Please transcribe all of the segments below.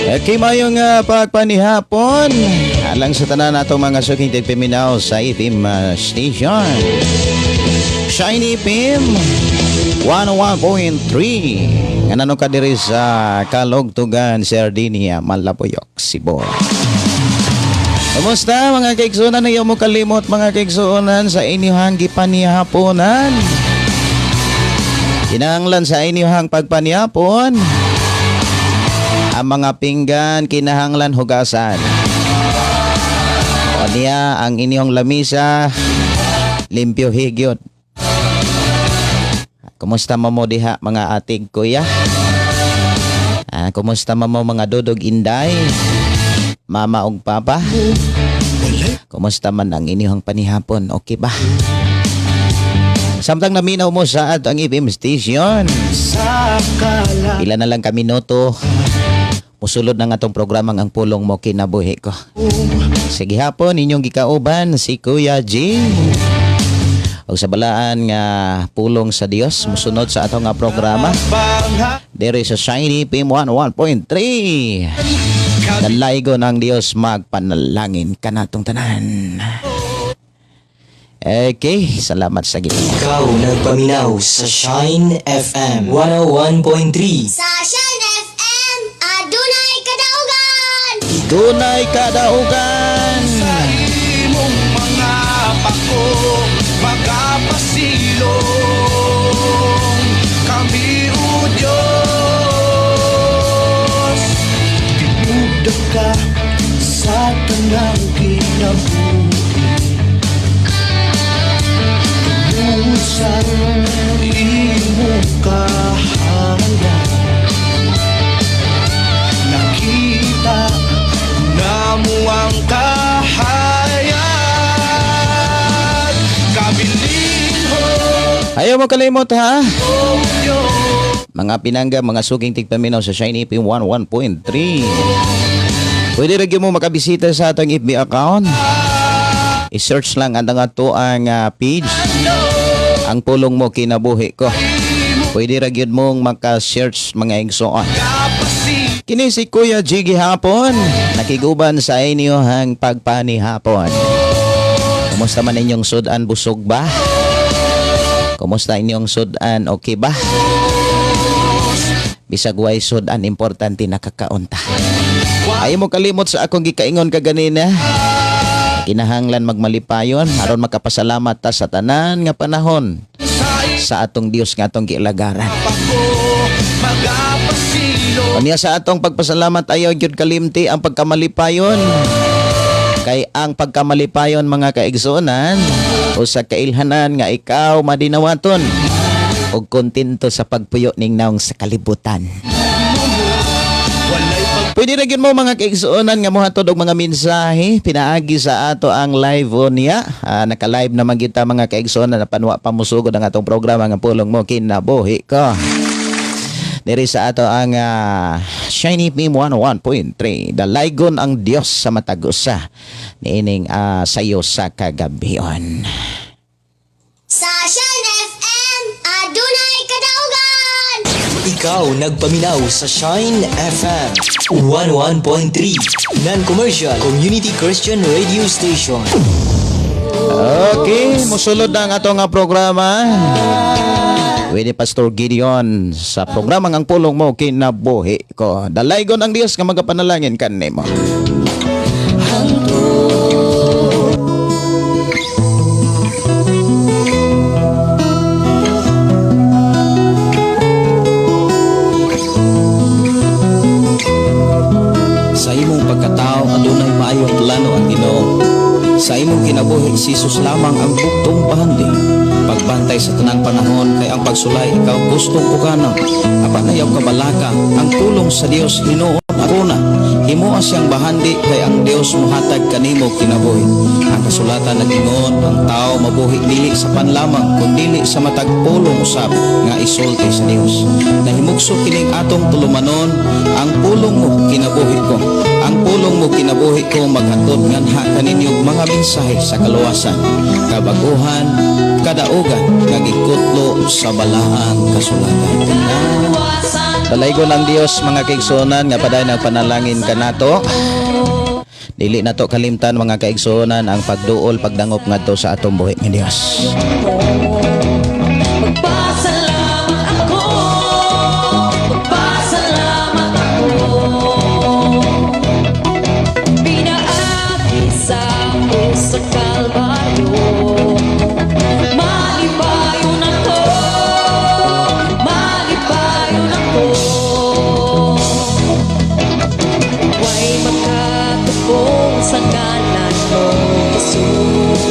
Okay, mayong pagpanihapon. Alang sa tanan natong mga suking tigpaminaw sa FM station. Shiny FM 101.3. Nga nano ka diri sa Kalugtugan, Sardinia, Malabuyoc, Cebu. Kumusta, mga kaigsuonan? Ayaw mo kalimot, mga kaigsuonan, sa inyong gipanihaponan. Kinahanglan sa inyong pagpanihapon, ang mga pinggan kinahanglan hugasan. O niya, ang inyong lamisa limpyo higyot. Kumusta mo mo diha, mga atig kuya? Ah, kumusta mo mo, mga dudog inday? Mama ug papa? Kumusta man ang inyong panihapon? Okay ba? Samtang naminaw mo sa atong FM station, ilan na lang ka minuto, musulod na nga atong programang Ang Pulong Mo Kinabuhi Ko. Sige hapon, inyong gikauban si Kuya G. O sa balaan nga pulong sa Dios, musunod sa atong nga programa. Diri sa Shiny FM 101.3. Dalaygo ng Dios magpanalangin kanatong tanan. Okay, salamat sa Ginoo. Ikaw nagpaminaw sa Shine FM 101.3. Sa Shine FM, adunay kadaugan! Dunay kadaugan! Sa imong mga pako magapasilong kami, O Diyos. Tinuda ka sa tanang kinabuhi tungod sa imong kahalan. Nakita namo ang kahayag kabilinhon. Ayaw mo kalimot ha. O Diyos. Mga pinangga, mga suking tigpaminaw sa Shiny FM 11.3. Pwede rin mo makabisita sa atong FB account. I-search lang ang ato ang page. Ang Pulong Mo Kinabuhi Ko. Pwede ra gyud mong maka-search, mga igsoon. Kini si Kuya Jiggy hapon. Nakiguban sa inyo ang pagpanihapon. Kumusta man inyong sudan, busog ba? Kumusta inyong sudan, okay ba? Bisag way sudan, importante nakakaunta. Ayaw mo kalimot sa akong gikaingon kaganina. Kinahanglan magmalipayon aron makapasalamat ta sa tanan nga panahon sa atong Dios nga atong gialagaran. Unya sa atong pagpasalamat, ayaw gyud kalimti ang pagkamalipayon. Kay ang pagkamalipayon, mga kaigsuonan, usa kailhanan nga ikaw madinawaton og kontento sa pagpuyo ning naong sa kalibutan. Pwede ra gyud mo, mga kaigsuonan, nga mohatod og mga mensahe pinaagi sa ato ang live niya. Ah, naka-live naman kita, mga kaigsuonan, na panwa pa musugod ang atong programa nga Pulong Mo Kinabuhi Ko. Diri sa ato ang Shiny FM 101.3. Dalaygon ang Dios sa matag usa niining sayo sa kagabion. Sa Shine FM, adunay kadaugan! Ikaw nagpaminaw sa Shine FM 101.3 Non-commercial Community Christian Radio Station. Okay, musulod na ang atong nga programa. With Pastor Gideon sa programang Ang Pulong Mo Kinabuhi Ko. Dalaygon ang Dios nga magapanalangin kanimo. Sa imong pagkatao, adunay maayong plano ang Ginoo. Sa imong kinabuhi, si Jesus lamang ang buktong bahandi. Pagbantay sa tanang panahon kay ang pagsulay ikaw gustong uganon. Apan ayaw kabalaka, ang pulong sa Dios hinuon ako na. Himoa siyang bahandi kay ang Dios mohatag kanimo kinabuhi. Ang kasulatan nag-ingon, ang tao mabuhi dili sa pan lamang kun dili sa matag pulong usab nga isulti sa Dios. Nahimugso kining atong tulumanon, Ang Pulong Mo Kinabuhi Ko. Ang Pulong Mo Kinabuhi Ko maghatod nganha kaninyo og mga mensahe sa kaluwasan, kabaguhan, kadaugan nga gikutlo sa balaang kasulatan. Kaluwasan. Dalaygon ang Dios, mga kaigsuonan, nga padayon ang panalangin kanato. Dili nato kalimtan, mga kaigsuonan, ang pagduol, pagdangop ngadto sa atong buhi nga Dios. Magpasalamat ako, magpasalamat ako. Pinaagi sa krus sa Kalbaryo. Malipayon ako, malipayon ako. Way makatupong sa ngalan mo, Jesus.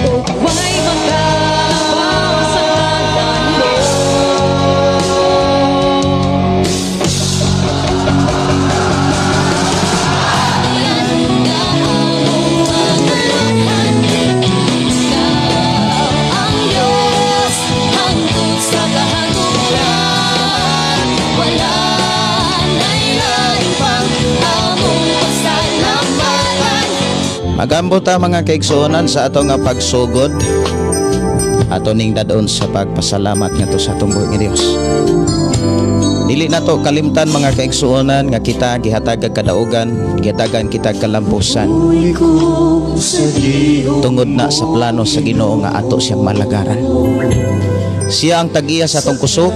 Ug way makalabaw sa ngalan mo. Ang Diyos hangtod sa kahangturan. Wala na'y lain pang among pasalamatan. Magambo ta, mga kaigsuonan, sa ato nga pagsugod. Ato ning dadon sa pagpasalamat ngadto sa atong buhi nga Dios. Dili nato kalimtan, mga kaigsuonan, nga kita gihatag kadaugan, gihatagan kita kalampusan. Tungod na sa plano sa Ginoo nga ato siyang malagaran. Siya ang tag-iya sa atong kusog.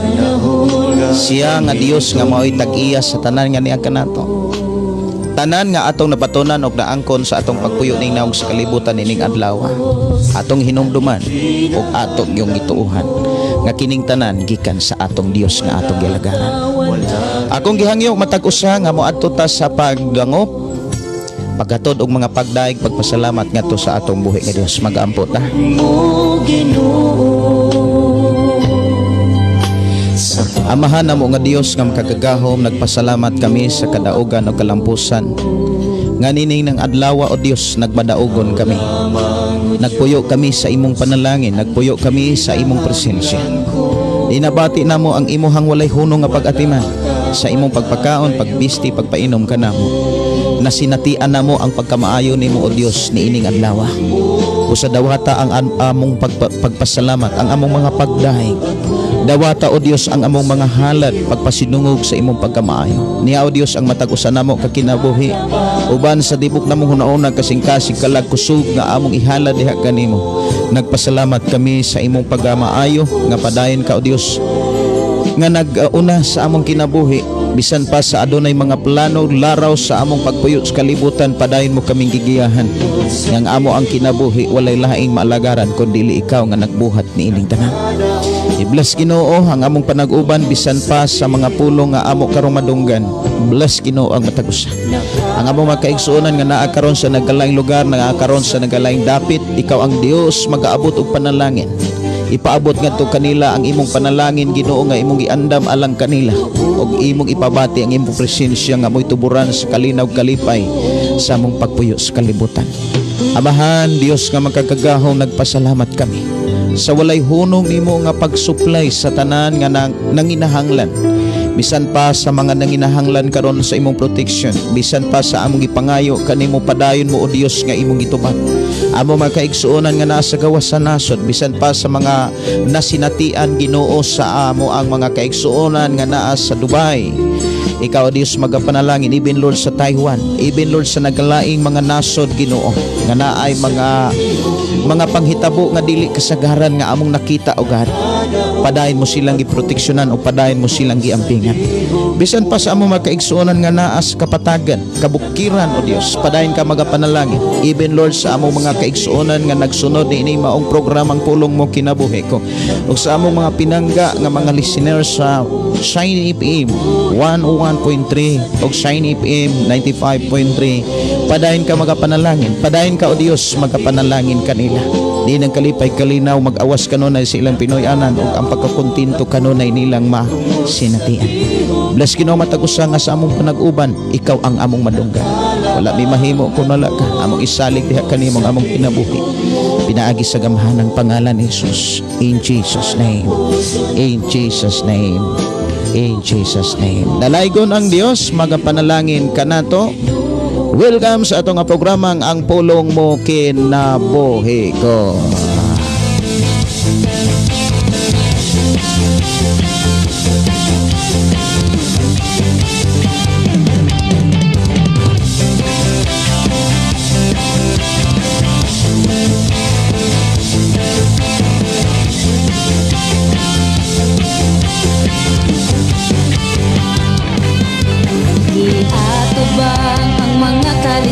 Siya nga Dios nga mao'y tag-iya sa tanan nga niya kanato. Tanan nga atong nabatonan og naangkon sa atong pagpuyo ning naong sa kalibutan ining adlaw. Atong hinumduman ug atong yung gituohan nga kining tanan gikan sa atong Dios nga atong gilagaran. Akong gihangyo matag usa nga moadto ta sa pagdangop, paghatod og mga pagdaig, pagpasalamat ngadto sa atong buhi nga Dios. Magaampo ta. O Ginoo. Amahan namo nga Dios nga makagagahom, nagpasalamat kami sa kadaugan o kalampusan nga nining ng adlaw, o Dios, nagmadaugon kami. Nagpuyo kami sa imong panalangin, nagpuyo kami sa imong presensya. Dinabati namo ang imuhang walay hunong nga pag-atiman sa imong pagpakaon, pagbisti, pagpainom kanamo. Nasinatian namo ang pagkamaayo nimo, o Dios, niining adlaw. Usa dawata ang among pagpasalamat, ang among mga pagdaig. Dawata, o Dios, ang among mga halad pagpasinungog sa imong pagkamaayo. Niya, o Dios, ang matag usa namo ka kinabuhi uban sa tibok namong hunauna, kasing-kasing, kalag, kusog nga among ihalad diha kanimo. Nagpasalamat kami sa imong pagkamaayo nga padayon ka, o Dios, nga nag-una sa among kinabuhi bisan pa sa adunay mga plano laraw sa among pagpuyo sa kalibutan. Padayon mo kaming gigiyahan nga ang amo ang kinabuhi walay laing maalagaran kun dili ikaw nga nagbuhat niining tanan. I-bless, Ginoo, ang among panag-uban bisan pa sa mga pulong nga amo karong madunggan. Bless, Ginoo, ang matag usa. Ang among mga kaigsuonan nga naa karon sa nagkalaing lugar, naa karon sa nagkalaing dapit, ikaw ang Dios magaabot og panalangin. Ipaabot ngadto kanila ang imong panalangin, Ginoo, nga imong giandam alang kanila ug imong ipabati ang imong presensya nga mo'y tuburan sa kalinaw, kalipay sa among pagpuyo sa kalibutan. Amahan, Dios nga makagagahom, nagpasalamat kami sa walay hunong nimo nga pagsuplay sa tanan nga nanginahanglan, bisan pa sa mga nanginahanglan karon sa imong protection, bisan pa sa among gipangayo kanimo. Padayon mo, o Dios, nga imong gitubag amo mga kaigsuonan nga naa sa gawas sa nasod, bisan pa sa mga nasinatian, Ginoo, sa amo ang mga kaigsuonan nga naa sa Dubai. Ikaw, o Dios, magapanalangin, even, Lord, sa Taiwan, even, Lord, sa nagalaing mga nasod, Ginoo, nga naay mga panghitabo nga dili kasagaran nga among nakita, o God. Padayon mo silang giproteksyonan o padayon mo silang giampingan. Bisan pa sa among mga kaigsuonan nga naa sa kapatagan, kabukiran, o Dios, padayon ka magapanalangin. Even, Lord, sa among mga kaigsuonan nga nagsunod niini maong programang Pulong Mo Kinabuhi Ko. Ug sa among mga pinangga nga mga listeners sa Shine FM 101.3 ug Shine FM 95.3, padayon ka magapanalangin. Padayon ka, o Dios, magapanalangin kanila. Di ng kalipay, kalinaw, mag-awas kanunay sa ilang Pinoy-anan ug ang pagkakontento kanunay nilang masinatian. Bless, Ginoo, matag usa nga sa among panag-uban, ikaw ang among madunggan. Wala mi mahimo kung wala ka. Among isalig diha kanimo ang among kinabuhi. Pinaagi sa gamhanang pangalan ni Jesus. In Jesus' name. In Jesus' name. In Jesus' name. Dalaygon ang Dios, magapanalangin kanato. Welcome sa atong nga programang Ang Pulong Mo Kinabuhi Ko.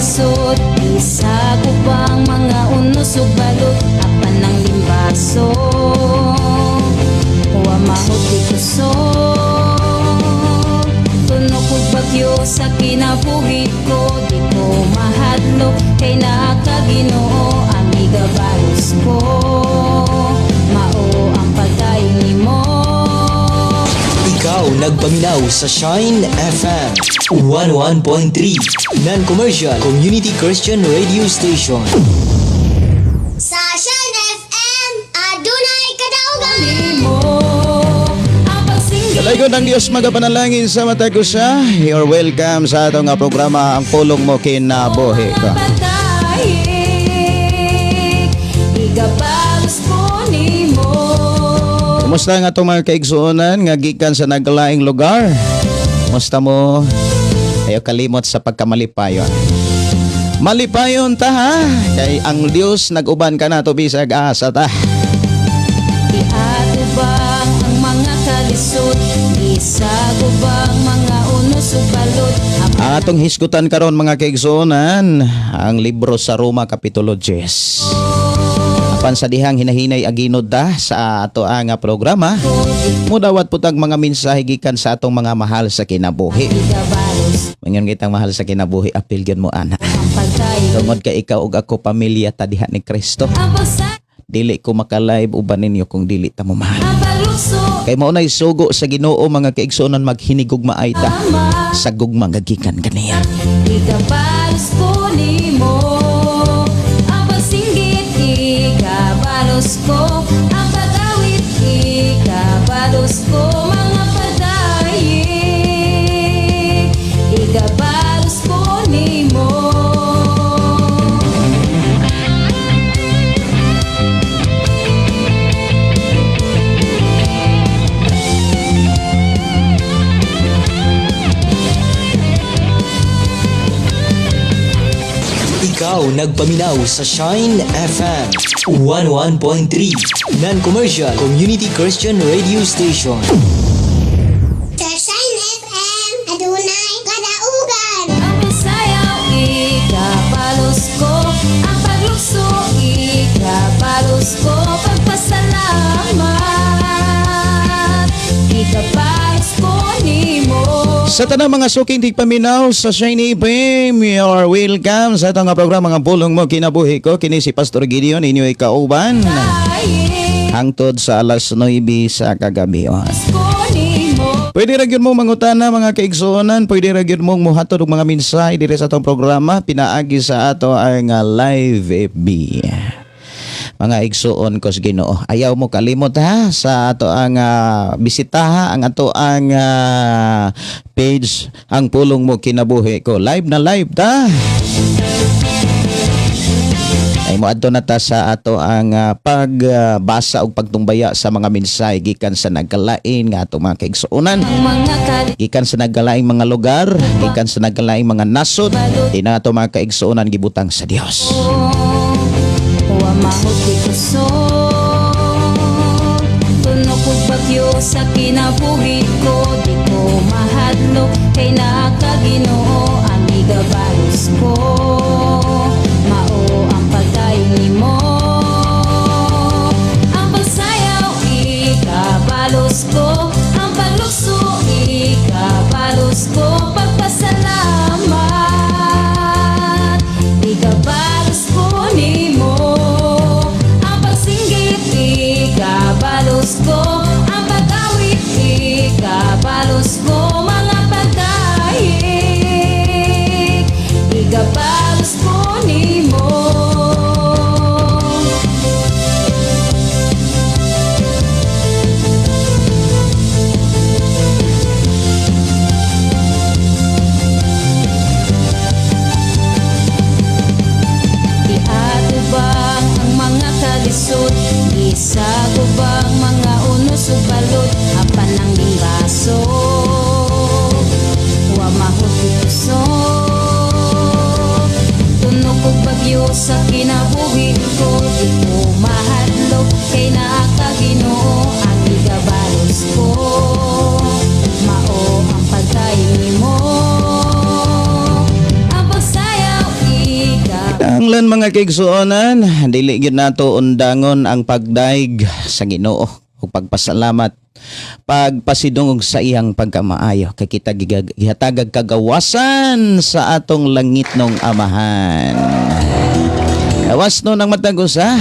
kalisod. Isagubang mga unos ug balot, apan ang limbaso wa mahod di kusog. Tunok og bagyo sa kinabuhi ko, di ko mahadlok kay naa ka, Ginoo, ang igabalos ko. Mao ang pagdayon nimo. Ikaw nagpaminaw sa Shine FM 101.3 Non-commercial Community Christian Radio Station. Sa Shine FM, adunay kadaugan. Nimo ang pagsinggit. Dalaygon ang Diyos magapanalangin sa matag usa. You're welcome sa atong nga programa, Ang Pulong Mo Kinabuhi Ko. Pagdayeg, igabalos ko nimo. Kumusta nga atong mga kaigsuonan nga gikan sa naglaing lugar? Kumusta mo? Ayaw kalimot sa pagkamalipayon. Malipayon ta ha? Kay ang Dios nag-uban ka na to bisag asa ta. Iatubang ang mga kalisod, isagubang mga unos ug balot. Ang atong hisgutan karon, mga kaigsuonan, ang libro sa Roma kapitulo 10. Apan sa dihang hinahinay aginod ta sa ato ang programa, mudawat pud tag mga mensahe gikan sa atong mga mahal sa kinabuhi. Igabalos Mangon kitang mahal sa kinabuhi, apil gyud mo ana. ang pagdayon. Tungod kay ikaw ug ako pamilya ta diha ni Kristo. Ang pagsa Dili ko makalive uban ninyo kung dili ta mo mahal. Ang paglukso. Kay mao nay sugo sa Ginoo, mga kaigsuonan, maghinigugmaay ta Ama. sa gugma nga gikan kaniya. Igabalos ko nimo. Ang pagsinggit, igabalos ko. Ang pag-awit, igabalos ko. Mga pagdayeg, igabalos ko nimo. Ikaw nagpaminaw sa Shine FM 101.3 Non-commercial Community Christian Radio Station. Sa Shine FM, adunay kadaugan. Ang pagsayaw, ikabalos ko. Ang paglukso, ikabalos ko. Pagpasalamat, ikabalos ko nimo. Sa tanang mga suking tigpaminaw sa Shiny FM, you are welcome sa atong nga programa nga Pulong Mo Kinabuhi Ko. Kini si Pastor Gideon, inyo ikauban. Ay, Hangtod sa alas 9 sa kagabi. ko nimo. Pwede ra gyud mo mangutana, mga kaigsuonan, pwede ra gyud mong mohatod og mga mensahe diri sa atong programa pinaagi sa ato ang live FB. Mga igsuon ko sa Ginoo, ayaw mo kalimot ha sa ato ang bisitaha ang ato ang page, Ang Pulong Mo Kinabuhi Ko. Live na live ta. Ay moadto na ta sa ato ang pagbasa ug pagtumbaya sa mga mensahe gikan sa nagkalain nga ato mga kaigsuonan Ang mga gikan sa nagkalaing mga lugar, gikan sa nagkalaing mga nasod, di na ato mga kaigsuonan gibutang sa Dios. Wa mahod di kusog. Tunok og bagyo sa kinabuhi ko, di ko mahadlok kay naa ka, Ginoo, ang igabalos ko. Mao ang pagdayon nimo. Ang pagsayaw, ikabalos ko. Ang paglukso, ikabalos ko. Pagpasalamat, ikabalos ko nimo. Ang pagsinggit, ikabalos ko. Ang pag-awit, ikabalos ko. Mga pagdayeg, ikabalos ko nimo. Iatubang ang mga kalisod, isagubang mga unos ug balot, apan ang limbaso wa mahod di kusog. Tunok og bagyo sa kinabuhi ko, di ko mahadlok kay naa ka, Ginoo, ang igabalos ko. Mao ang pagdayon nimo. Ang pagsayaw, Kinahanglan, mga kaigsuonan, dili gyud nato undangon ang pagdayeg sa Ginoo ug pagpasalamat, pagpasidungog sa iyang pagkamaayo kay kita gihatagag kagawasan sa atong langitnong Amahan. Gawas no ng matag usa.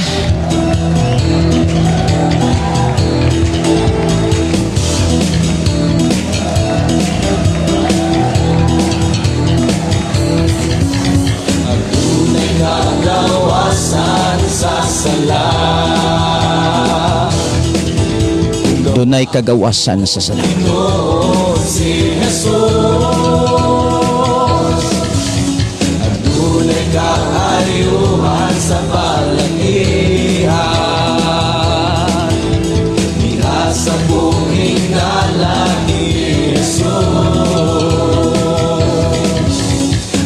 Kagawasan sa sala. Dunay kagawasan sa sala. Ginoo si Jesus, adunay kaayuhan sa palakihan diha sa buhing ngalan ni Jesus.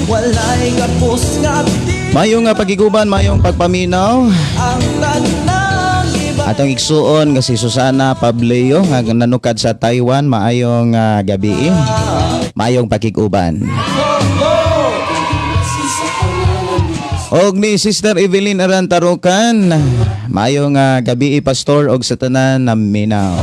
Walay kapos nga di Maayong nga pagiguban, maayong pagpaminaw. ang tanang iba. Atong igsuon nga si Susana Pableo nga nanukad sa Taiwan, maayong gabi. Maayong pakiguban. Og ni Sister Evelyn Arantarukan, maayong gabi, pastor, og sa tanan na minaw.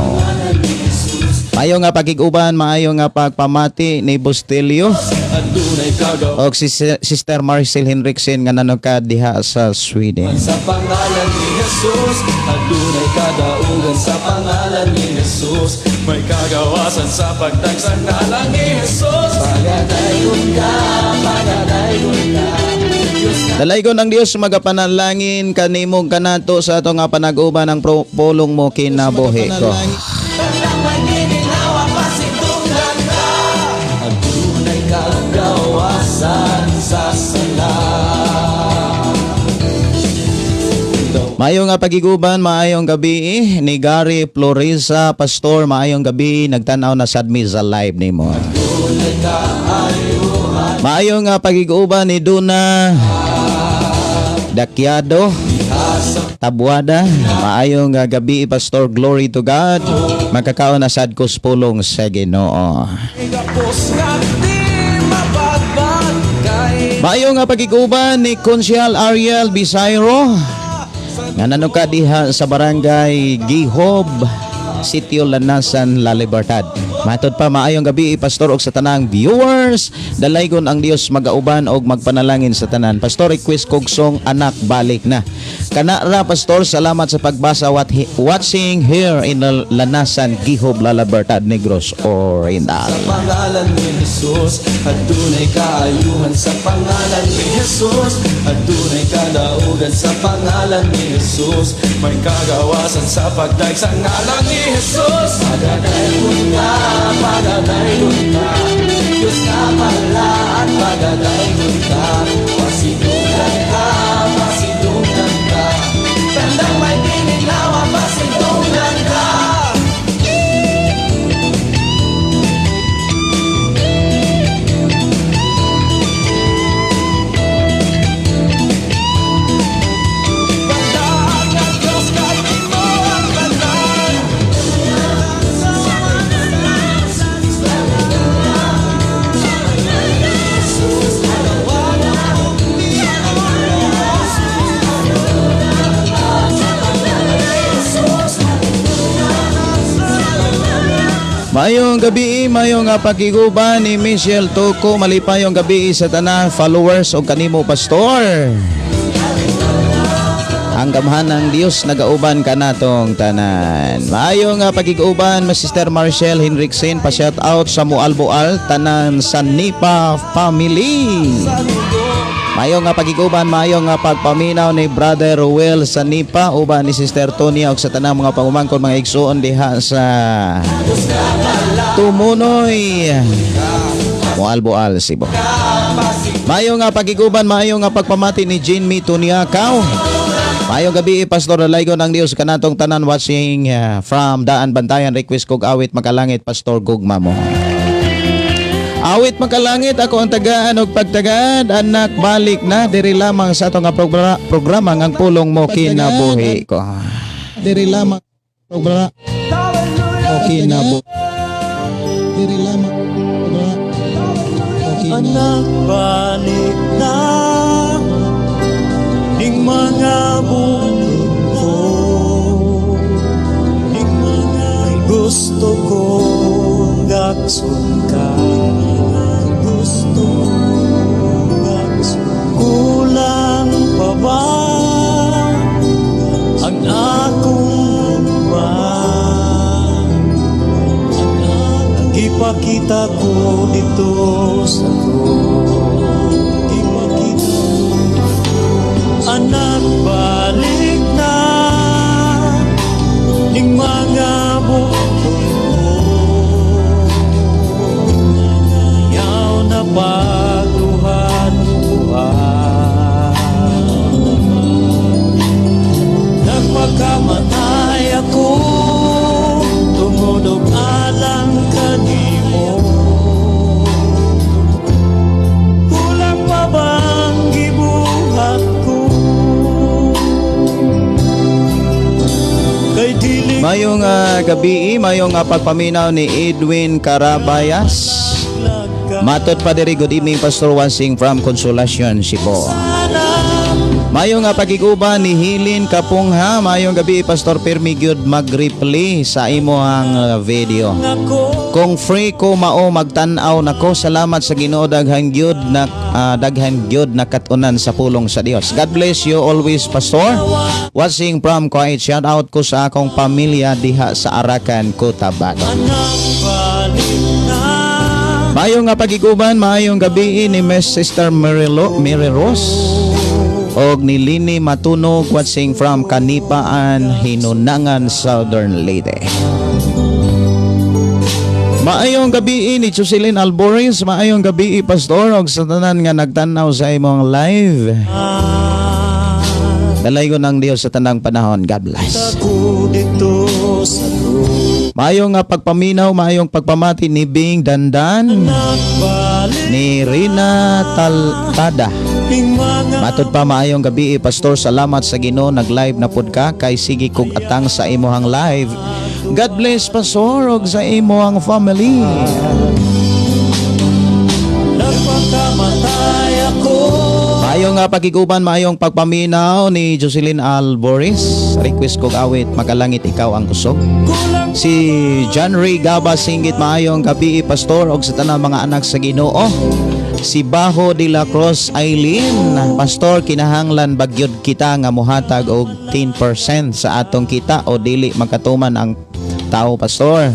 Maayong nga pakiguban, maayong nga pagpamati ni Bustilio Adunay kagaw og si Sister Marcel Henriksen nga nanukad diha sa Sweden. sa pangalan ni Jesus. Adunay kadaugan sa pangalan ni Jesus. May kagawasan sa pagdag sa ngalan ni Jesus. Pagadaygon ka, pagadaygon ka, Diyos. Dalaygon ang Dios magapanalangin kanimo kanato sa ato nga panag-uban ng pulong mo kinabuhi ko. Tandang may gininawa, pasidunggan ka. Adunay kagawasan sa sala. Maayong nga pagiguban, maayong gabi ni Gary Florisa, pastor, maayong gabi, nagtan-aw na sad mi sa live nimo. Maayong nga pagiguban ni Duna Dakyado Tabuada, maayong nga gabi, pastor, glory to God. Makakaon na sad ko sa pulong sa Ginoo. Kapos nga di mabagbat kay Maayong nga pagiguban ni Konsyal Ariel Bisairo nga nanuka diha sa Barangay Gihob, Sitio Lanasan, La Libertad. Matod pa, maayong gabi, pastor, og sa tanang viewers. Dalaygon ang Dios magauban og magpanalangin sa tanan. Pastor, request kog song "Anak Balik Na." Kana ra, pastor, salamat sa pagbasa, watching here in Lanasan, Gihob, La Libertad, Negros Oriental. Sa pangalan ni Jesus, adunay kaayuhan sa pangalan ni Jesus. Adunay kadaugan sa pangalan ni Jesus. May kagawasan sa pagdaig sa ngalan ni Jesus. Pagadaygon ka, pagadaygon ka, Diyos ka pala at pagadaygon ka. Pasidunggan ka, pasidunggan ka, tandang may gininawa, pasidunggan ka. Balaan nga Diyos kay imo ang tanan. Maayong gabi, maayong nga pagiguban ni Michelle Toko, malipayong gabi sa tanan followers og kanimo, pastor. Ang gamhan ng Dios nagauban kanatong tanan. Maayong nga pagiguban, Mas Sister Marcel Henriksen, pa shout out sa Mualboal, tanan sa Nipa family. Maayong nga pagiguban, maayong nga pagpaminaw ni Brother Ruel sa Nipa, uban ni Sister Tonya ug sa tanang mga pangumangkon, mga igsuon diha sa Tumunoy, Mualboal, Cebu. Maayong nga pagiguban, maayong nga pagpamati ni Jean Mi Tuniakaw. Maayong gabi, Pastor, Dalaygon ang Dios kanatong tanan watching from Daan Bantayan. Request kog awit "Makalangit", Pastor, gugma mo. Awit "Makalangit", ako ang tagaan og pagtagad, "Anak Balik Na", diri lamang sa atong nga programa ang pulong mo kinabuhi ko. Diri lamang programa mo kinabuhi. Diri lamang programa mo kinabuhi. Anak, balik na. Mga buot ko, ay gusto kong gakson ka. Gusto kong gakson. Kulang pa ba ang akong gugma? Ipakita ko dito sa krus. Ipakita. Anak, balik na ning mga buot ko. Ayaw na pagluhad-luhad. Nagpakamatay ako tungod og alang kanimo. Kulang pa bang gibuhat ko? Kay dili Mayong gabi, mayong pagpaminaw ni Edwin Carabayas. Matod pa diri, good evening, Pastor, watching from Consolacion, Cebu. Mayong nga pagiguban ni Hilin Kapungha, mayong gabi, Pastor Pirmi gyud mag-replay sa imo ang video. Ako. Kung free ko mao magtan-aw nako, salamat sa Ginoo, daghan gyud na katunan sa pulong sa Dios. God bless you always, Pastor. Watching from Kuwait, shout out ko sa akong pamilya diha sa Arakan, Cotabato. Anak, balik na. Maayong nga pagiguban, maayong gabi ni Miss Sister Merilo, Mary Rose og ni Lini Matunog, watching from Kanipaan, Hinunangan, Southern Leyte. Maayong gabi ni Jocelyn Alboris, maayong gabi, Pastor, og sa tanan nga nagtanaw sa imong live. Dalaygon ng Dios sa tanang panahon. God bless. Ako dito sa krus. Maayong nga pagpaminaw, maayong pagpamati ni Bing Dandan, Anak, balik ni Rina Taltada. ning mga Matod pa, maayong gabi, Pastor, salamat sa Ginoo nag-live na pud ka kay sige kog atang sa imuhang live. God bless, Pastor, og sa imuhang family. Nagpakamatay ako. Maayong nga pagiguban, maayong pagpaminaw ni Jocelyn Alboris. Request kog awit Makalangit Ikaw ang Kusog. Kulang Si John Ray Gaba Singit, maayong gabi, Pastor, og sa tanang mga anak sa Ginoo. Si Baho de la Cruz Eileen, Pastor, kinahanglan bagyod kita nga muhatag og 10% sa atong kita o dili makatuman ang tao, Pastor?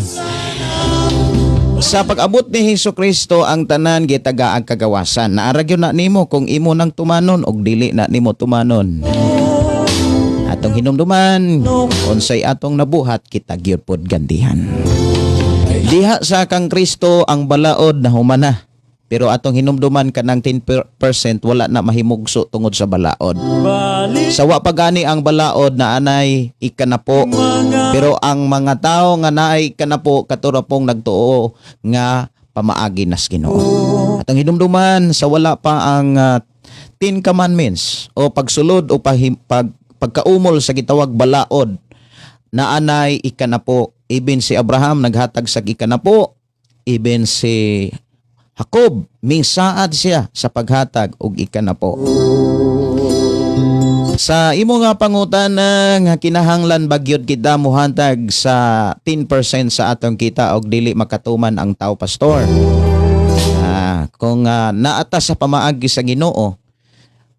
Sa pag-abot ni Hesus Kristo, ang tanan gitaga ang kagawasan. Naa ra gyud na nimo kung imo nang tumanon og dili na nimo tumanon. Atong hinumduman, unsay atong nabuhat, kita gyud pod gantihan. Diha sa kang Kristo ang balaod na humana. Pero atong hinumduman kanang 10% wala na mahimugso tungod sa balaod. Balik Sa wa pa gani ang balaod na anay ikanapo. Pero ang mga tao nga naay ikanapo katura pong nagtuo nga pamaagi nas Ginoo. Atong hinumduman sa wala pa ang Ten Commandments o pagsulod o pagkaumol sa gitawag balaod na anay ikanapo. Even si Abraham naghatag sa ikanapo, even si Jacob mingsaad siya sa paghatag og ikanapo. Sa imo nga pangutana nga kinahanglan bagyod kita muhatag sa 10% sa atong kita og dili makatuman ang tao, Pastor. Kung naata sa pamaagi sa Ginoo,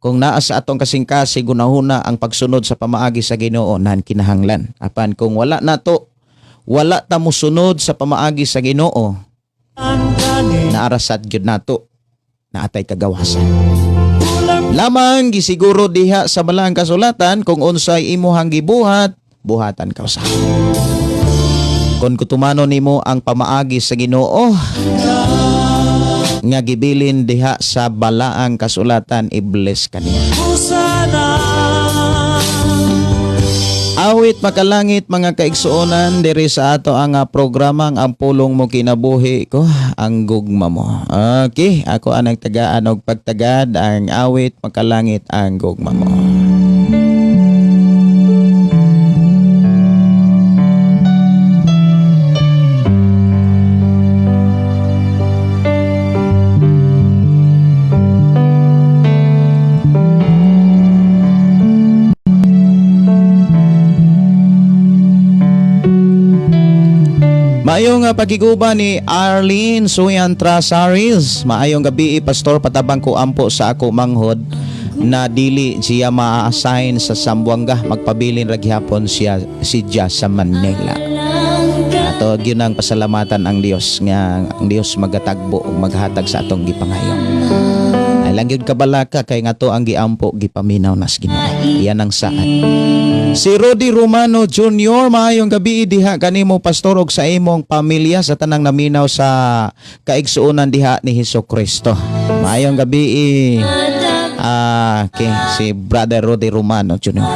kung naa sa atong kasing-kasing gunahuna ang pagsunod sa pamaagi sa Ginoo, nan kinahanglan. Apan kung wala nato, wala ta mosunod sa pamaagi sa Ginoo, Ang gani naarasad gyud nato naatay kagawasan. Kulang Lamang gisiguro diha sa balang kasulatan kung unsay imuhang gibuhat, buhatan ka usa. Kung kutumano nimo ang pamaagi sa Ginoo nga gibilin diha sa balaang kasulatan, i-bless kaniya. Sana. Awit Makalangit, mga kaigsuonan, diri sa ato ang programang Ang Pulong Mo Kinabuhi Ko, Ang Gugma Mo. Okay, ako ang nagtagaan og pagtagad ang awit Makalangit Ang Gugma Mo. Maayong pagkiguba ni Arlene Suyan Trasaris. Maayong gabi, Pastor, patabang ko ampo sa ako manghod na dili siya ma-assign sa Zamboanga, magpabilin ra gihapon siya si Dia sa Manila. Ato gyud ang pasalamatan ang Dios nga ang Dios magatagbo ug maghatag sa atong gipangayo. Ay lang gyud kabalaka kay nga to ang giampo, gipaminaw nas Ginoo. Iyan ang saad. Si Rudy Romano Jr., maayong gabi diha kanimo, Pastor, ug sa imong pamilya, sa tanang naminaw sa kaigsuonan diha ni Hesus Kristo. Maayong gabi. Ah, okay, si Brother Rudy Romano Jr.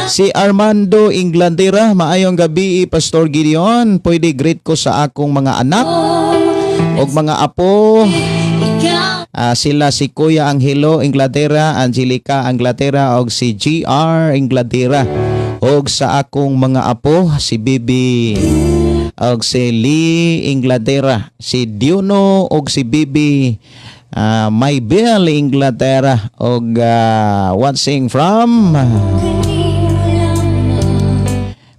Si Armando Inglandera, maayong gabi, Pastor Gideon. Pwede greet ko sa akong mga anak ug mga apo. Ah, sila si Kuya Angelo Inglaterra, Angelica Inglaterra og si GR Inglaterra. Og sa akong mga apo, si Bibi og si Lee Inglaterra, si Diono og si Bibi Maybell Inglaterra og watching from,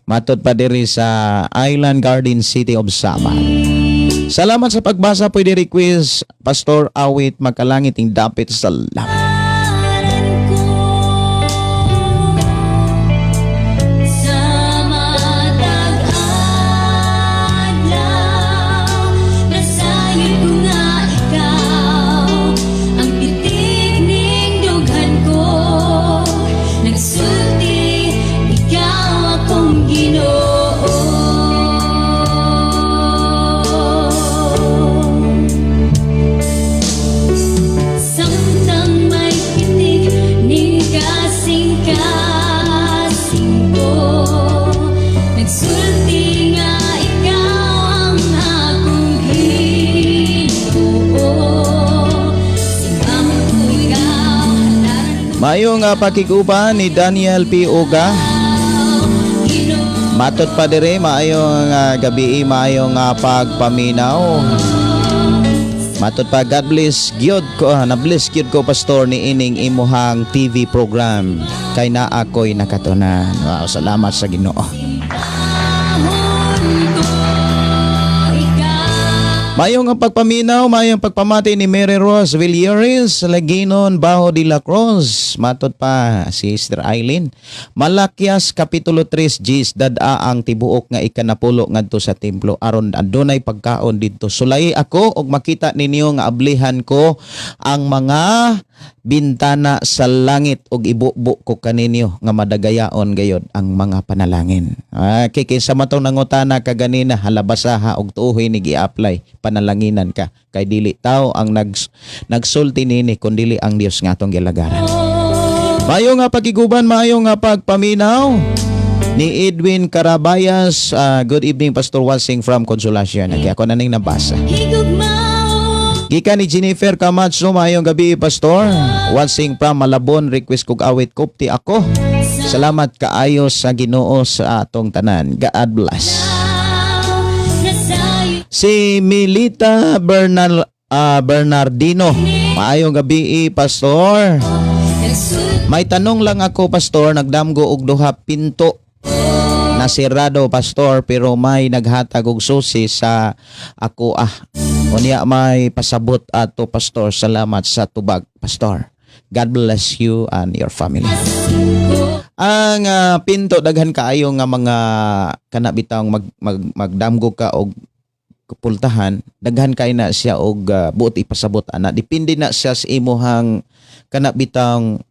matod pa diri, sa Island Garden City of Samar. Salamat sa pagbasa. Pwede request, Pastor, awit "Makalangit ing Dapit sa Langit." Sa matag adlaw, nasayod ko nga ikaw ang pitik ning dughan ko. Nagsulti, ikaw akong Ginoo. Samtang may pitik ning kasing-kasing ko, nagsulti nga ikaw ang akong Ginoo. Simbahon ko ikaw, halaran Maayong pakiguban ni Daniel P. Uga. Ginoo. Matod pa dire, maayong gabi, maayong pagpaminaw. Matod pa, God bless gyud ko, na bless gyud ko, Pastor, ni ining imuhang TV program kay naa ako'y nakatunan. Wow, salamat sa Ginoo. Simbahon ko ikaw. Maayong ang pagpaminaw, maayong pagpamati ni Mary Rose Villeres, Laginon, Baho de la Cruz. Matod pa si Sister Eileen. Malakias Kapitulo 3, Gis, dad-a ang tibuok nga ikanapulo ngadto sa templo aron adunay pagkaon didto. Sulayi ako og makita ninyo nga ablihan ko ang mga bintana sa langit og ibubo ko kaninyo nga madagayaon gayod ang mga panalangin. Ah, kay kinsa man tong nangutana kaganina, halabasaha og tuohy ni gi-apply panalanginan ka kay dili tao ang nagsulti nini kundili ang Dios nga atong gilagaran. Maayo nga pagiguban, maayo nga pagpaminaw ni Edwin Carabayas. Ah, good evening, Pastor Wansing from Consolacion. Okay, ako na ning nabasa. Higugmao. Gikan ni Jennifer Camacho, maayong gabi, Pastor. Watching from Malabon, request kog awit "Kupti Ako". Salamat kaayo sa Ginoo sa atong tanan. God bless. Nasayod. Si Milita Bernardino, maayong gabi, Pastor. Nagsulti. May tanong lang ako, Pastor, nagdamgo og duha pinto na sirado, Pastor, pero may naghatag og susi sa ako ah. Unya may pasabot ato, Pastor. Salamat sa tubag, Pastor. God bless you and your family. Ang pinto, daghan kaayo nga mga kana bitawng mag, mag magdamgo ka og pultahan, daghan kay na siya og buot ipasabot ana. Depende na siya sa imuhang kana bitawng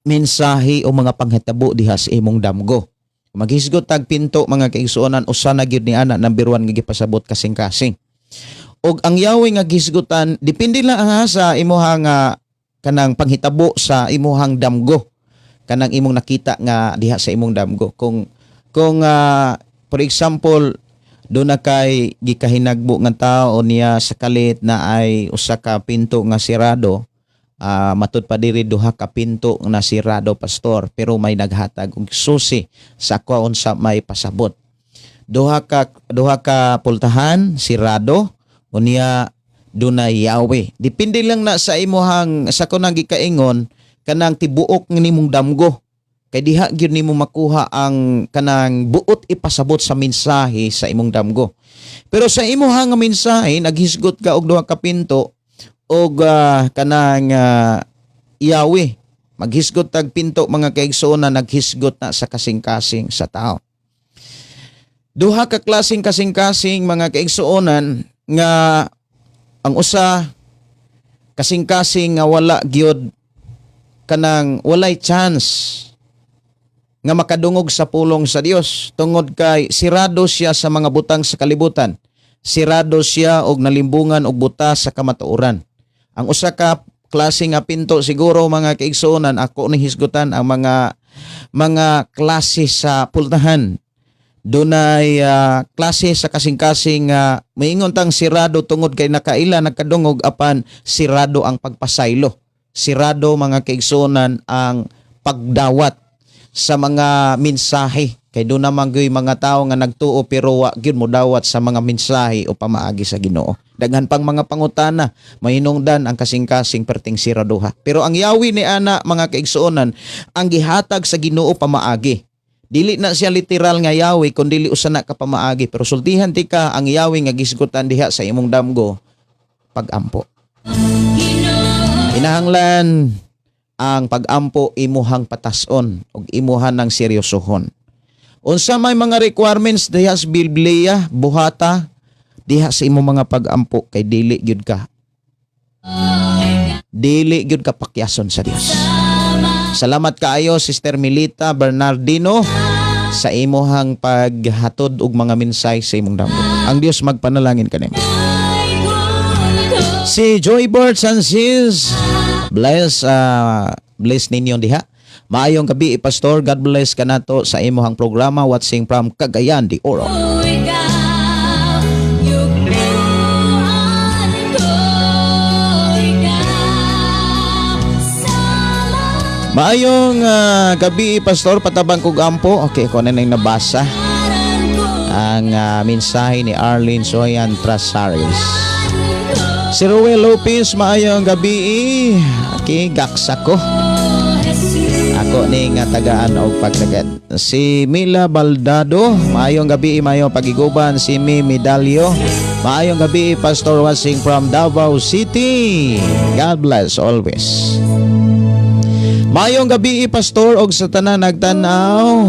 mensahe o mga panghitabo diha sa imong damgo. Maghisgot tag pinto, mga kaigsuonan, usa na gyud ni ana, number 1 nga gipasabot, kasing-kasing. Og ang yawi nga gisgutan, depende lang ha sa imuhang kanang panghitabo sa imuhang damgo. Kanang imong nakita nga diha sa imong damgo. Kung for example, do na kay gikahinagbo nga tao niya sa kalit na ay usa ka pinto nga sirado, matud pa diri, duha ka pinto nga sirado, Pastor, pero may naghatag og susi sa ako unsa may pasabot. Duha ka pultahan sirado, unya dunay Yahweh. Depende lang na sa imuhang, sa kunang gikaingon, kanang tibuok nimong damgo kay diha gyud nimo makuha ang kanang buot ipasabot sa mensahe sa imong damgo. Pero sa imuha nga mensahe, naghisgot ka og duha ka pinto og kanang yawi. Maghisgot tag pinto, mga kaigsoon, na naghisgot na sa kasing-kasing sa tao. Duha ka klaseng kasing-kasing, mga kaigsuonan, nga ang usa kasing-kasing nga wala gyud kanang walay chance nga makadungog sa pulong sa Dios tungod kay sirado siya sa mga butang sa kalibutan. Sirado siya og nalimbungan og buta sa kamatuoran. Ang usa ka klase nga pinto siguro, mga kaigsuonan, ako ni hisgutan ang mga klase sa pultahan. Dunay klase sa kasing-kasing maingon tang sirado tungod kay nakaila, nagkadungog, apan sirado ang pagpasaylo. Sirado, mga kaigsuonan, ang pagdawat sa mga mensahe kay doon naman gyud mga tao nga nagtuo pero wa gyud modawat sa mga mensahe o pamaagi sa Ginoo. Daghan pang mga pangutana, mahinungdan ang kasing-kasing perting siraduha. Pero ang yawi ni ana, mga kaigsuonan, ang gihatag sa Ginoo pamaagi. Dili na siya literal nga yawi kun dili usa na ka pamaagi, pero sultihan ti ka ang yawi nga gisgutan diha sa imong damgo, pagampo. Kinahanglan ang pagampo imuhang patason ug imuhan ng seryosohon. Unsa may mga requirements diha sa Biblia, buhata diha sa imong mga pagampo kay dili gyud ka pakyason sa Dios. Salamat kaayo, Sister Milita Bernardino, sa imuhang paghatod og mga mensahe sa imong damgo. Ang Dios magpanalangin kanimo. Si Joybert Sanchez, bless ninyo diha. Maayong gabi, Pastor. God bless kanato sa imuhang programa, watching from Cagayan de Oro. Ikaw, yugpuan ko, ikaw, sama. Maayong gabi, Pastor, patabang kog ampo. Okay, ko na nang nabasa ang mensahe ni Arlene Soyan Trasares. Si Ruel Lopez, maayong gabi. Okay, gaksa ko. Ako ni nga tagaan og pagtagad. Si Mila Baldado, maayong gabi, maayong pagiguban. Si Mi Medalyo, maayong gabi, Pastor, watching from Davao City. God bless always. Maayong gabi, Pastor, og sa tanan nagtan-aw.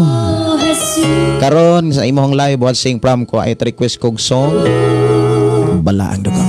Karon sa imong live, watching from ko ay request kog song Balaang Dugo.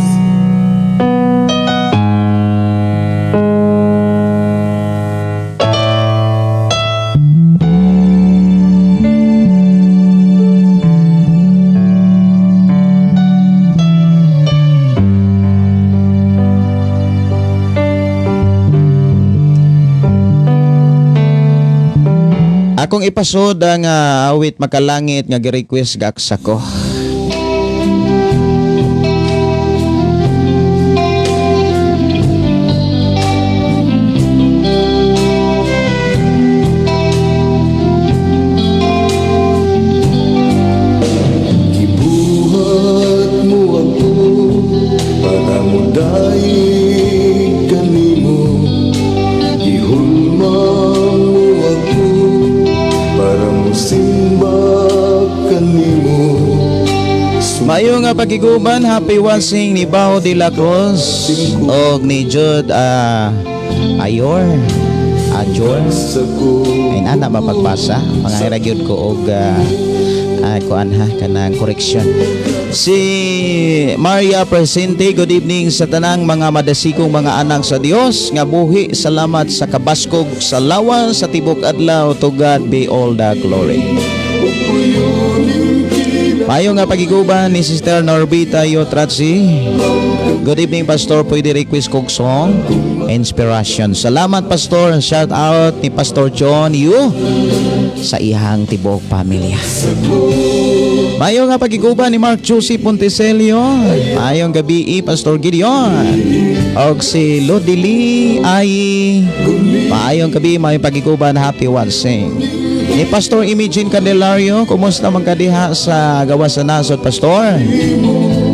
Akong ipasod ang awit Makalangit nga gi-request gaksa ko. Gibuhat mo ako para mudayeg kanimo. Gihulma mo ako para mosimba kanimo. Mayo nga pagiguban, happy watching ni Bao de la Cruz og ni Jude Ayor Ajor. Sa ko Ay nana mapagbasa, pangahira gyud ko og kuan ha, kanang correction. Si Maria Presente, good evening sa tanang mga madasikong mga anak sa Dios nga buhi. Salamat sa kabaskog sa lawas sa tibok adlaw. To God be all the glory. Mayo nga pagiguban ni Sister Norbita Yotratsi. Good evening, Pastor. Pwede request kog song Inspiration. Salamat, Pastor. Shout out ni Pastor John Yu sa ihang tibok pamilya. Mayo nga pagiguban ni Mark Chusi Ponticelio. Mayong gabi, Pastor Gideon. Og si Lodili ay maayong gabi, maayong pagiguban, happy watching. Ni Pastor Imogene Candelario, kumusta man ka diha sa gawas sa nasod, Pastor?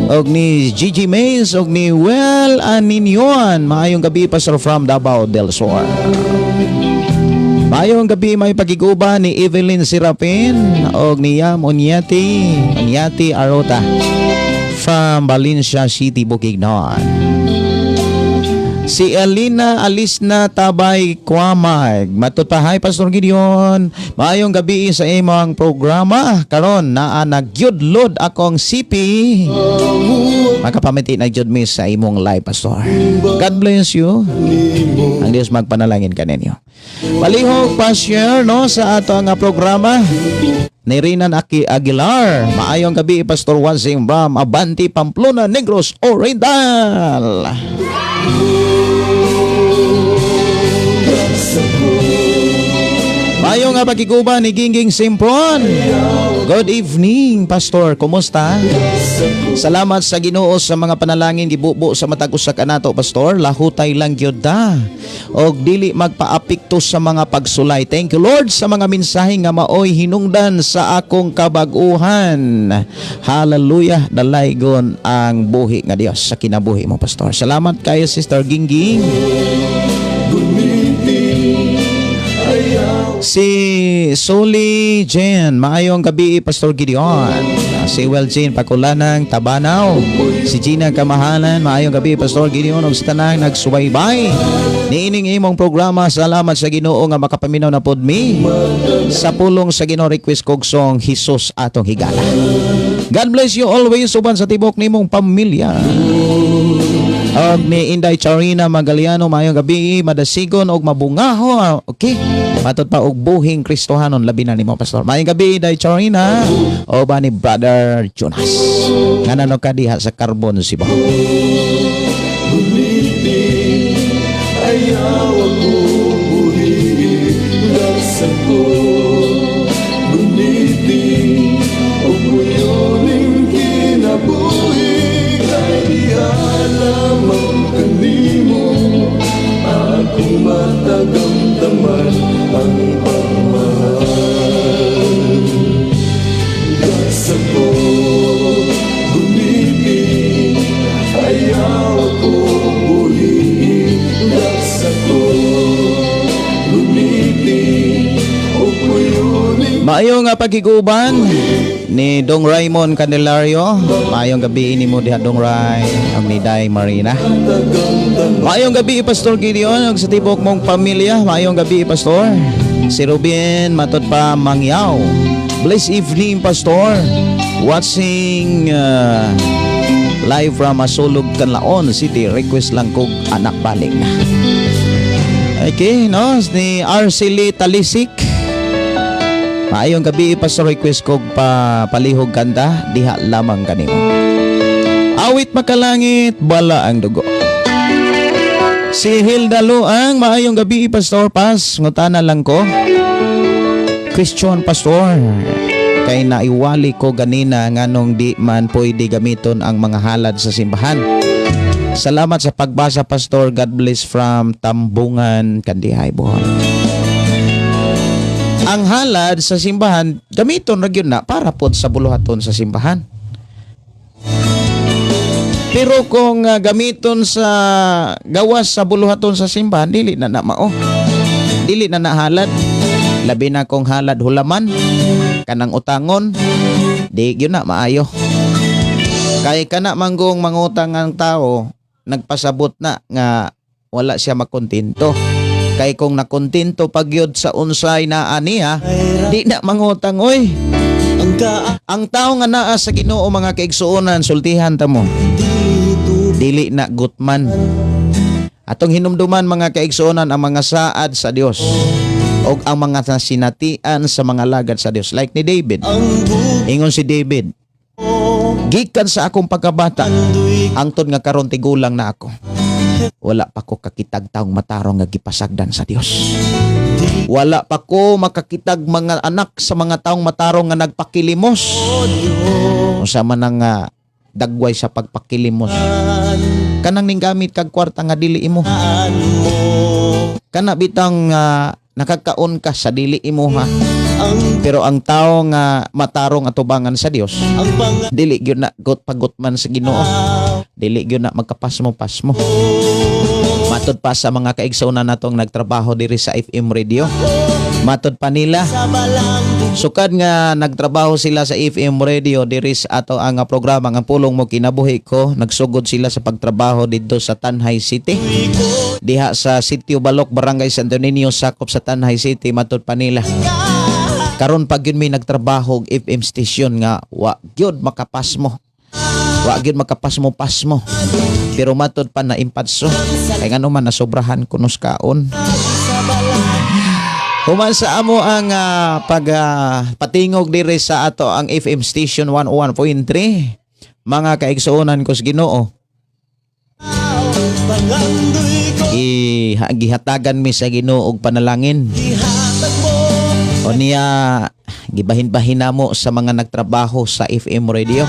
Og ni Gigi Mays, og ni Well Aninyon, maayong gabi, Pastor, from Davao del Sur. Maayong gabi, may pagiguban ni Evelyn Serapin og ni Yam Onyati, Onyati Arota. From Valencia City, Bukidnon. Si Alina Alisna Tabay Kwamag. Matod pa, "Hi, Pastor Gideon. Maayong gabi sa imong programa. Karon naa nagyudlod akong CP. Makapamati na jud mi sa imong live, Pastor. God bless you. Ang Dios magpanalangin kaninyo." Palihog pa-share, no, sa ato nga programa. Ni Rinan Aki Aguilar. "Maayong gabi, Pastor Wansing Bram Abanti, Pamplona, Negros Oriental." Maayong nga pagkiguba ni Gingging Simpron. "Good evening, Pastor. Kumusta? Salamat sa Ginoo sa mga panalangin gibubo sa matag usa kanato, Pastor. Lahutay lang gyud ta og dili magpaapekto sa mga pagsulay. Thank you, Lord, sa mga mensahe nga maoy hinungdan sa akong kabag-uhan. Hallelujah. Dalaygon ang buhi nga Dios sa kinabuhi mo, Pastor." Salamat kayo, Sister Gingging. Si Soli Jen, "Maayong gabi, Pastor Gideon." Si Well Jane Pakulanang Tabanaw. Si Gina Kamahalan, "Maayong gabi, Pastor Gideon, ug sa tanang nagsubaybay niining imong programa. Salamat sa Ginoo nga makapaminaw na pod mi sa pulong sa Ginoo. Request kog song Jesus Atong Higala. God bless you always uban sa tibok nimong pamilya." Og ni Inday Charina Magaliano, "Maayong gabi, madasigon og mabungaho." Okay. Matod pa og buhing Kristohanon labi na nimo, Pastor. Maayong gabi, Inday Charina. O ba ni Brother Jonas. Nganano ka diha sa Carbon Cebu. Gunitin, ayaw ako buhi sa ko. Gunitin, o puyoning kinabuhi. Kay diha lamang kanimo akong matagamtaman ang pagmamahal. Sa ko, gunitin, ayaw ako buhi sa ko. Gunitin, o puyoning Maayo nga pagkiguban ni Dong Raymond Candelario. Maayong gabi nimo diha, Dong Ray, ug ni Day Marina. "Maayong gabi, Pastor Gideon, ug sa tibok mong pamilya. Maayong gabi, Pastor." Si Ruben matod pa Mangyaw. "Bless evening, Pastor. Watching live from Masulog, Canlaon City. Request lang kog Anak Baling." Okay, no? Ni Arcely Talisik. "Maayong gabi, Pastor, request kog pa palihog kanta Diha Lamang Kanimo. Awit Makalangit, Bala ang Dugo." Si Hilda Luang, "Maayong gabi, Pastor Paz, ngutana lang ko. Christian, Pastor. Kay naiwali ko ganina nganong di man pwede gamiton ang mga halad sa simbahan. Salamat sa pagbasa, Pastor. God bless from Tambungan, Kandihay, Bohol." Ang halad sa simbahan, gamiton ra gyud na para pod sa buluhaton sa simbahan. Pero kung gamiton sa gawas sa buluhaton sa simbahan, dili na na mao. Dili na na halad. Labi na kung halad hulaman, kanang utangon, di gyud na maayo. Kay kana manggong mangutang ang tao, nagpasabot na nga wala siya makontento. Kay kung nakontento pagyud sa unsay naa niya, di na mangutang, oy. Ang tao nga naa sa Ginoo, mga kaigsuonan, sultihan ta mo. Dili na gutman. Atong hinumduman, mga kaigsuonan, ang mga saad sa Dios o ang mga sinatian sa mga lagad sa Dios. Like ni David. Ingon si David, "Gikan sa akong pagkabata, hangtod nga karon tigulang na ako, wala pa ko kakitag taong matarong nga gipasagdan sa Dios. Wala pa ko makakitag mga anak sa mga taong matarong nga nagpakilimos." Unsa man ang dagway sa pagpakilimos? Kanang ning gamit kag kwarta nga dili imo. Kana bitang nakakaon ka sa dili imo ha. Pero ang tao nga matarong atubangan sa Dios, dili gyud na got pagutman sa Ginoo. Dili gyud na magkapasmo-pasmo. Matod pa sa mga kaigsuonan natong nagtrabaho diri sa FM radio. Matod pa nila, Sukad nga nagtrabaho sila sa FM radio diri sa ato ang programa nga Pulong Mo Kinabuhi Ko, nagsugod sila sa pagtrabaho didto sa Tanjay City. Diha sa Sitio Balok, Barangay Santo Niño, sakop sa Tanjay City, matud pa nila. Karon pag yun may nagtrabaho og FM station nga wa gyud makapasmo. Wa gyud makapasmo pasmo. Pero matod pa na impatso. Kay ngano man nasobrahan kunos kaon. Human sa amo ang pag patingog diri sa ato ang FM station 101.3, mga kaigsuonan ko sa Ginoo. I gihatagan mi sa Ginoo og panalangin. O niya gibahin-bahin namo sa mga nagtrabaho sa FM radio.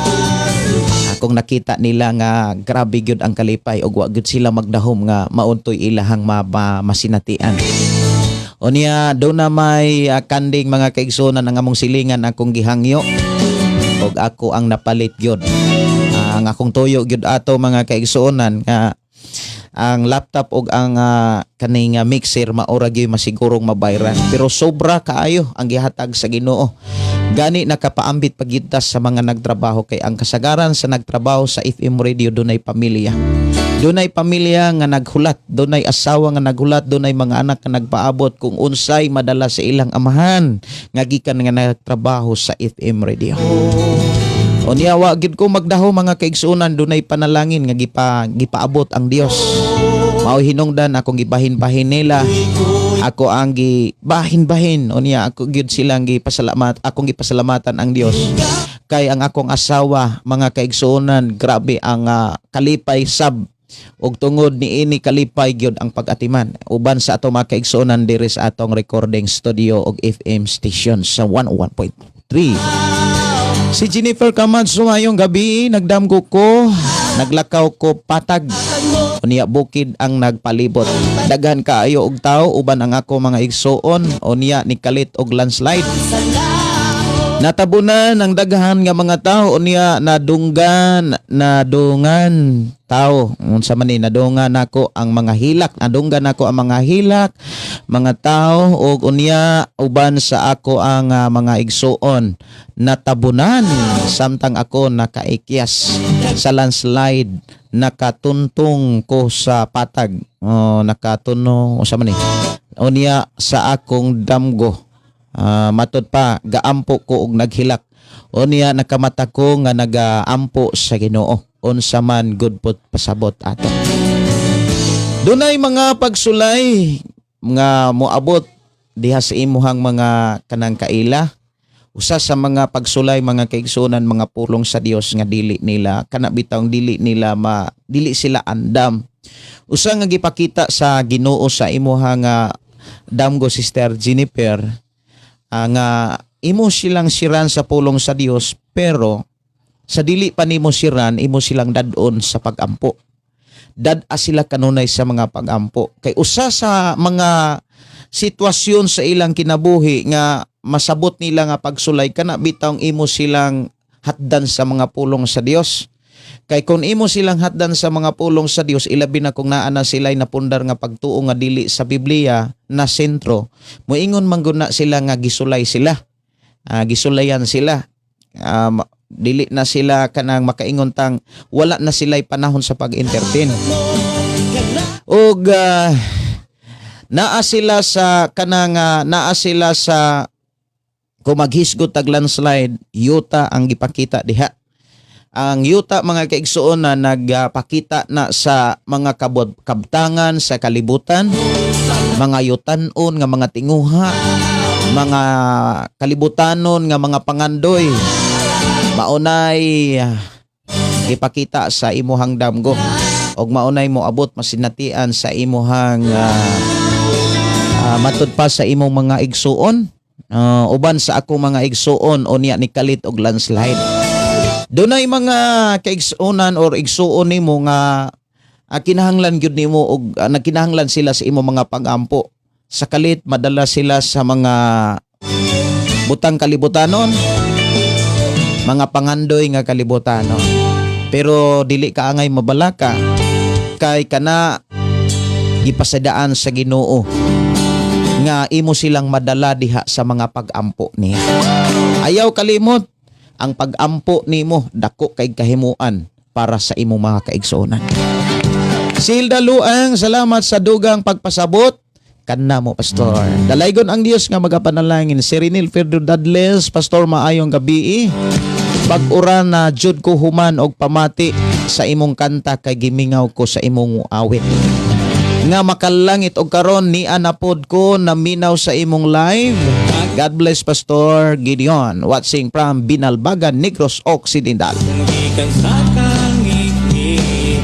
Akong nakita nila nga grabe gyud ang kalipay ug wa gyud sila magdahom nga mauntoy ilahang masinatian. O niya do na may kanding, mga kaigsuonan, ang among silingan akong gihangyo ug ako ang napalit gyud. Ang akong tuyo gyud ato, mga kaigsuonan, nga ang laptop ug ang kaning mixer maura gyud masigurong mabayran. Pero sobra kaayo ang gihatag sa Ginoo. Gani nakapaambit pa gyud ta sa mga nagtrabaho kay ang kasagaran sa nagtrabaho sa FM radio dunay pamilya. Dunay pamilya nga naghulat, dunay asawa nga naghulat, dunay mga anak nga nagpaabot kung unsay madala sa ilang amahan nga gikan nga nagtrabaho sa FM radio. O niya wa gid ko magdaho, mga kaigsuonan, dunay panalangin nga gipaabot ang Dios. Mao hinungdan akong gibahin-bahin nila. Ako ang gibahin-bahin o niya ako gyud silang gipasalamat, akong gipasalamatan ang Dios. Kay ang akong asawa, mga kaigsuonan, grabe ang kalipay sab ug tungod niini kalipay gyud ang pag-atiman uban sa ato, mga kaigsuonan, diri sa atong recording studio og FM station sa 101.3. Si Jennifer Camacho, mayong gabi, nagdamgo ko, naglakaw ko patag. Unya bukid ang nagpalibot. Daghan kaayo og tao uban ang ako mga igsuon, unya nikalit og landslide. Natabunan ang daghan nga mga tao, unya nadunggan, nadungan tao. Unsa man ni nadungan nako ang mga hilak, nadunggan nako ang mga hilak, mga tao ug unya uban sa ako ang mga igsuon natabunan samtang ako nakaikyas sa landslide, nakatuntong ko sa patag. Oh, nakatuno, unsa man ni unya sa akong damgo. Matod pa gaampo ko og naghilak. Unya nakamata ko nga nagaampo sa Ginoo. Unsa man gud pot pasabot ato. Dunay mga pagsulay nga moabot diha sa imuhang mga kanang kaila. Usa sa mga pagsulay, mga kaigsuonan, mga pulong sa Dios nga dili nila kana bitawng dili nila ma dili sila andam. Usa nga gipakita sa Ginoo sa imuha nga damgo, Sister Jennifer, nga imo silang siran sa pulong sa Dios, pero sa dili pa nimo siran, imo silang dad-on sa pagampo. Dad-a sila kanunay sa mga pagampo kay usa sa mga sitwasyon sa ilang kinabuhi nga masabot nila nga pagsulay kana bitawng imo silang hatdan sa mga pulong sa Dios. Kay kung imo silang hatdan sa mga pulong sa Dios, ilabi na kung naa na sila'y napundar nga pagtuo nga dili sa Biblia na sentro, moingon man gud na sila nga gisulay sila. Gisulayan sila. Dili na sila kanang makaingon tang wala na sila'y panahon sa pag-entertain. Og naa sila sa kanang naa sila sa kung maghisgot tag landslide, yuta ang gipakita diha. Ang yuta, mga kaigsuon, na nagpakita na sa mga kabtangan sa kalibutan, mga yutanon nga mga tinguha, mga kalibutanon nga mga pangandoy. Maunay ipakita sa imuhang damgo og maunay mo abot masinatian sa imuhang matud pa sa imong mga igsuon. Uban sa akong mga igsuon, unya ni kalit og landslide. Dunay mga kaigsuonan or igsuon nimo nga kinahanglan gyud nimo og nagkinahanglan sila sa imong mga pagampo. Sa kalit madala sila sa mga butang kalibutanon, mga pangandoy nga kalibutanon. Pero dili ka angay mabalaka kay kana gipasadaan sa Ginoo nga Nga imo silang madala diha sa mga pag-ampo niya. Ayaw kalimot, ang pag-ampo nimo dako kay kahimuan para sa imong mga kaigsuonan. Silda Luang, salamat sa dugang pagpasabot. Kana mo, Pastor. Dalaygon ang Dios nga magapanalangin. Si Renil Ferdo Dadles, Pastor, maayong gabi. Pag-ura na jud ko human og pamati sa imong kanta kay gimingaw ko sa imong awit. Nga makalangit og karon ni anapod ko naminaw sa imong live. God bless, Pastor Gideon, watching from Binalbagan, Negros Occidental. Gikan sa kangikik,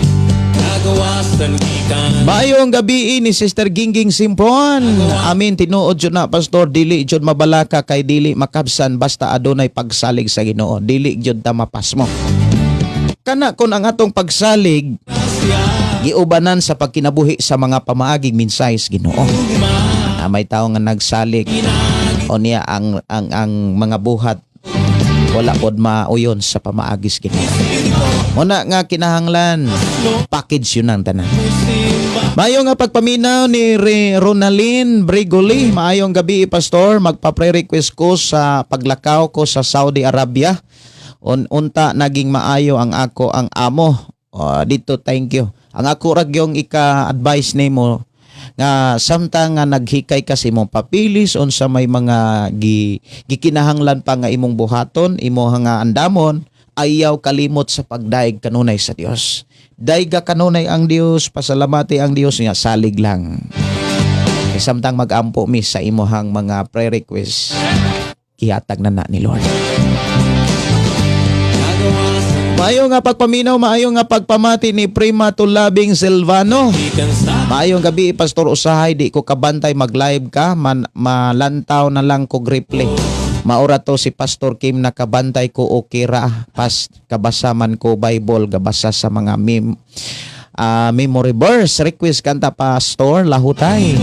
nagawasan gikan. Maayong gabi ni Sister Gingging Simpron. Amin, tinuod jud na, Pastor, dili jud mabalaka kay dili makabsan basta adunay pagsalig sa Ginoo. Dili jud ta mapasmo. Kana kon ang atong pagsalig giubanan sa pagkinabuhi sa mga pamaaging mensahe sa Ginoo. Ah, may tao nga nagsalig o niya ang mga buhat wala pod mauyon sa pamaagi sa Ginoo. Muna nga kinahanglan package yun ang tanan. Maayong nga pagpaminaw ni Ronalyn Brigoli. Maayong gabi, Pastor. Magpa-pre-request ko sa paglakaw ko sa Saudi Arabia. Unta naging maayo ang ako ang amo. Oh, dito, thank you. Ang ako ra gyung ika-advise nimo nga samtang nga naghikay kasi imong papilis unsa may mga gikinahanglan pa nga imong buhaton, imo nga andamon, ayaw kalimot sa pagdaig kanunay sa Dios. Daiga kanunay ang Dios, pasalamati ang Dios nga salig lang. Kay samtang magampo mi sa imuhang mga prayer request, gihatag na na ni Lord. Maayo nga pagpaminaw, maayo nga pagpamati ni Prima Tulabing Silvano. Gikan sa Maayong gabi, Pastor, usahay di ko kabantay mag-live ka, man, malantaw na lang ko replay. Maura to si Pastor Kim, nakabantay ko, okay ra pas kabasa man ko Bible, gabasa sa mga memory verse. Request kanta, Pastor, Lahutay.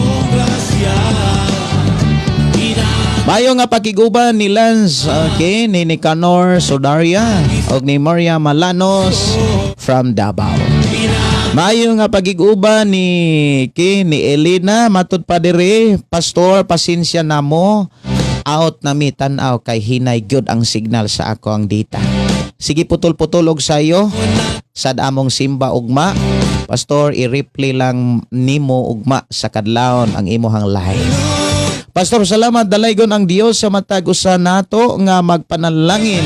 Mayo nga pakiguban ni Lance, okay, ni Nicanor Sodaria og ni Maria Malanos from Davao. Maayo nga pagiguban ni ki ni Elena, matud pa diri, Pastor, pasensya namo, out na mi tan-aw kay hinay gyud ang signal sa ako ang data. Sige, putol-putol og sayo sad among simba ugma. Pastor, i-replay lang nimo ugma sa kadlawon ang imuhang live. Pastor, salamat. Dalaygon ang Dios sa matag usa nato nga magpanalangin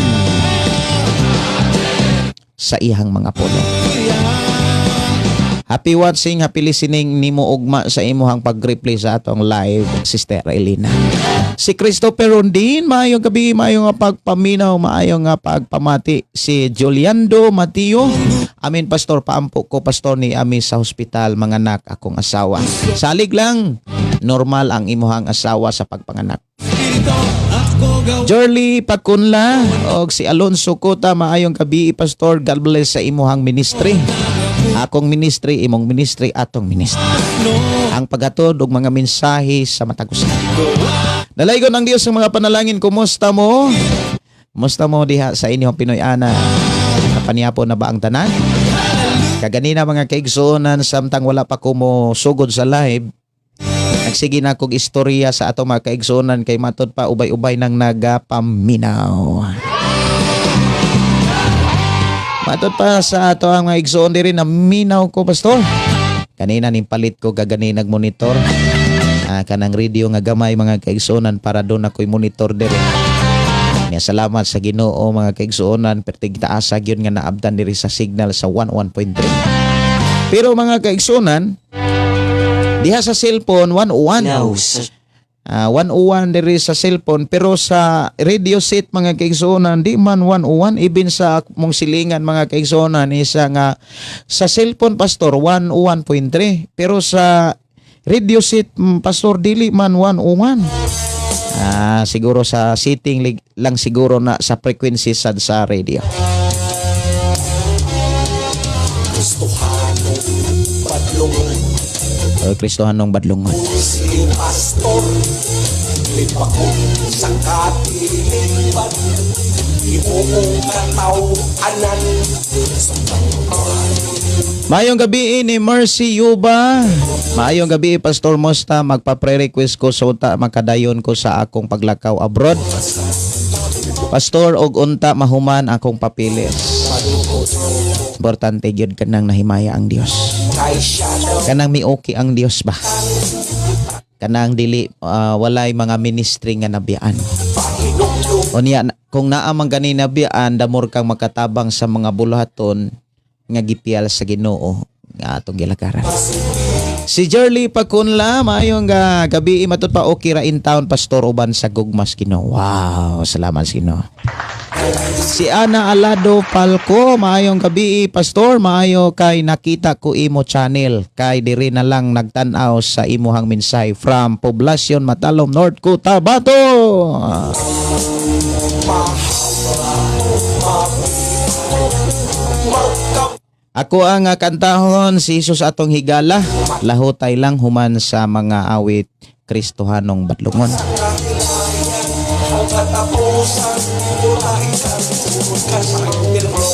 sa ihang mga pulong. Happy watching, happy listening nimo ugma sa imuhang pag-replay sa atong live, Sister Elena. Si Christopher Rondin, maayong gabi, maayong nga pagpaminaw, maayong nga pagpamati. Si Juliando Matio, amin Pastor, paampo ko, Pastor, ni ami sa hospital, manganak akong asawa. Salig lang, normal ang imuhang asawa sa pagpanganak. Jorly Pacunla og si Alonso Cota, maayong gabi, Pastor, God bless sa imuhang ministry. Akong ministry, imong ministry, atong ministry. Ang paghatod og mga mensahe sa matag usa. Dalaygon ang Dios ng mga panalangin. Kumusta mo? Kumusta mo diha sa inyong Pinoy Ana? Napaniapo na ba ang tanan? Kaganina, mga kaigsuonan, samtang wala pa ko mo sugod sa live, nagsige na kog istorya sa ato mga kaigsuonan kay matod pa ubay-ubay nang nagapaminaw. Matod pa sa ato ang mga igsoon diri, naminaw ko, Pastor. Kanina ning palit ko gaganinag monitor. Ah, kanang radio nga gamay, mga kaigsuonan, para doon ako'y monitor diri. Nya salamat sa Ginoo, mga kaigsuonan, pertig taasa gyud nga naabtan diri sa signal sa 11.3. Pero mga kaigsuonan, diha sa cellphone 101. Now sa Ah, 101 diri sa cellphone, pero sa radio set, mga kaigsuonan, di man 101. Even sa mong silingan, mga kaigsuonan, isa nga sa cellphone, Pastor, 101.3, pero sa radio set, Pastor, dili man 101. Ah, siguro sa setting lang siguro na sa frequency sad sa radio. Kristohanong Badlungon. O Kristohanong Badlungon. Si Pastor Lipakon sa katilipan, Ibuong kataw-anan sa Maayong gabi ni Mercy Yuba. Maayong gabi, Pastor Mosta, magpa-pre-request ko sa unta makadayon ko sa akong paglakaw abroad. Pastor, og unta mahuman akong papilis. Importante gyud kanang nahimaya ang Dios. Kanang mi-okay ang Dios ba? Kanang dili walay mga ministry nga nabiyaan. Unya kung naa man gani nabiyaan, damor kang makatabang sa mga buluhaton nga gipiyal sa Ginoo nga atong gilakaran. Si Jerly Pacunla, maayong gabi, matud pa okay ra in town, Pastor, uban sa gugmas Ginoo. Wow, salamat sa Ginoo. Si Ana Alado Palco, maayong gabi, Pastor, maayo kay nakita ko imo channel kay diri na lang nagtan-aw sa imuhang mensahe from Poblacion Matalom North Cotabato. Ako ang kantahon si Jesus atong higala, lahutay lang human sa mga awit Kristohanong badlungon. Ang katapusan, wala ka sa impyerno.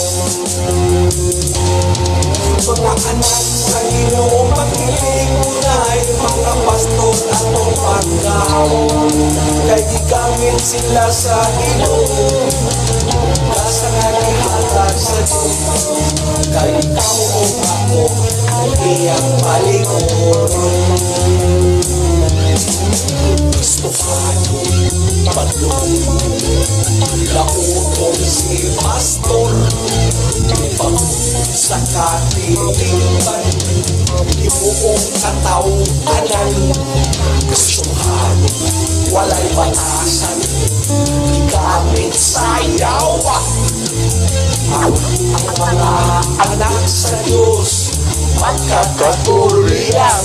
Mga anak sa Ginoo, maglilingkunay, mga pastor atong pagkaon. Kay gigamit sila sa Ginoo, nasa nga gihatag sa Diyos. Kay ikaw o ako, iyang palikod. Kristohano, badlong, lautong si pastor, ipag sa katiliban, ibuong katawanan. Kristohano, walay batasan, gigamit sa yawa. Ang mga anak sa Diyos, magkakatulian.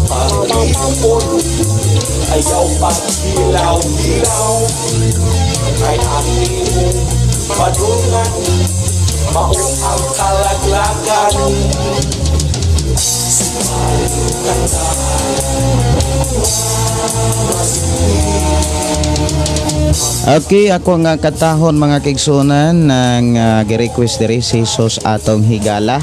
Pag-ipon, ayaw paghilaw-hilaw, kay ang imong padungan, mao ang kalaglagan. Sumali Okay, ako nga katahon, mga kigsunan, ng gi-request diri si Jesus atong higala.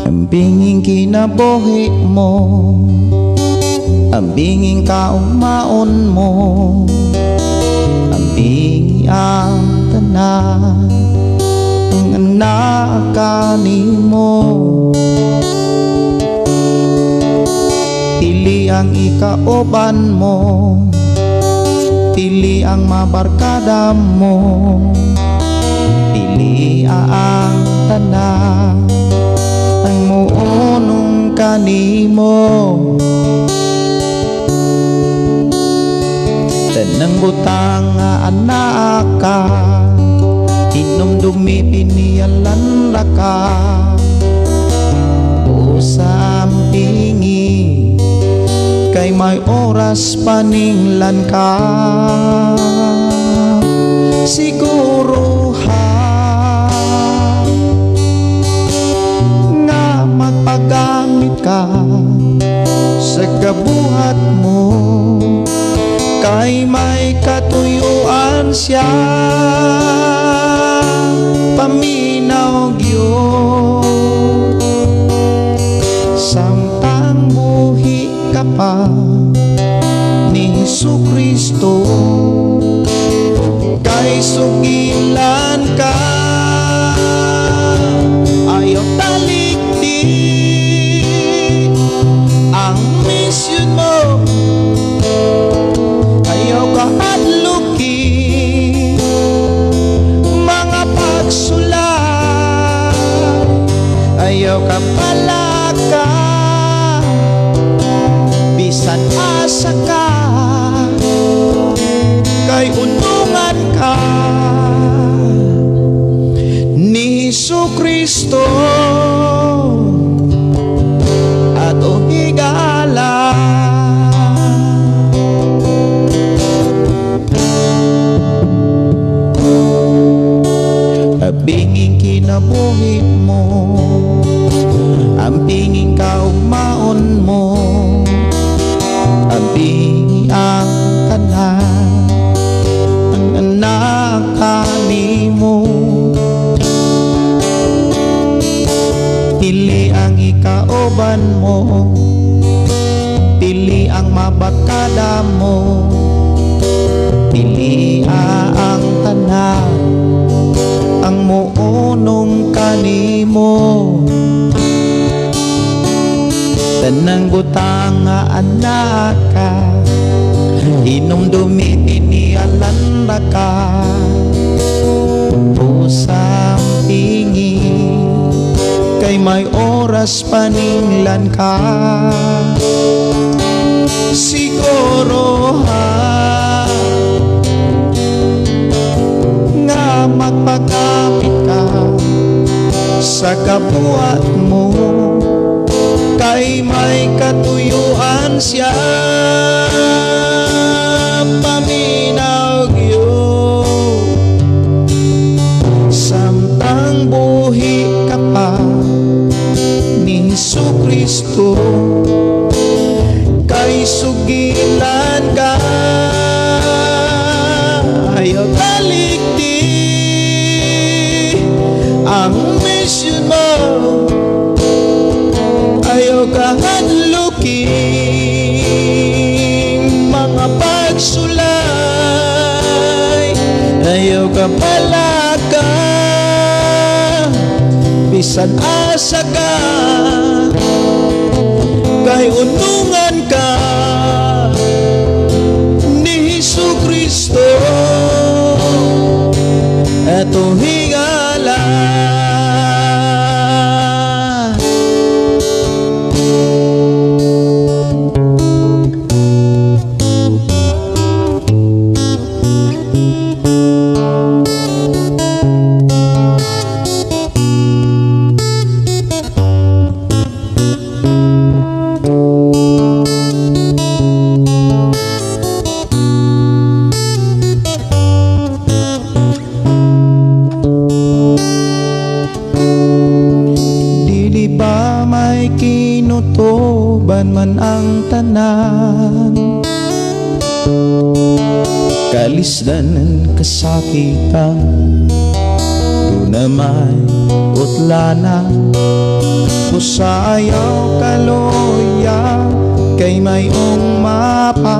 Ang binging kinabuhi mo, ang binging kaumaon mo, ang bingi ang tanan, ang anak kanimo. Pili ang ikauban mo, pili ang mabarkada mo, pili ang tanan ang muunong kanimo. Tanang butang nga anak ka, hinumdumi piniyalan ra ka. Usam pingi kay may oras paninglan ka. Siguro ha nga magpagamit ka sa kabuhat mo, kay may katuyuan siya paminaw gyud. Samtang buhi ka pa ni Hesus Kristo, kay sugilan ka, ayaw talikdi ang mission mo, ayaw ka adluki mga pagsulay. Bisan asa ka, kay unungan ka ni Hesus Kristo atong higala. Binging kinabuhi mo, ang binging kaugmaon mo, ang bingi ang tanan, ang anak kanimo. Pili ang ikauban mo, pili ang mabakada mo, pili ang tanan, ang muunong kanimo. Tanang butang nga anak ka, hinumdumi tinialan ra ka. Usang tingi, kay may oras paninglan ka. Siguro ha, nga magpakapit ka sa kabuhat mo, kay may katuyuan siya. Paminaw gyud samtang buhi ka pa ni Hesus Kristo, kay sugilan ka. Ayaw kaligti ang mission mo, ayaw kahadlukin mga pagsulay, ayaw ka palaka bisan asa ka, kay unungan ka ni Hesus Kristo atong higala. Dili ba may kinutuban man ang tanan, kalisdan kasakitan, duna may utlana. Busa ayaw kaloya, kay mayong mapa.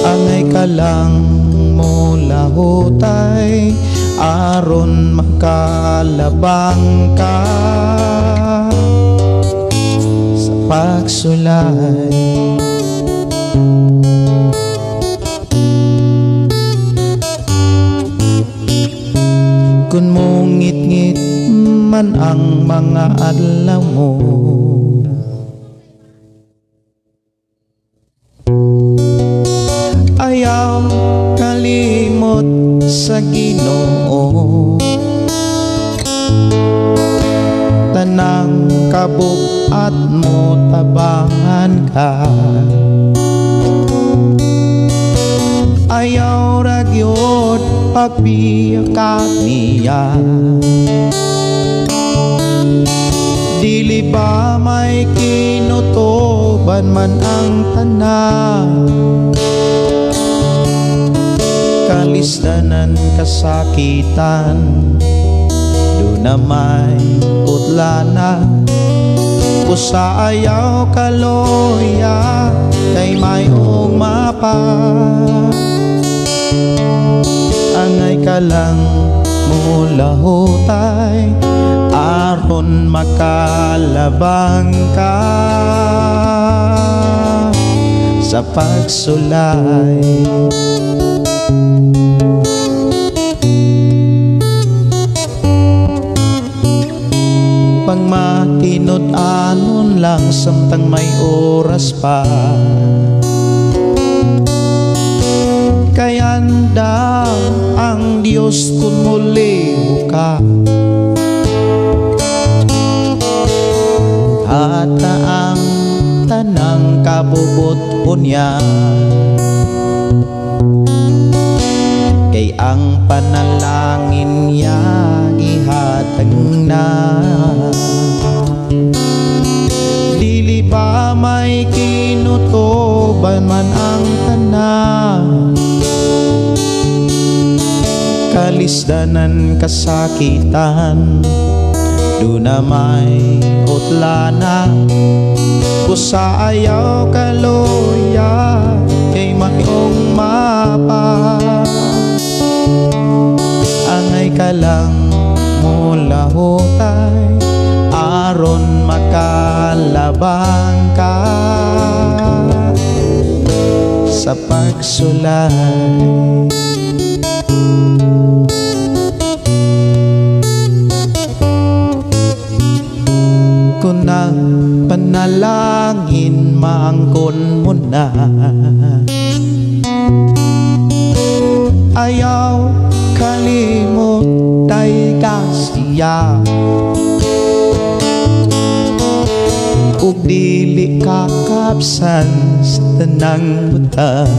Angay ka lang mo lahutay, aron makalabang ka sa pagsulay. Kung mungit-ngit man ang mga adlaw mo, ayaw kalimot sa Ginoo. Tanang kabug-at mo tabangan ka, ayaw ra gyud pagbiya niya. Dili ba may kinutuban man ang tanan, kalisdanan kasakitan, duna may utlana. Usa ayaw kaloya, kay mayong mapa. Angay ka lang mulahutay, aron makalabang ka sa pagsulay. Pangmatinud-anon Karon lang samtang may oras pa. Kay andam ang Dios kung muliho ka. Hata ang tanang kabubot unya. Kay ang panalangin niya gihatag na. Dili ba may kinutuban man ang tanan? Kalisdanan kasakitan, duna may utlana. Busa ayaw kaluya, kay mayong mapa. Angay ka lang mulahutay, aron makalabang ka sa pagsulay. Kung nagpanalangin, maangkon mo na. Ayaw kalimot tay kasiya. Ug dili kakapsan sa tanang butan.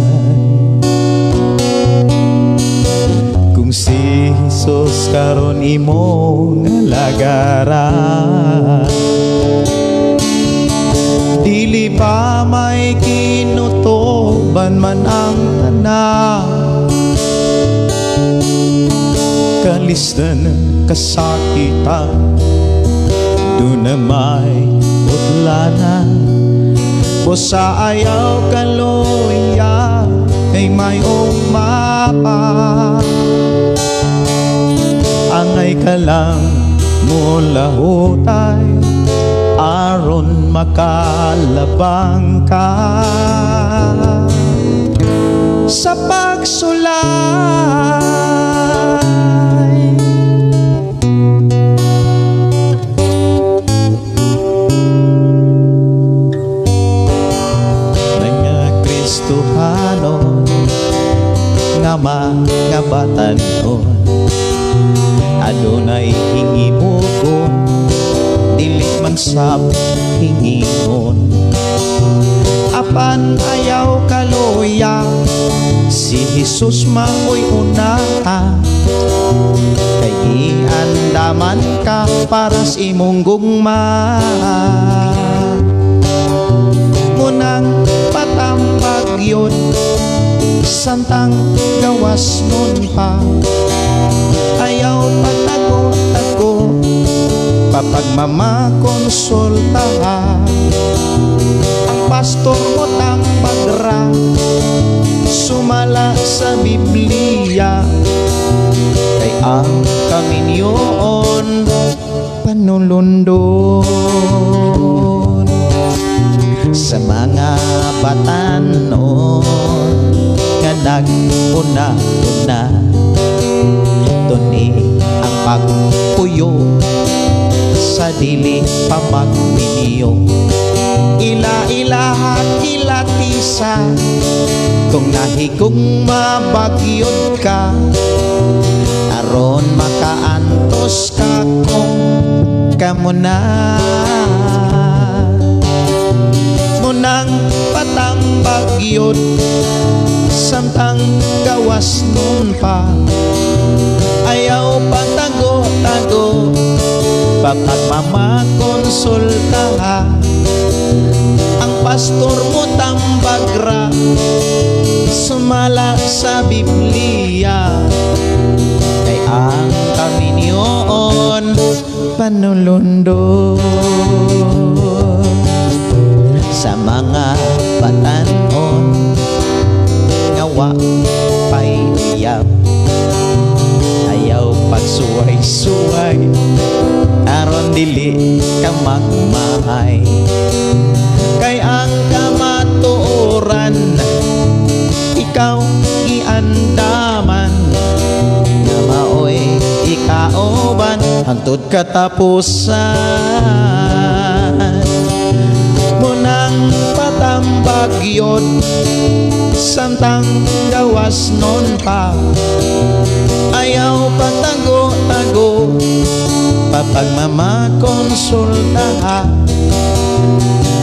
Kung si Jesus karon imong alagaran, dili ba may kinutuban man ang tanan? Kalisdan kasakitan, duna may utlana. Busa ayaw kaluya, kay may umapa. Angay ka lang mulahutay, aron makalabang ka sa pagsulay. Mga Kristohanon nga mga batan-on, adunay hingibugon, dili man sab hingingon. Apan ayaw kaluya, si Jesus maoy unaha. Kay giandaman ka para sa imong gugma. Munang patambag yun, santang gawas nun pa. Ayaw patago-tago, papagmamakonsulta. Ang pastor mo tambagra, sumala sa Biblia. Kay ang kaminyoon panulundon sa mga batanon nga nag-una-una. Tuni ang pagpuyo sa dili pa magminyo. Ila-ilaha kilatisa, kung nahigong mabagyod ka, aron makaantos ka kung kamo na. Munang patambagyod, samtang gawas nun pa. Ayaw patago-tago, papagmamakonsulta. Ang pastor mo tambagra, sumala sa Biblia. Kay ang kaminyoon panulundon sa mga batan-on nga wa pay uyab. Ayaw pagsuway-suway, aron dili ka magmahay. Kay ang kamatuoran, ikaw giandaman, nga maoy ikauban hangtod katapusan. gayod samtang gawas nun pa. Ayaw patago-tago, papagmamakonsulta.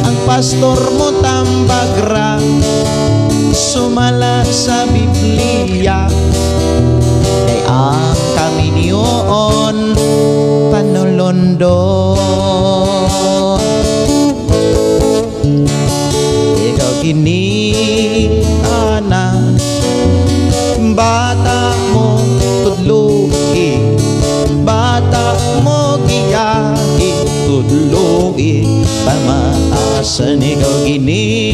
Ang pastor mo tambagra, sumala sa Biblia. Kay ang kaminyoon panulundo. Ikaw kini ana, bata mo tudlogi, bata mo giyahi tudlogi pamatasan. Ikaw gini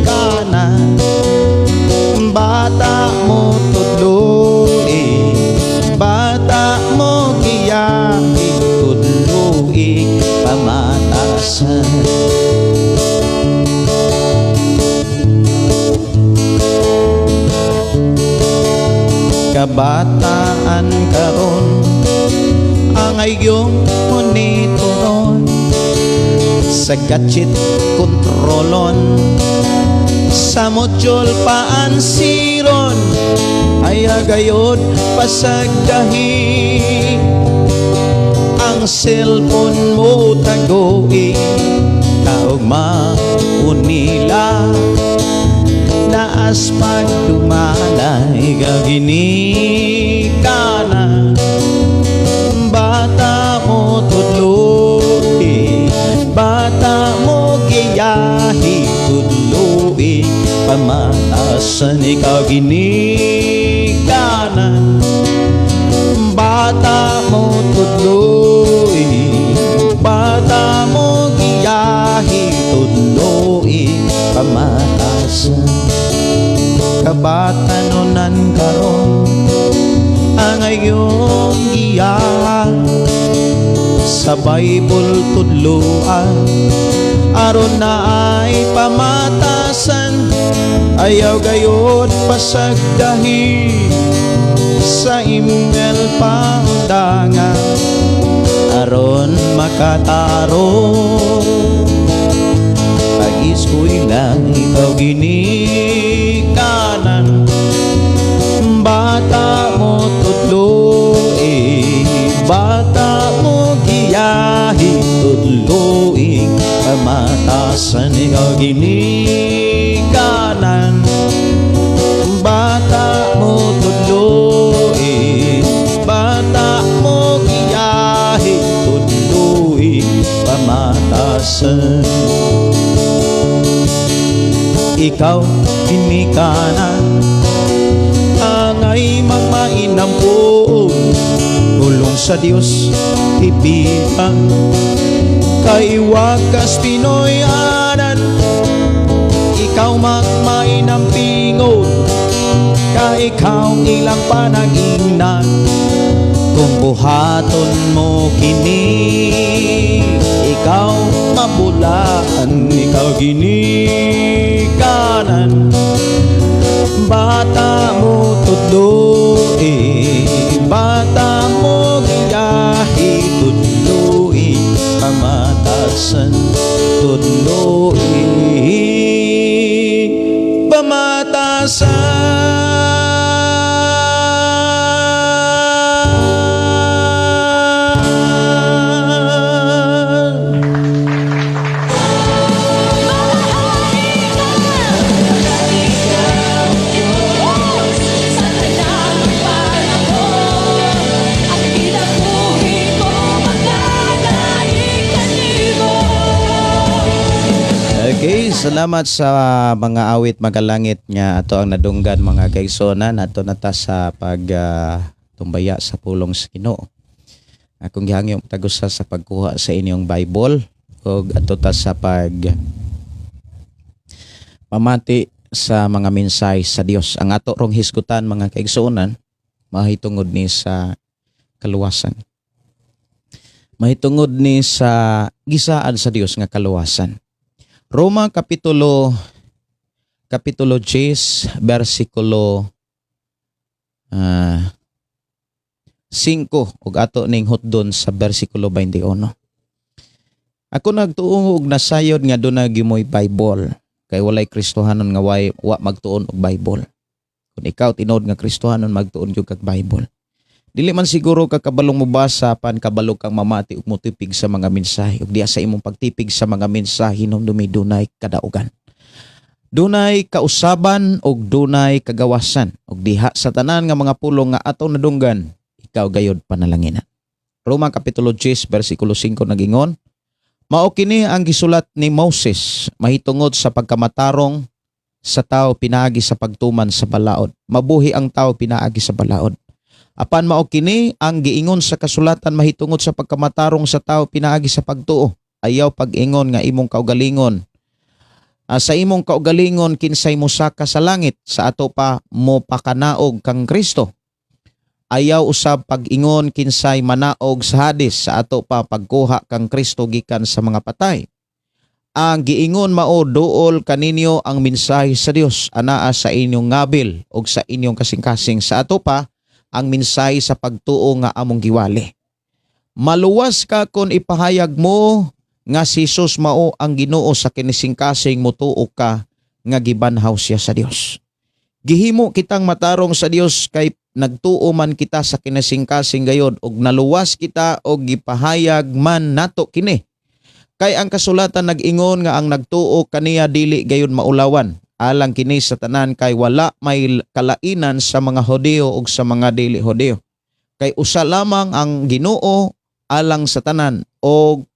kana, bata mo tudlogi, bata mo giyahi tudlogi pamatasan. Kabataan karon ang iyong monitoron, sa gadget kontrolon, sa module paansiron, ay agayod pasagdahi ang cellphone mo tagoi kaugma unila naas pagdumalay gagini kana, bata mo tudloy, bata mo giyahi tudloy pamatasan. Ikaw gini kana, bata mo tudloy, bata mo giyahi tudloy pamatasan. Kabatanunan karon ang iyong giyahan, sa Bible tudloan aron na ay pamatasan. Ayaw gayod pasagdahi sa email pandangan aron makatarong pag-eskwela. Ikaw ginikanan, bata mo tudloy, bata mo giyahi tudloy pamatasan. Ikaw ginikanan, bata mo tudloy, bata mo giyahi tudloy pamatasan. Ikaw ginikanan angay magmainampon, tulong sa Dios tipikan kay wakas Pinoy anan. Ikaw magmainampingon kay ikaw ilang panag-ingnan. Kung buhaton mo kini, ikaw mabulaan. Ikaw ginikanan, bata mo tudloy, bata mo giyahi tudloy pamatasan, tudloy pamatasan. Sa tanang panahon, ang kinabuhi ko magdadaig kanimo. Okay, salamat sa mga awit magalangit nga ato ang nadunggan, mga kaigsuonan, ato nata sa pag tumbaya sa pulong sa Ginoo. Akong gihangyo tagusa sa pagkuha sa inyong Bible ug ato ta sa pag pamati sa mga mensahe sa Dios. Ang ato rong hisgutan, mga kaigsuonan, mahitungod ni sa kaluwasan. Mahitungod ni sa gisaad sa Dios nga kaluwasan. Roma kapitulo 10 bersikulo 5 ug ato ning hutdon sa bersikulo 21. Ako nagtuo og nasayod nga duna gimoy Bible. Kay walay Kristohanon nga way wa magtuon og Bible. Kung ikaw tinuod nga Kristohanon, magtuon gyud kag Bible. Dili man siguro ka kabalong mobasa, pan kabalo kang mamati ug motipig sa mga mensahe. Ug diya sa imong pagtipig sa mga mensahe, hinumdumi, dunay kadaugan. Dunay kausaban ug dunay kagawasan. Ug diha sa tanan nga mga pulong nga atong nadunggan, ikaw gayod panalanginan. Roma Kapitulo 10 versikulo 5 nagingon, "Mao kini ang gisulat ni Moses mahitungod sa pagkamatarong sa tao pinaagi sa pagtuman sa balaod. Mabuhi ang tao pinaagi sa balaod. Apan mao kini ang giingon sa kasulatan mahitungod sa pagkamatarong sa tao pinaagi sa pagtuo. Ayaw pag-ingon nga imong kaugalingon, sa imong kaugalingon, kinsay mosaka sa langit, sa ato pa mo pakanaog kang Kristo. Ayaw usab pag-ingon, kinsay manaog sa Hades, sa ato pa pagkuha kang Kristo gikan sa mga patay. Ang giingon mao, duol kaninyo ang mensahe sa Dios anaa sa inyong ngabil ug sa inyong kasing-kasing, sa ato pa ang mensahe sa pagtuo nga among giwali. Maluwas ka kon ipahayag mo nga si Jesus mao ang Ginoo sa kinisingkasing motuo ka nga gibanhaw siya sa Dios." Gihimo kitang matarong sa Dios kay nagtuo man kita sa kinasingkasing gayod og naluwas kita og gipahayag man nato kini. Kay ang kasulatan nag-ingon nga ang nagtuo kaniya dili gayud maulawan. Alang kini sa tanan kay wala may kalainan sa mga Hodeo ug sa mga dili Hodeo. Kay usa lamang ang Ginoo alang sa tanan og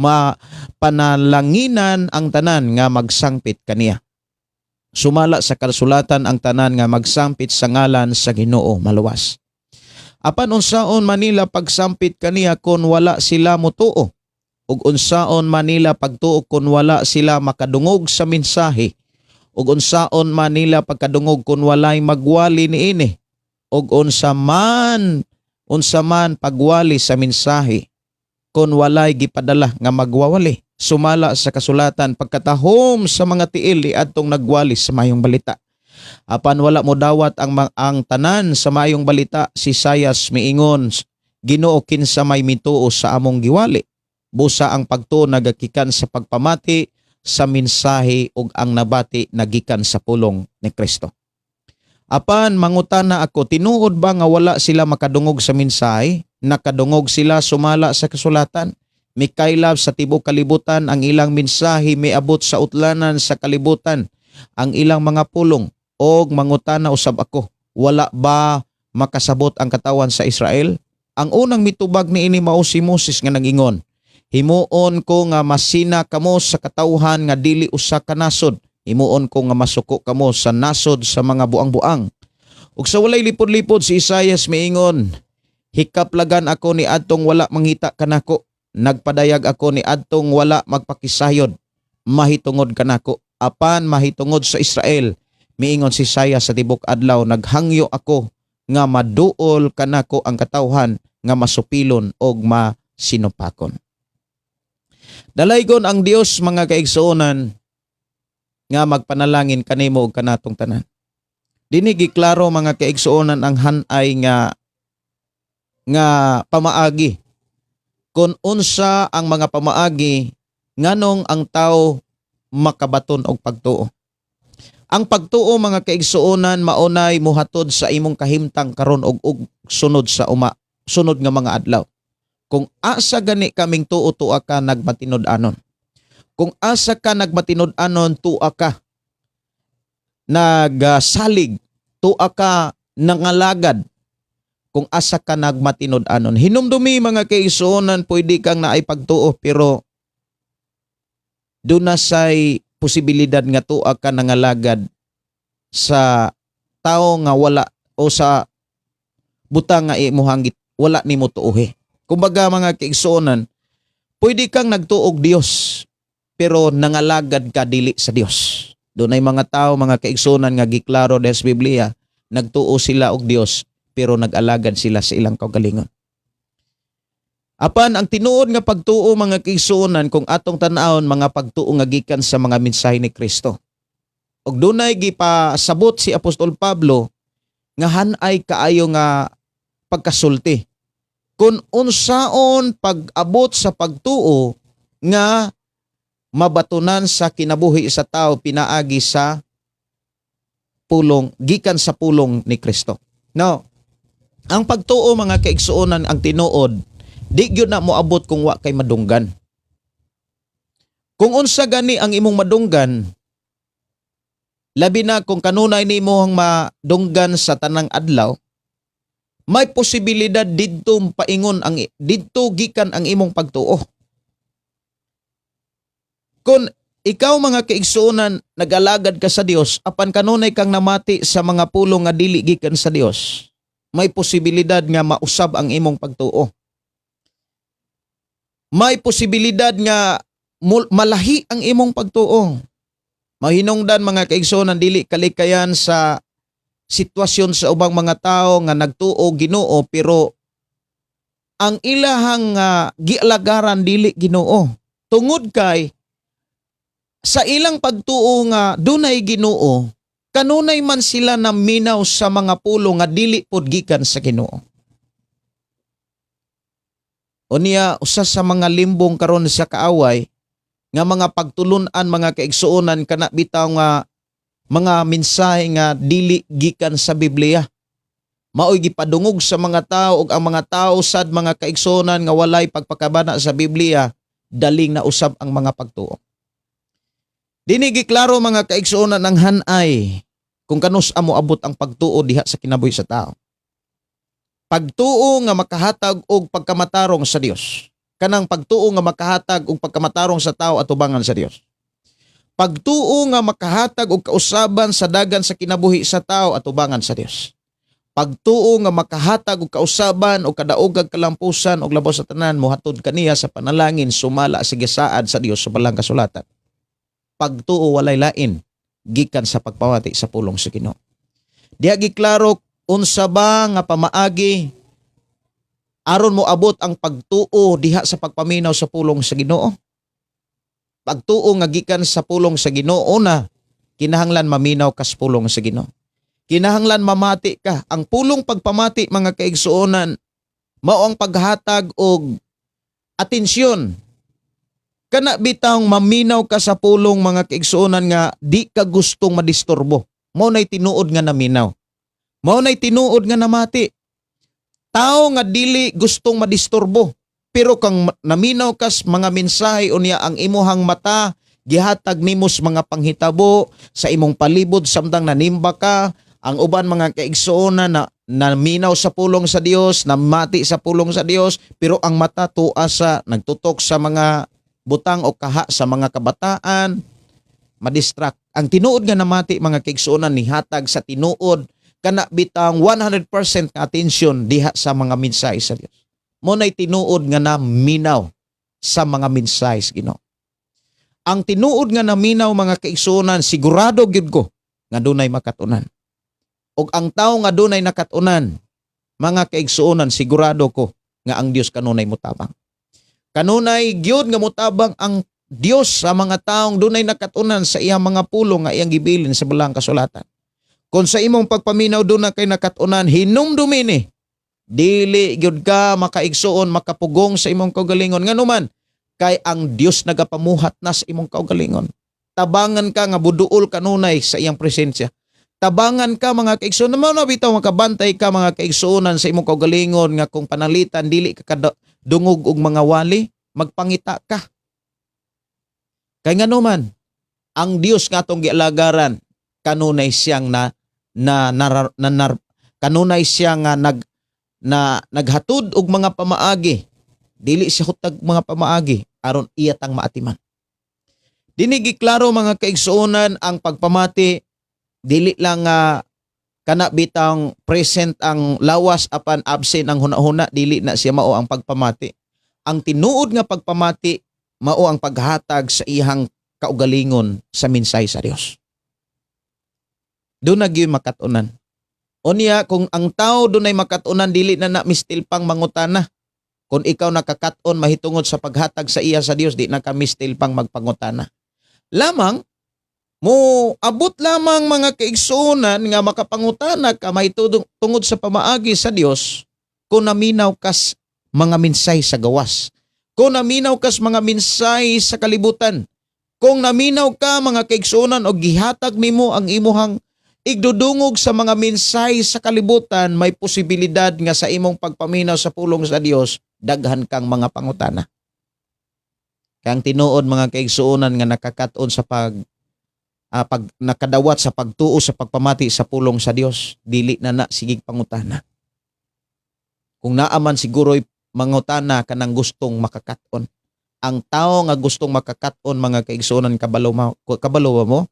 mapanalanginan ang tanan nga magsangpit kaniya. Sumala sa kasulatan, ang tanan nga magsampit sa ngalan sa Ginoo maluwas. Apan unsaon man nila pagsampit kaniya kon wala sila motuo? Ug unsaon man nila pagtuo kon wala sila makadungog sa mensahe? Ug unsaon man nila pagkadungog kon walay magwali niini? Ug unsa man pagwali sa mensahe kon walay gipadala nga magwawali? Sumala sa kasulatan, pagkatahom sa mga tiil adtong nagwali sa mayong balita. Apan wala mo dawat ang tanan sa mayong balita. Si Isayas miingon, 'Ginoo, kinsa may mituo sa among giwali?' Busa ang pagtuo nagagikan sa pagpamati sa mensahe ug ang nabati nagikan sa pulong ni Kristo." Apan mangutana ako, tinuod ba nga wala sila makadungog sa mensahe? Nakadungog sila sumala sa kasulatan. Mikaylab sa tibok kalibutan ang ilang mensahe, miabot sa utlanan sa kalibutan ang ilang mga pulong. Og mangutana usab ako, wala ba makasabot ang katawan sa Israel? Ang unang mitubag niini mao si Moses nga nagingon, 'Himuon ko nga masina kamo sa katawhan nga dili usa ka nasod. Himuon ko nga masuko kamo sa nasod sa mga buang-buang.' Ug sa walay lipod-lipod si Isayas miingon, 'Hikaplagan ako ni adtong wala mangita kanako. Nagpadayag ako ni adtong wala magpakisayod mahitungod kanako.' Apan mahitungod sa Israel, miingon si Isaiah, 'Sa tibok adlaw naghangyo ako nga maduol kanako ang katawhan nga masupilon og masinupakon.'" Dalaygon ang Dios, mga kaigsuonan, nga magpanalangin kanimo ug kanatong tanan. Dini giklaro, mga kaigsuonan, ang hanay nga nga pamaagi kon unsa ang mga pamaagi nganong ang tao makabaton og pagtuo. Ang pagtuo, mga kaigsuonan, maunay muhatod sa imong kahimtang karon og sunod sa uma sunod nga mga adlaw. Kung asa gani kaming tuo, tua ka nagmatinud-anon. Kung asa ka nagmatinud-anon, tua ka nagsalig, tua ka nangalagad kung asa ka nagmatinud-anon. Hinumdumi, mga kaigsuonan, pwede kang naay pagtuo pero duna say posibilidad nga tua ka nangalagad sa tao nga wala o sa butang nga imuhang wala nimo tuohi. Kumbaga, mga kaigsuonan, pwede kang nagtuog Dios pero nangalagad ka dili sa Dios. Dunay mga tao, mga kaigsuonan, nga giklaro des Biblia, nagtuo sila og Dios pero nag-alagad sila sa ilang kaugalingon. Apan ang tinuod nga pagtuo, mga kaigsuonan, kung atong tan-awon, mga pagtuo nga gikan sa mga mensahe ni Kristo. Og dunay gipasabot si Apostol Pablo nga hanay kaayo nga pagkasulti kung unsaon pag-abot sa pagtuo nga mabatunan sa kinabuhi sa tao pinaagi sa pulong, gikan sa pulong ni Kristo. Now, ang pagtuo, mga kaigsuonan, ang tinuod, di gyud na moabot kung wa kay madunggan. Kung unsa gani ang imong madunggan, labi na kung kanunay nimo ang madunggan sa tanang adlaw, may posibilidad didto paingon ang didto gikan ang imong pagtuo. Kung ikaw, mga kaigsuonan, nagalagad ka sa Dios apan kanunay kang namati sa mga pulong nga dili gikan sa Dios, may posibilidad nga mausab ang imong pagtuo. May posibilidad nga malahi ang imong pagtuo. Mahinungdan, mga kaigsuonan, dili kalikayan sa sitwasyon sa ubang mga tao nga nagtuo Ginoo pero ang ilahang gialagaran dili Ginoo. Tungod kay sa ilang pagtuo nga dunay Ginoo, kanunay man sila naminaw sa mga pulong nga dili pod gikan sa Ginoo. Unya, usa sa mga limbong karon sa kaaway nga mga pagtulun-an, mga kaigsuonan, kana bitaw nga mga mensahe nga dili gikan sa Biblia. Maoy gipadungog sa mga tao ug ang mga tao sad, mga kaigsuonan, nga walay pagpakabana sa Biblia, daling nausab ang mga pagtuo. Dini giklaro, mga kaigsuonan, ang hanay kung kanus amo abot ang pagtuo diha sa kinabuhi sa tao. Pagtuo nga makahatag og pagkamatarong sa Dios. Kanang pagtuo nga makahatag og pagkamatarong sa tao atubangan sa Dios. Pagtuo nga makahatag og kausaban sa dagan sa kinabuhi sa tao atubangan sa Dios. Pagtuo nga makahatag og kausaban o kadaogag kalampusan og labaw sa tanan mohatod kaniya sa panalangin sumala sa gisaad sa Dios sa balang kasulatan. Pagtuo walay lain gikan sa pagpamati sa pulong sa Ginoo. Diha giklaro unsa ba nga pamaagi aron mo abot ang pagtuo diha sa pagpaminaw sa pulong sa Ginoo. Pagtuo nga gikan sa pulong sa Ginoo na kinahanglan maminaw kas pulong sa Ginoo. Kinahanglan mamati ka. Ang pulong pagpamati, mga kaigsuonan, mao ang paghatag og atensyon. Kana bitang maminaw ka sa pulong, mga kaigsuonan, nga di ka gustong madisturbo. Mao nay tinuod nga naminaw. Mao nay tinuod nga namati. Tao nga dili gustong madisturbo. Pero kang naminaw kas mga mensahe, unya ang imuhang mata gihatag nimo sa mga panghitabo sa imong palibot samtang nanimba ka, ang uban, mga kaigsuonan, na naminaw sa pulong sa Dios, namati sa pulong sa Dios, pero ang mata tua sa nagtutok sa mga butang o kaha sa mga kabataan, madistract. Ang tinuod nga namati, mga kaigsuonan, nihatag sa tinuod kana bitang 100% nga atensyon diha sa mga mensahe sa Dios. Mao nay tinuod nga naminaw sa mga mensahe sa Ginoo. Ang tinuod nga naminaw, mga kaigsuonan, sigurado gyud ko nga dunay makatunan. Ug ang tao nga dunay nakatunan, mga kaigsuonan, sigurado ko nga ang Dios kanunay mutabang. Kanunay gyud nga mutabang ang Dios sa mga taong dunay nakatunan sa iyang mga pulong nga iyang gibilin sa balang kasulatan. Kung sa imong pagpaminaw duna kay nakatunan, hinumdumi ni dili gyud ka makaigsuon makapugong sa imong kaugalingon. Nganuman kay ang Dios nagapamuhat na sa imong kaugalingon. Tabangan ka nga buduol kanunay sa iyang presensya. Tabangan ka, mga kaigsuonan, mao na bitaw makabantay ka, mga kaigsuonan, sa imong kaugalingon nga kung panalitan dili ka dungog og mga wali, magpangita ka. Kay nganuman, ang Dios nga atong gialagaran kanunay siyang na na, na, na, na kanunay siya nga naghatod og mga pamaagi, dili siya hutag mga pamaagi aron iya tang maatiman. Dini giklaro, mga kaigsuonan, ang pagpamati dili lang nga kana bitang present ang lawas apan absent ang hunahuna, dili na siya mao ang pagpamati. Ang tinuod nga pagpamati mao ang paghatag sa iyang kaugalingon sa mensahe sa Dios. Doon na gyud makatunan. Unya, kung ang tao dunay makatunan, dili na na mistil pang mangutana. Kung ikaw nakakaton mahitungod sa paghatag sa iya sa Dios, di na ka mistil pang magpangutana. Lamang mo abot lamang, mga kaigsuonan, nga makapangutana ka mahitungod tungod sa pamaagi sa Dios kung naminaw kas mga minsay sa gawas. Kung naminaw kas mga minsay sa kalibutan. Kung naminaw ka, mga kaigsuonan, o gihatag nimo ang imuhang igdudungog sa mga mensahe sa kalibutan, may posibilidad nga sa imong pagpaminaw sa pulong sa Dios, daghan kang mga pangutana. Kang tinuod, mga kaigsuonan, nga nakakaton sa pag nakadawat sa pagtuo sa pagpamati sa pulong sa Dios, dili na na sigig pangutana. Kung naaman siguro'y mangutana, kanang gustong makakaton. Ang tao nga gustong makakaton, mga kaigsuonan, kabalo mo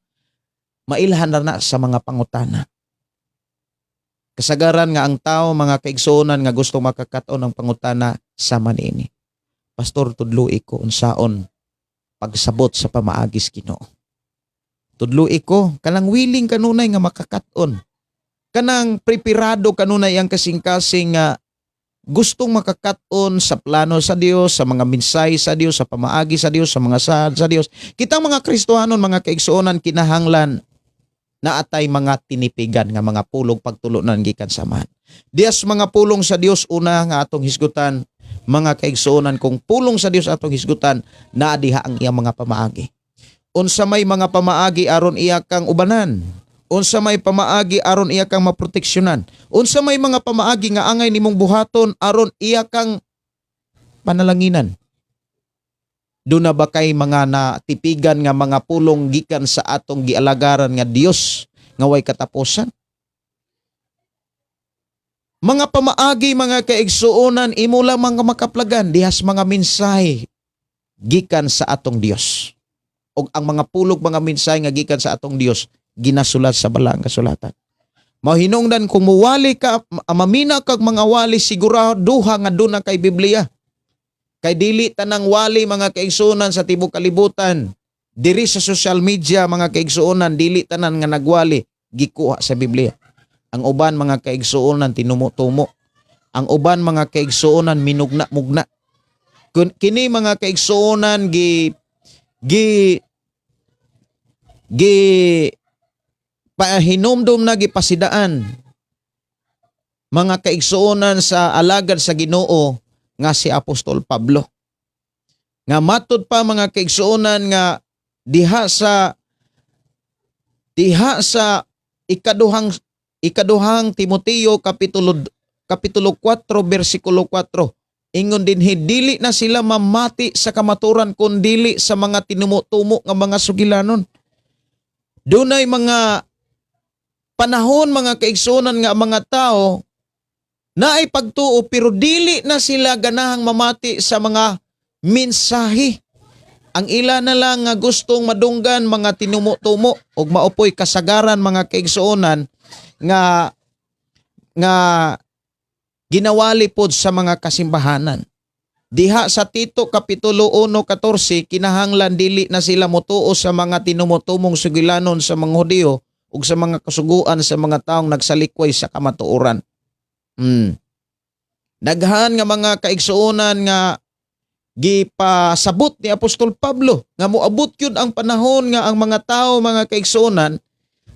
mailhan na na sa mga pangutana. Kasagaran nga ang tao, mga kaigsuonan, nga gustong makakaton ang pangutana sama niini: "Pastor, tudloi ko unsaon pagsabot sa pamaagis Ginoo. Tudloi ko." Kanang willing kanunay nga makakaton. Kanang preparado kanunay ang kasing-kasing nga gustong makakaton sa plano sa Dios, sa mga mensahe sa Dios, sa pamaagi sa Dios, sa mga saad sa Dios. Kitang mga Kristohanon, mga kaigsuonan, kinahanglan na atay mga tinipigan nga mga pulong pagtulunan gikan sa Amahan. Diyas mga pulong sa Dios una nga atong hisgutan, mga kaigsuonan. Kung pulong sa Dios atong hisgutan, naa diha ang iyang mga pamaagi. Unsa may mga pamaagi aron iya kang ubanan? Unsa may pamaagi aron iya kang maproteksyonan? Unsa may mga pamaagi nga angay nimong buhaton aron iya kang panalanginan? Duna ba kay mga natipigan nga mga pulong gikan sa atong gialagaran nga Dios nga way katapusan? Mga pamaagi, mga kaigsuonan, imo lamang nga makaplagan dihas mga mensahe gikan sa atong Dios. Og ang mga pulog, mga mensahe nga gikan sa atong Dios, ginasulat sa Balaang Kasulatan. Mao hinungdan kung muwali ka, mamina kag mga wali, siguraduha nga duna kay Biblia. Kay dili tanang wali, mga kaigsuonan, sa tibok kalibutan. Diri sa social media, mga kaigsuonan, dili tanan nga nagwali gikuha sa Biblia. Ang uban, mga kaigsuonan, tinumo-tumo. Ang uban, mga kaigsuonan, minugna-mugna. Kun kini, mga kaigsuonan, gi gi gi pahinumdum na, gipasidaan, mga kaigsuonan, sa alagad sa Ginoo nga si Apostol Pablo. Nga matud pa, mga kaigsuonan, nga diha sa Ikaduhang Timoteo kapitulo 4 bersikulo 4, ingon dinhi, dili na sila mamati sa kamaturan kun dili sa mga tinumo-tumo nga mga sugilanon. Dunay mga panahon, mga kaigsuonan, nga ang mga tao naay pagtuo pero dili na sila ganahang mamati sa mga mensahe. Ang ila na lang nga gustong madunggan, mga tinumo-tumo, ug mao poy kasagaran, mga kaigsuonan, nga nga ginawali pod sa mga kasimbahanan. Diha sa Tito kapitulo 1:14, kinahanglan dili na sila motuo sa mga tinumutumong sugilanon sa mga Hudiyo ug sa mga kasuguan sa mga taong nagsalikway sa kamatuoran. Daghan nga mga kaigsuonan nga gipasabot ni Apostol Pablo nga moabot yun ang panahon nga ang mga tao, mga kaigsuonan,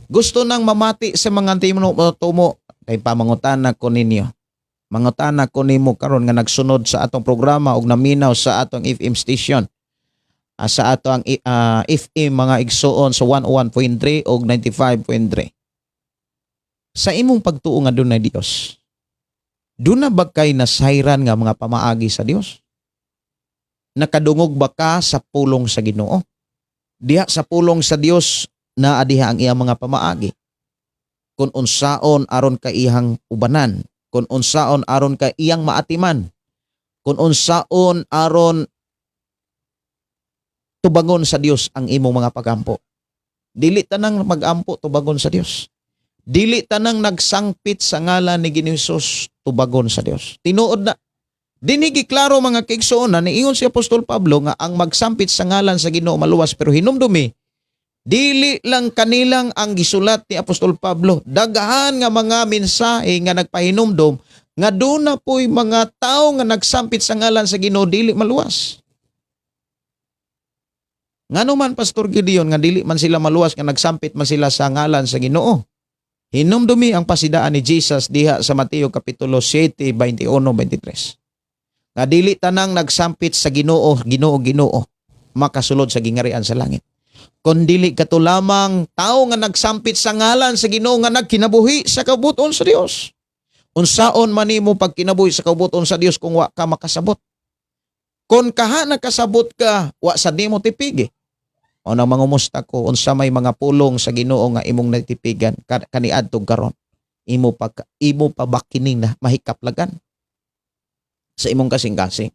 gusto nang mamati sa mga tinumo-tumo. Kay pamangutana ko ninyo. Mangutana ko nimo karon nga nagsunod sa atong programa ug naminaw sa atong FM station. Sa ato ang FM, mga igsuon, sa 101.3 ug 95.3. Sa imong pagtuo nga dunay Dios, duna ba kay nasayran nga mga pamaagi sa Dios? Nakadungog ba ka sa pulong sa Ginoo? Diha sa pulong sa Dios naa diha ang iyang mga pamaagi. Kung unsaon aron ka iyang ubanan, kung unsaon aron ka iyang maatiman, kung unsaon aron tubangon sa Dios ang imong mga pagampo. Dili tanang magampo tubagon sa Dios. Dili tanang nagsangpit sa ngalan ni Ginoong Hesus tubagon sa Dios. Tinuod na. Dinhi giklaro, mga kaigsuonan, niingon si Apostol Pablo nga ang magsampit sa ngalan sa Ginoo maluwas, pero hinumdumi, dili lang kanilang ang gisulat ni Apostol Pablo. Daghan nga mga mensahe nga nagpahinumdom nga duna po'y mga tao nga nagsampit sa ngalan sa Ginoo dili maluwas. Ngano man, Pastor Gideon, nga dili man sila maluwas nga nagsampit man sila sa ngalan sa Ginoo? Hinumdumi ang pasidaan ni Jesus diha sa Mateo kapitulo 7, 21, 23. Nga dili tanang nagsampit sa Ginoo, "Ginoo, Ginoo," makasulod sa gingarian sa langit. Kung dili kato lamang tao nga nagsampit sa ngalan sa Ginoo nga nagkinabuhi sa kabuton sa Dios. Unsaon man nimo pagkinabuhi sa kabuton sa Dios kung wa ka makasabot? Kung kaha nakasabot ka, wa sa nimo tipigi. O nang mangumusta ko, unsa may mga pulong sa Ginoo nga imong natipigan kaniadtong karon? Imo pa ba kining na mahikaplagan sa imong kasing-kasing?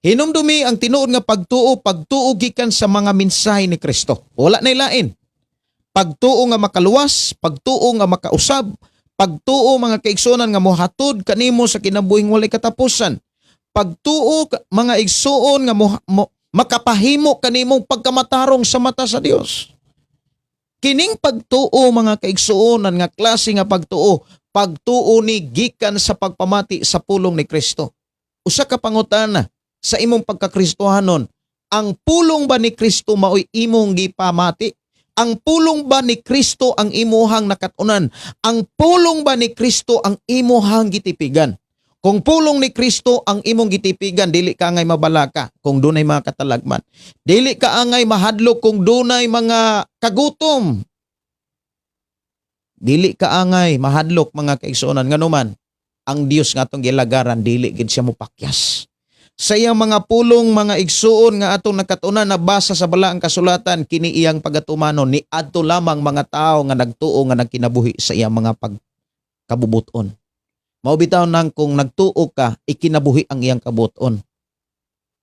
Hinumdumi ang tinuod nga pagtuo, pagtuo gikan sa mga mensahe ni Kristo. Wala na lain. Pagtuo nga makaluwas, pagtuo nga makausab, pagtuo, mga kaigsuonan, nga mohatod kanimo sa kinabuhing walay katapusan. Pagtuo, mga igsuon, nga mo makapahimo kanimong pagkamatarong sa mata sa Dios. Kining pagtuo, mga kaigsuonan, nga klase nga pagtuo, pagtuo ni gikan sa pagpamati sa pulong ni Kristo. Usa ka pangutana sa imong pagkakristohanon, ang pulong ba ni Kristo maoy imong gipamati? Ang pulong ba ni Kristo ang imuhang nakatunan? Ang pulong ba ni Kristo ang imuhang gitipigan? Kung pulong ni Kristo ang imong gitipigan, dili ka angay mabalaka kung dunay mga katalagman. Dili ka angay mahadlok kung dunay mga kagutom. Dili ka angay mahadlok, mga kaigsuonan, nganuman ang Dios nga atong gilagaran, dili gid siya mopakyas. Sa iyang mga pulong, mga igsuon, nga atong nakatunan, nabasa sa Balaang Kasulatan, kini iyang pagatumanon ni adto lamang mga tao nga nagtuo nga nagkinabuhi sa iyang mga pagkabubuton. Mao bitaw nang kung nagtuo ka, ikinabuhi ang iyang kabuton.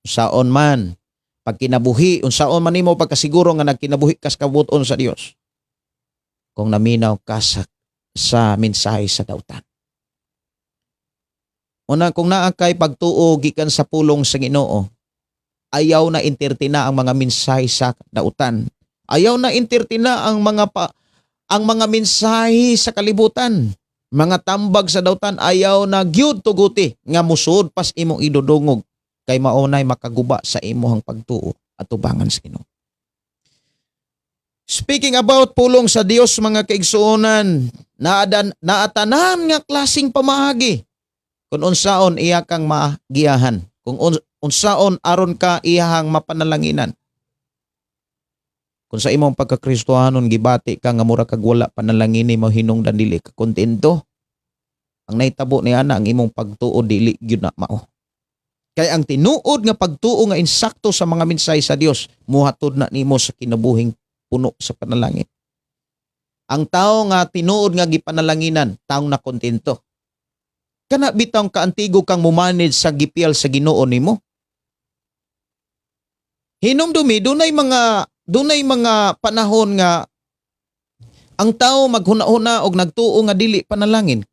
Unsaon man pagkinabuhi, unsaon man nimo pagkasiguro nga nagkinabuhi ka sa kabuton sa Dios? Kung naminaw ka sa mensahe sa dautan. Una, kung naa kay pagtuo gikan sa pulong sa Ginoo, ayaw na entertain ang mga mensahe sa dautan. Ayaw na entertain ang mga mensahe sa kalibutan. Mga tambag sa dautan, ayaw na gyud tuguti nga musuod pas imong idudungog kay maunay makaguba sa imong pagtuo at tubangan sa Ginoo. Speaking about pulong sa Dios, mga kaigsuonan, naadan naatanan nga klaseng pamaagi kung unsaon iya kang magiyahan, kung unsaon aron ka iyahang mapanalanginan. Kung sa imong pagkakristohanon gibati ka nga mura kag wala panalangini mo, hinungdan dili ka kontento. Ang nahitabo ni ana, ang imong pagtuo dili gyud na mao. Kay ang tinuod nga pagtuo nga insakto sa mga mensahe sa Dios, muhatod na nimo sa kinabuhing puno sa panalangin. Ang tao nga tinuod nga gipanalanginan, taong nakontento. Kana bitawng kaantigo kang mumanage sa gipiyal sa Ginoo nimo. Hinumdumi, dunay mga panahon nga ang tao maghuna-huna og nagtuo nga dili panalangin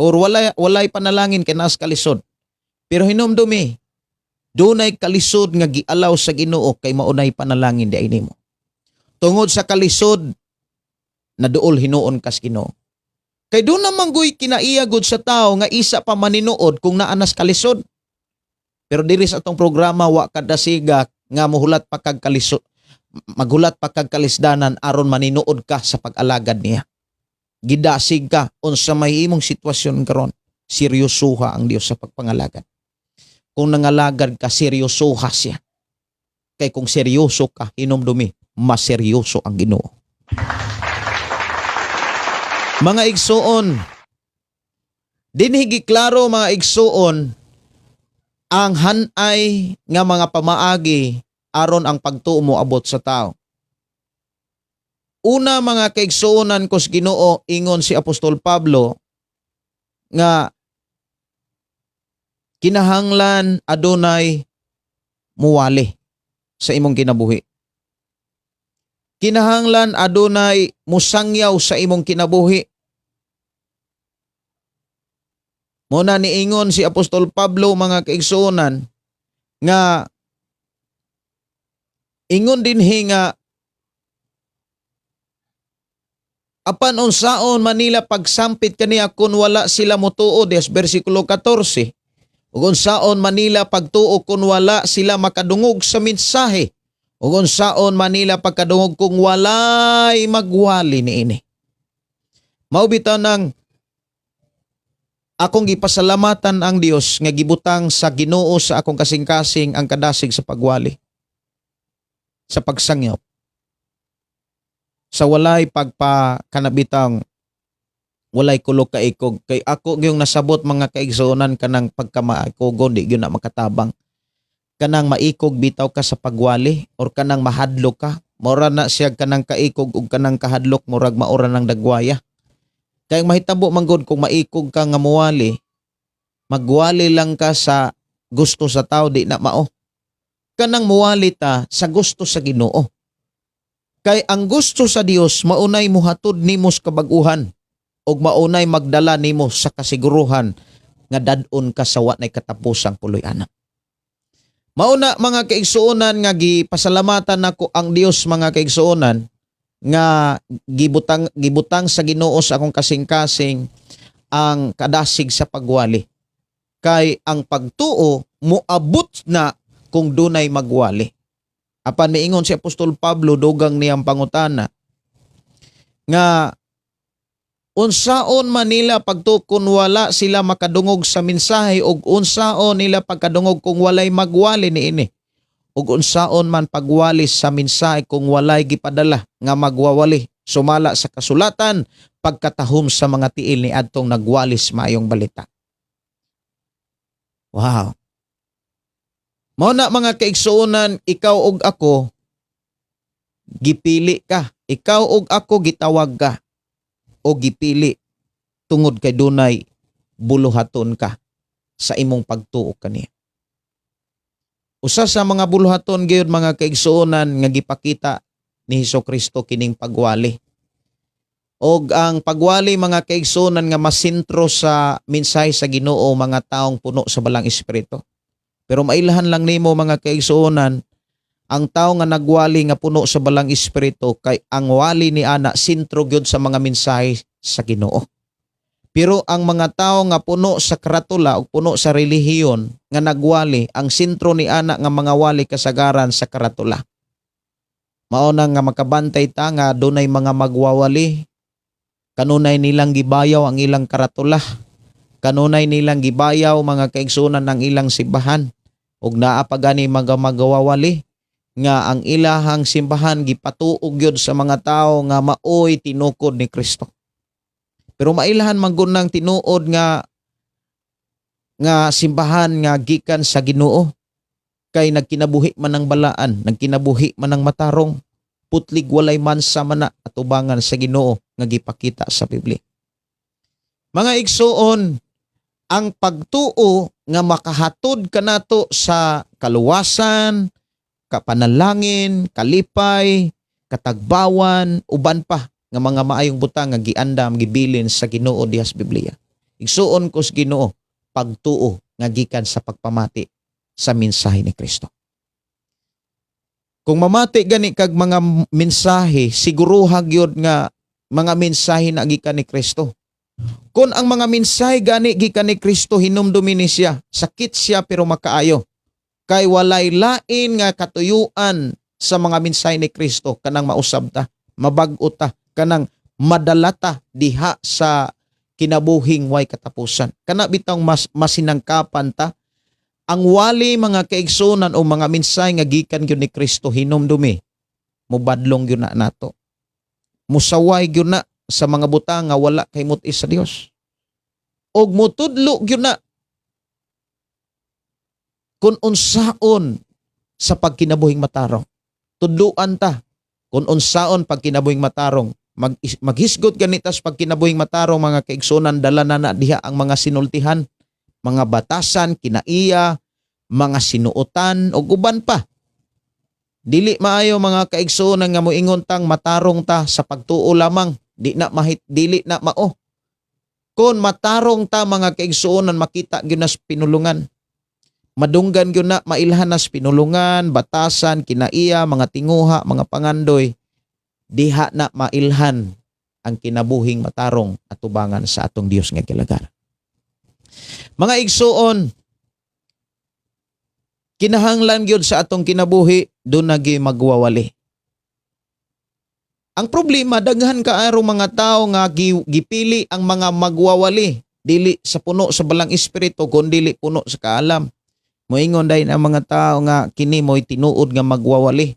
or walay panalangin kay naas kalisod. Pero hinumdumi, dunay kalisod nga gialaw sa Ginoo kay maunay panalangin di nimo. Tungod sa kalisod, naduol hinuon kas Ginoo. Kay doon naman guy kinaiya gud sa tao nga isa pa maninuod kung naanas kalisod. Pero diri sa atong programa, wa kadasiga nga muhulat pa kag kalisod, maghulat pa kag kalisdanan aron maninuod ka sa pag-alagad niya. Gidasig ka unsa may imong sitwasyon karon, seryosoha ang Dios sa pagpangalagad. Kung nangalagad ka, seryosoha siya. Kay kung seryoso ka, hinumdumi, mas seryoso ang Ginoo. Mga igsuon, dinhi giklaro, mga igsuon, ang hanay nga mga pamaagi aron ang pagtuo mo abot sa tao. Una, mga kaigsuonan ko sa Ginoo, ingon si Apostol Pablo nga kinahanglan adunay muwali sa imong kinabuhi. Kinahanglan adunay musangyaw sa imong kinabuhi. Muna niingon si Apostol Pablo, mga kaigsuonan, nga ingon dinhi nga apan unsaon manila pagsampit kaniya kung wala sila motuo, des versikulo 14, ug unsaon manila pagtuo kung wala sila makadungog sa mensahe, ug unsaon manila pagkadungog kung walay magwali niini? Mao bitaw nang akong gipasalamatan ang Dios nga gibutang sa Ginoo sa akong kasing-kasing ang kadasig sa pagwali, sa pagsangyaw. Sa walay pagpakanabitang walay kulo kaikog, kay ako gyung nasabot, mga kaigsuonan, kanang pagkamaikogon di gyud na makatabang. Kanang maikog bitaw ka sa pagwali or kanang mahadlok ka, mora na siya kanang kaikog ug kanang kahadlok, murag maura ng dagwaya. Kay ang mahitabo man gud kung maikog ka nga muwali, magwali lang ka sa gusto sa tao, di na mao. Kanang muwali ta sa gusto sa Ginoo. Kay ang gusto sa Dios maunay muhatod nimo sa kabag-uhan ug maunay magdala nimo sa kasiguruhan nga dad-on ka sa wa nay katapusang puloy-anan. Mauna, mga kaigsuonan, nga gipasalamatan nako ang Dios, mga kaigsuonan, nga gibutang gibutang sa Ginoo sa akong kasing-kasing ang kadasig sa pagwali. Kay ang pagtuo moabot na kung dunay magwali. Apan miingon si Apostol Pablo, dugang niyang pangutana nga unsaon man nila pagtuo kung wala sila makadungog sa mensahe, ug unsaon nila pagkadungog kung walay magwali niini, ug unsaon man pagwali sa mensahe kung walay gipadala nga magwawali, sumala sa kasulatan, pagkatahom sa mga tiil ni adtong nagwalis maayong balita? Wow. Mao na, mga kaigsuonan, ikaw ug ako gipili ka. Ikaw ug ako gitawag ka o gipili tungod kay dunay buluhaton ka sa imong pagtuo kaniya. Usa sa mga buluhaton gyud, mga kaigsuonan, nga gipakita ni Hesus Kristo kining pagwali. Og ang pagwali, mga kaigsuonan, nga masentro sa mensahe sa Ginoo, mga taong puno sa Balang Espiritu. Pero mailahan lang nimo, mga kaigsuonan, ang tao nga nagwali nga puno sa Balang Espiritu kay ang wali ni ana sentro gyud sa mga mensahe sa Ginoo. Pero ang mga tao nga puno sa karatula o puno sa relihiyon nga nagwali, ang sentro ni ana nga mga wali kasagaran sa karatula. Mao na nga makabantay ta nga dunay mga magwawali, kanunay nilang gibayaw ang ilang karatula. Kanunay nilang gibayaw, mga kaigsunan, ang ilang simbahan. Ug naa pa gani mga magwawali nga ang ilahang simbahan gipatuog gyud sa mga tao nga maoy tinukod ni Kristo. Pero mailahan man gud nang tinuod nga nga simbahan nga gikan sa Ginoo kay nagkinabuhi man ang balaan, nagkinabuhi man ang matarong, putlig walay mansa man na atubangan sa Ginoo nga gipakita sa Biblia. Mga igsuon, ang pagtuo nga makahatod kanato sa kaluwasan, kapanalangin, kalipay, katagbawan, uban pa nga mga maayong butang nga giandam, gibilin sa Ginoo diha sa Biblia. Igsuon ko sa Ginoo, pagtuo nga gikan sa pagpamati sa mensahe ni Kristo. Kung mamati gani kag mga mensahe, siguruha gyud nga mga mensahe na gikan ni Kristo. Kung ang mga mensahe gani gikan ni Kristo, hinumdumi ni siya, sakit siya pero makaayo. Kay walay lain nga katuyuan sa mga mensahe ni Kristo kanang mausab ta, mabag-o ta, kanang madala ta diha sa kinabuhing way katapusan. Kana bitang mas masinangkapan ta ang wali, mga kaigsunan, o mga mensahe nga gikan gyud ni Kristo, hinumdumi mobadlong gyud na nato. Musaway gyud na sa mga butang nga wala kay mutis sa Dios. Og mutudlo gyud na kung unsaon sa pagkinabuhing matarong. Tudluan ta kung unsaon pagkinabuhing matarong. Maghisgot ganita sa pagkinabuhing matarong, mga kaigsunan, dala na na diha ang mga sinultihan, mga batasan, kinaiya, mga sinuotan ug uban pa. Dili maayo, mga kaigsuonan, nga moingon tang matarong ta sa pagtuo lamang, di na mahit dili na mao. Kung matarong ta, mga kaigsuonan, makita gyud na sa pinulungan. Madunggan gyud na, mailhan na sa pinulungan, batasan, kinaiya, mga tinguha, mga pangandoy. Diha na mailhan ang kinabuhing matarong atubangan sa atong Dios nga gilagara. Mga igsuon, kinahanglan gyud sa atong kinabuhi duna gyud magwawali. Ang problema, daghan kaayong mga tao nga gipili ang mga magwawali dili sa puno sa Balang Espiritu kun dili puno sa kaalam. Moingon dayon ang mga tao nga kini mo'y tinuod nga magwawali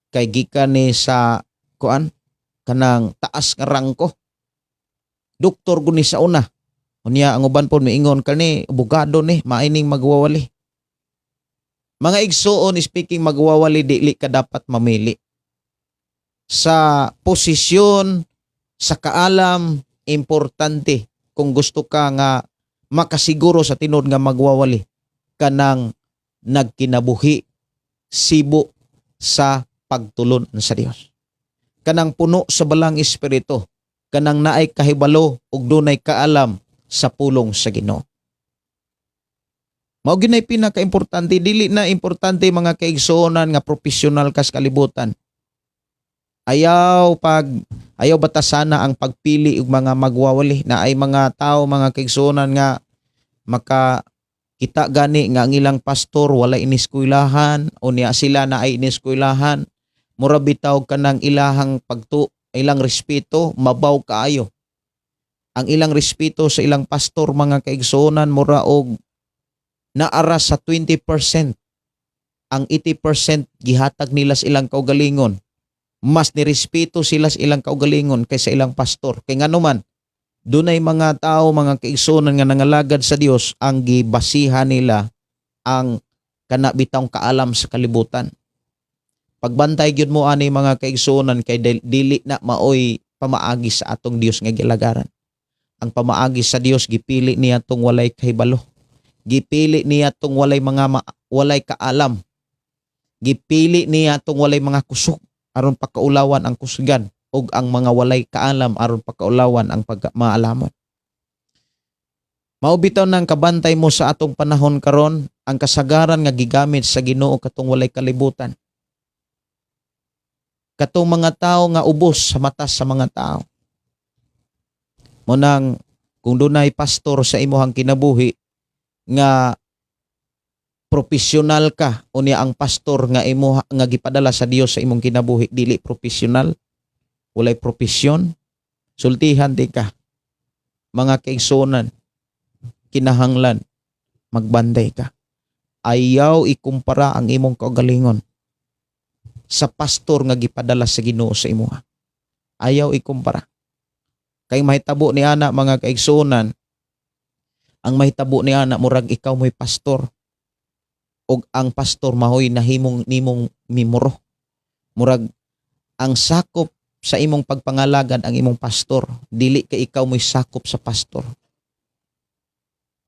kay gikan ni sa kuan. kanang taas nga rangko. Doktor guni sa una. Unya ang uban pod miingon kani abogado ni, maining magwawali. Mga igsuon, speaking magwawali, dili ka dapat mamili. Sa posisyon, sa kaalam, importante kung gusto ka nga makasiguro sa tinuod nga magwawali, kanang nagkinabuhi sibo sa pagtulon sa Dios. Kanang puno sa Balaang Espiritu, kanang naay kahibalo ug dunay kaalam sa pulong sa Ginoo. Mao gyud nay pinakaimportante. Dili na importante, mga kaigsuonan, nga profesional ka sa kalibutan. Ayaw batasana ang pagpili og mga magwawali na ay mga tao, mga kaigsuonan, nga maka kita gani nga ang ilang pastor wala iniskwelahan o niya sila na ay iniskwelahan, mura bitaw kanang ilahang pagtu ilang respeto mabaw kaayo. Ang ilang respeto sa ilang pastor, mga kaigsuonan, mura og naara sa 20%. Ang 80% gihatag nila sa ilang kaugalingon. Mas nirespeto sila sa ilang kaugalingon kaysa ilang pastor. Kay ngano man, dunay mga tao, mga kaigsuonan, nga nangalagad sa Dios, ang gibasihan nila ang kana bitawng kaalam sa kalibutan. Pagbantay gyud mo ani, mga kaigsuonan, kay dili na maoy pamaagi sa atong Dios nga gilagaran. Ang pamaagi sa Dios, gipili niya tong walay kahibalo. Gipili niya tong walay kaalam. Gipili niya tong walay mga kusog aron pakaulawan ang kusgan ug ang mga walay kaalam aron pakaulawan ang pag maalamon. Mao bitaw nang kabantay mo sa atong panahon karon, ang kasagaran nga gigamit sa Ginoo katong walay kalibutan. Katong mga tao nga ubos sa mata sa mga tao. Mao nang kung dunay pastor sa imuhang kinabuhi nga profesional ka, unya ang pastor nga imo nga gipadala sa Dios sa imong kinabuhi dili profesional, walay propesyon, sultihan di ka. Mga kaigsuonan, kinahanglan magbantay ka. Ayaw ikumpara ang imong kaugalingon sa pastor nga gipadala sa Ginoo sa imuha. Ayaw ikumpara. Kay mahitabo ni ana, mga kaigsuonan, ang mahitabo ni ana, murag ikaw mo'y pastor ug ang pastor mahoy nahimong nimong mimuro. Murag ang sakop sa imong pagpangalagad ang imong pastor, dili kay ikaw mo'y sakop sa pastor.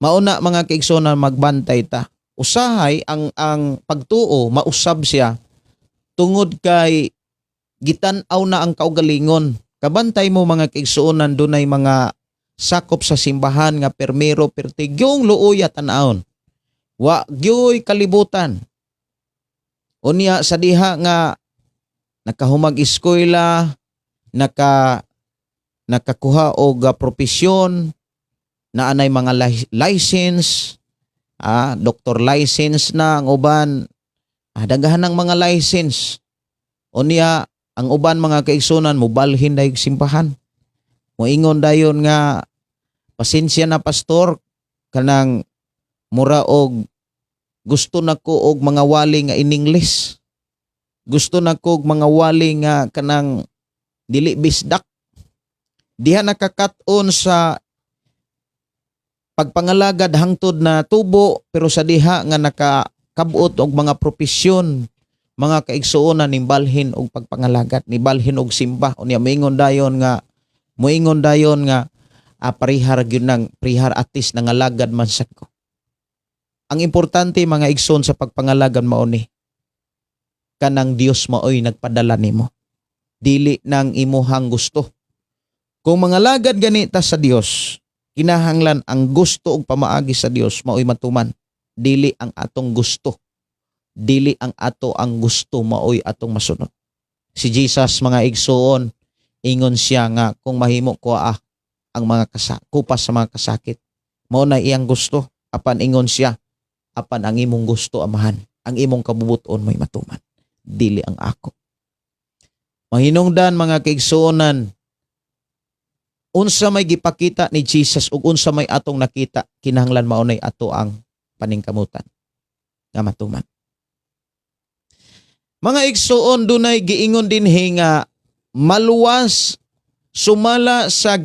Mauna, mga kaigsuonan, magbantay ta. Usahay ang pagtuo mausab siya tungod kay gitan-aw na ang kaugalingon. Kabantay mo, mga kaigsuonan, dunay mga sakop sa simbahan nga permero pertigyong luoya tan-awon. Wa gyoy kalibutan. Unya sa diha nga nakahumag eskwela, nakakuha og propesyon, naanay mga license, doctor license na ang uban, daghan ng mga license. Unya ang uban, mga kaigsunan, mobalhin dayong simbahan. Moingon dayon nga, "Pasensya na, pastor, kanang mura og gusto na ko og mga wali nga in English. Gusto na ko og mga wali nga kanang dili bisdak." Diha nakakat-on sa pagpangalagad hangtod na tubo, pero sa diha nga nakakabot og mga propesyon, mga kaigsuonan, nibalhin og pagpangalagad, nibalhin og simba. Unya moingon dayon nga parihar gyud nang prihar, at least nangalagad man sad ko. Ang importante, mga igsoon, sa pagpangalagad mao ni kanang Dios maoy nagpadala nimo, dili nang imuhang gusto. Kung mangalagad gani ta sa Dios, kinahanglan ang gusto ug pamaagi sa Dios maoy matuman, dili ang atong gusto. Dili ang ato ang gusto maoy atong masunod. Si Jesus, mga igsoon, ingon siya nga kung mahimo ko ang mga kupas sa mga kasakit. Mao na iyang gusto, apan ingon siya, "Apan ang imong gusto, Amahan, ang imong kabubuton may matuman, dili ang ako." Mahinungdan, mga kaigsuonan, unsa may gipakita ni Jesus ug unsa may atong nakita, kinahanglan maunay ato ang paningkamutan nga matuman. Mga igsuon, dunay giingon dinhi nga Maluwas sumala sa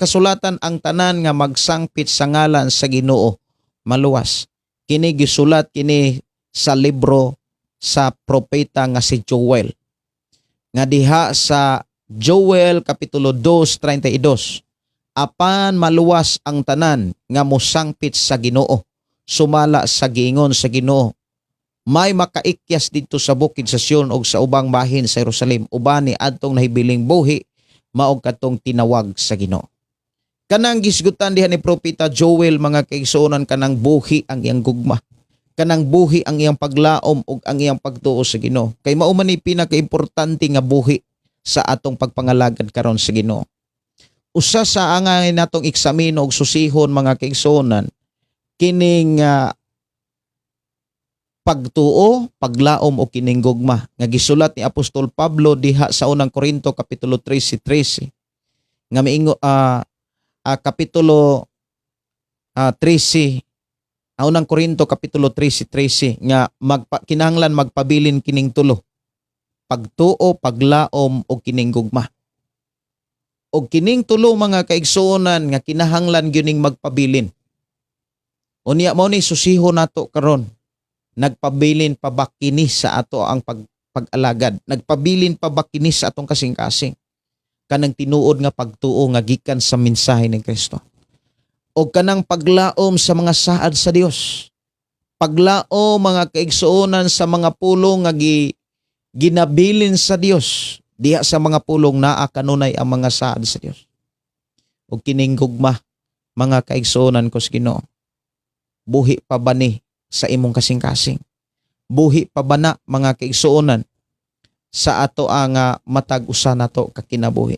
kasulatan ang tanan nga magsangpit sa ngalan sa Ginoo maluwas. Kini gisulat kini sa libro sa propeta nga si Joel. Nga diha sa Joel kapitulo 2:32, "Apan maluwas ang tanan nga mosangpit sa Ginoo sumala sa giingon sa Ginoo. May makaikyas didto sa bukid sa Sion og sa ubang bahin sa Jerusalem, uban ni adtong nahibiling buhi mao katong tinawag sa Ginoo." Kanang gisgutan diha ni Propeta Joel, mga kaigsuonan, kanang buhi ang iyang gugma. Kanang buhi ang iyang paglaom ug ang iyang pagtuo sa Ginoo. Kay mao man ni pinakaimportante nga buhi sa atong pagpangalagad karon sa Ginoo. Usa sa angay natong eksamino og susihon, mga kaigsuonan, kining pagtuo, paglaom o kining gugma nga gisulat ni Apostol Pablo diha sa Unang Korinto kapitulo 13:13 nga miingo kapitulo 13, ang Unang Korinto kapitulo 13:13 nga kinahanglan magpabilin kining tulo: pagtuo, paglaom o kining gugma. Og kining tulo, mga kaigsuonan, nga kinahanglan gyud ning magpabilin. Unya mao ni susiho nato karon: nagpabilin pa ba kini sa ato ang pag-alagad? Nagpabilin pa ba kini sa atong kasing-kasing? Kanang tinuod nga pagtuo nga gikan sa mensahe ni Kristo. O kanang paglaom sa mga saad sa Dios. Paglaom, mga kaigsuonan, sa mga pulong nga ginabilin sa Dios. Diha sa mga pulong naa kanunay ang mga saad sa Dios. O kining gugma, mga kaigsuonan ko sa Ginoo. Buhi pa ba ni sa imong kasing-kasing? Buhi pa ba na, mga kaigsuonan, sa ato ang matag usa nato ka kinabuhi?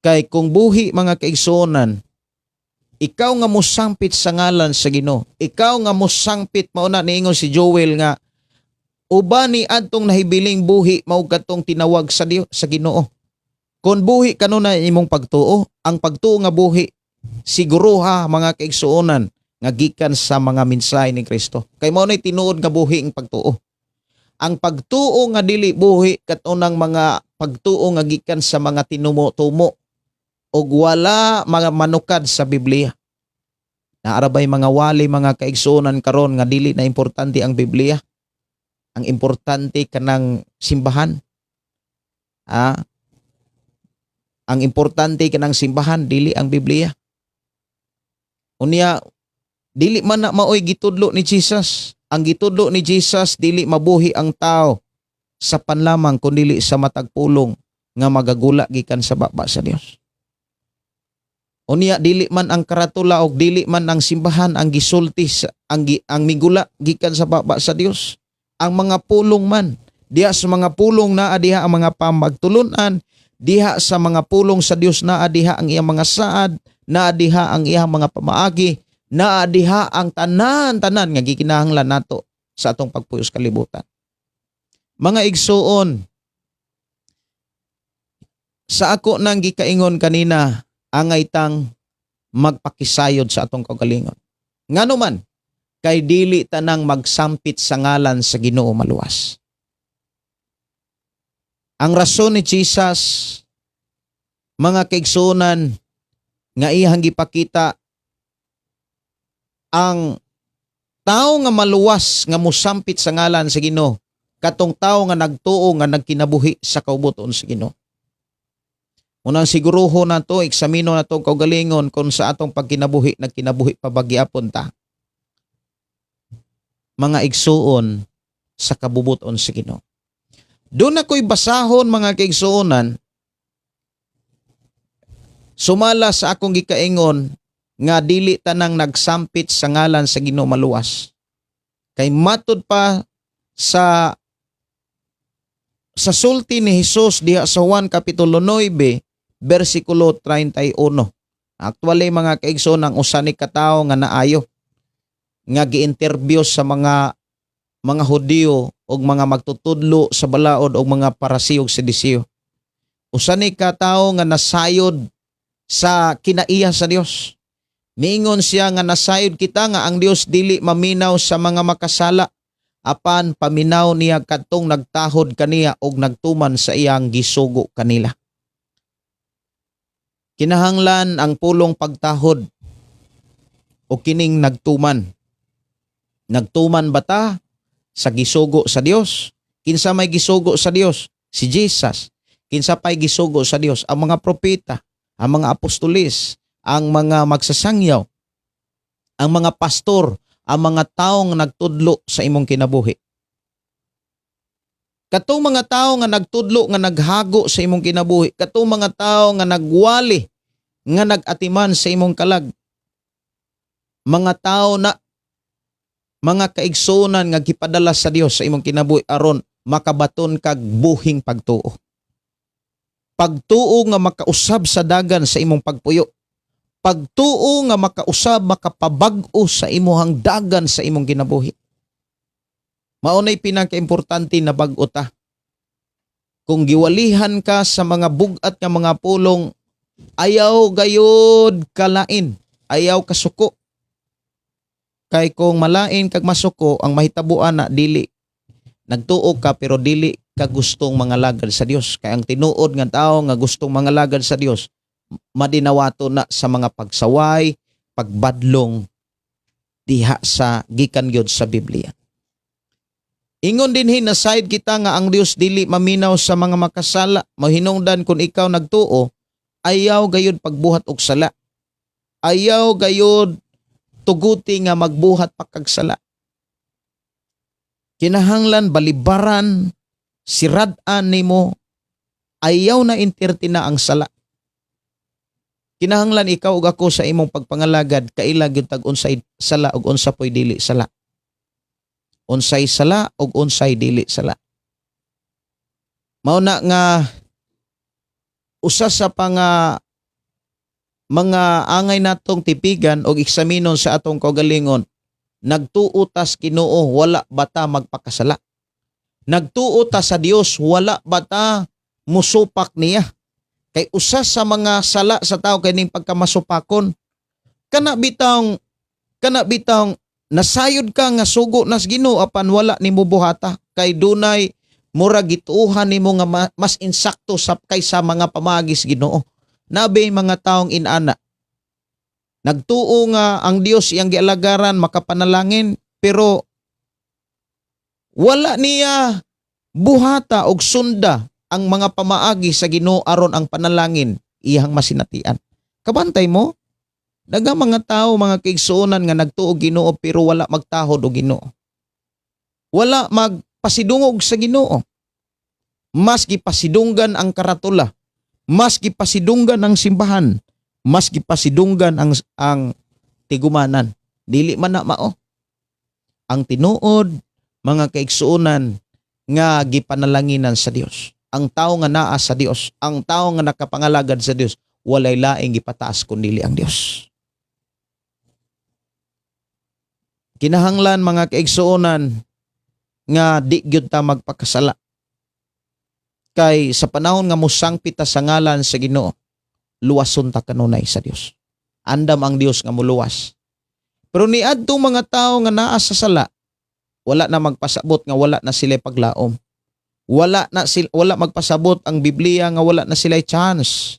Kay kung buhi, mga kaigsuonan, ikaw nga mosangpit sa ngalan sa Ginoo, ikaw nga mosangpit, mao na niingon si Joel nga uban ni adtong nahibiling buhi mao katong tinawag sa Dios, sa Ginoo. Kung buhi kanunay imong pagtuo, ang pagtuo nga buhi, siguruha, mga kaigsuonan, nga gikan sa mga mensahe ni Kristo. Kay mao na'y tinuod nga buhi ang pagtuo. Ang pagtuo nga dili buhi katunang mga pagtuo nga gikan sa mga tinumo-tumo ug wala mga manukad sa Biblia. Naa ra bay mga wali, mga kaigsuonan, karon nga dili na importante ang Biblia. Ang importante kanang simbahan. Ang importante kanang simbahan, dili ang Biblia. Unya dili man na maoy gitudlo ni Jesus. Ang gitudlo ni Jesus, dili mabuhi ang tao sa pan lamang kundi sa matag pulong nga magagula gikan sa baba sa Dios. Unya dili man ang karatula og dili man ang simbahan ang gisulti ang migula gikan sa baba sa Dios. Ang mga pulong man, diha sa mga pulong naa diha ang mga pamagtulunan, diha sa mga pulong sa Dios naa diha ang iyang mga saad, naa diha ang iyang mga pamaagi, naa diha ang tanan-tanan nga gikinahanglan nato sa atong pagpuyo sa kalibutan. Mga igsuon, sa ako nang gikaingon kanina, angay tang magpakisayod sa atong kaugalingon. Ngano man, kay dili tanang magsampit sa ngalan sa Ginoo maluwas. Ang rason ni Jesus, mga kaigsuonan, nga iyang gipakita ang tao nga maluwas nga musampit sa ngalan sa Ginoo, katong tao nga nagtuo nga nagkinabuhi sa kaubuton sa Ginoo. Unang siguruho nato, eksamino nato ang kaugalingon kung sa atong pagkinabuhi nagkinabuhi pa ba gyapon ta, mga igsuon, sa kabubuton sa Ginoo. Doon ako'y basahon, mga kaigsuonan, sumala sa akong gikaingon nga dili tanang nagsampit sa ngalan sa Ginoo maluwas. Kay matud pa sa sulti ni Jesus diha sa Juan kapitulo 9 bersikulo 31. Actually, mga kaigsoon, ang usa ni katawo nga naayo nga gi-interview sa mga Hudiyo og mga magtutudlo sa balaod og mga Parasiyo ug Sedusiyo. Usa ni katawo nga nasayod sa kinaiya sa Dios. Miingon siya nga nasayod kita nga ang Dios dili maminaw sa mga makasala. Apan paminaw niya kadtong nagtahod kaniya og nagtuman sa iyang gisugo kanila. Kinahanglan ang pulong pagtahod o kining nagtuman. Nagtuman ba ta sa gisugo sa Dios? Kinsa may gisugo sa Dios? Si Jesus. Kinsa pay gisugo sa Dios? Ang mga propeta, ang mga apostolis, ang mga magsasangyaw, ang mga pastor, ang mga taong nagtudlo sa imong kinabuhi. Katong mga tao nga nagtudlo, nga naghago sa imong kinabuhi, katong mga tao nga nagwali, nga nagatiman sa imong kalag, mga tao na mga kaigsunan nga gipadala sa Dios sa imong kinabuhi aron makabaton kag buhing pagtuo. Pagtuo nga makausab sa dagan sa imong pagpuyo. Pagtuo nga makausab, makapabag-o sa imuhang dagan sa imong kinabuhi. Mao nay pinakaimportante na bag-o ta. Kung giwalihan ka sa mga bug-at nga mga pulong, ayaw gayod kalain, ayaw kasuko. Kay kung malain kag masuko, ang mahitabuan na dili nagtuo ka pero dili ka gustong mga lagad sa Dios. Kay ang tinuod nga tao nga gustong mga lagad sa Dios, madinawato na sa mga pagsaway, pagbadlong diha sa gikan gyud sa Biblia. Ingon dinhi na side kita nga ang Dios dili maminaw sa mga makasala. Mahinungdan kung ikaw nagtuo, ayaw gayud pagbuhat og sala. Ayaw gayud tuguti nga magbuhat pa kag sala. Kinahanglan balibaran, sirad-an nimo, ayaw na entertain na ang sala. Kinahanglan ikaw ug ako sa imong pagpangalagad kaila gyud tag unsay sala ug unsa poy dili sala. Unsay sala ug unsay dili sala. Mao na nga usa sa panga mga angay natong tipigan og eksaminon sa atong kaugalingon, nagtuo tas Ginoo, wala bata magpakasala? Nagtuo ta sa Dios, wala bata musupak niya? Kay usa sa mga sala sa tao kay ning pagkamasupakon. Kana bitawng nasayod ka nga sugo nas Ginoo apan wala nimo buhata kay dunay mura gituohan nimo nga mas insakto sa kaysa mga pamaagi sa Ginoo. Nabi mga taong inana. Nagtuo nga ang Dios iyang gialagaran makapanalangin, pero wala niya buhata og sunda ang mga pamaagi sa Ginoo aron ang panalangin iyang masinatian. Kabantay mo, daghang mga tao, mga kaigsuonan, nga nagtuo Ginoo pero wala magtahod og Ginoo. Wala magpasidungog sa Ginoo. Mas gipasidunggan ang karatula, mas gipasidunggan ang simbahan, mas gipasidunggan ang tigumanan. Dili man na mao. Ang tinuod, mga kaigsuonan, nga gipanalanginan sa Dios. Ang tao nga naa sa Dios, ang tao nga nakapangalagad sa Dios, walay laing gipataas kundi ang Dios. Kinahanglan, mga kaigsuonan, nga di gyud ta magpakasala. Kay sa panahon nga mosangpit ta sa ngalan sa Ginoo, luwason ta kanunay sa Dios. Andam ang Dios nga muluwas. Pero niadtong mga tao nga naa sa sala, wala na magpasabot nga wala na sila paglaom. Wala magpasabot ang Biblia nga wala na sila chance.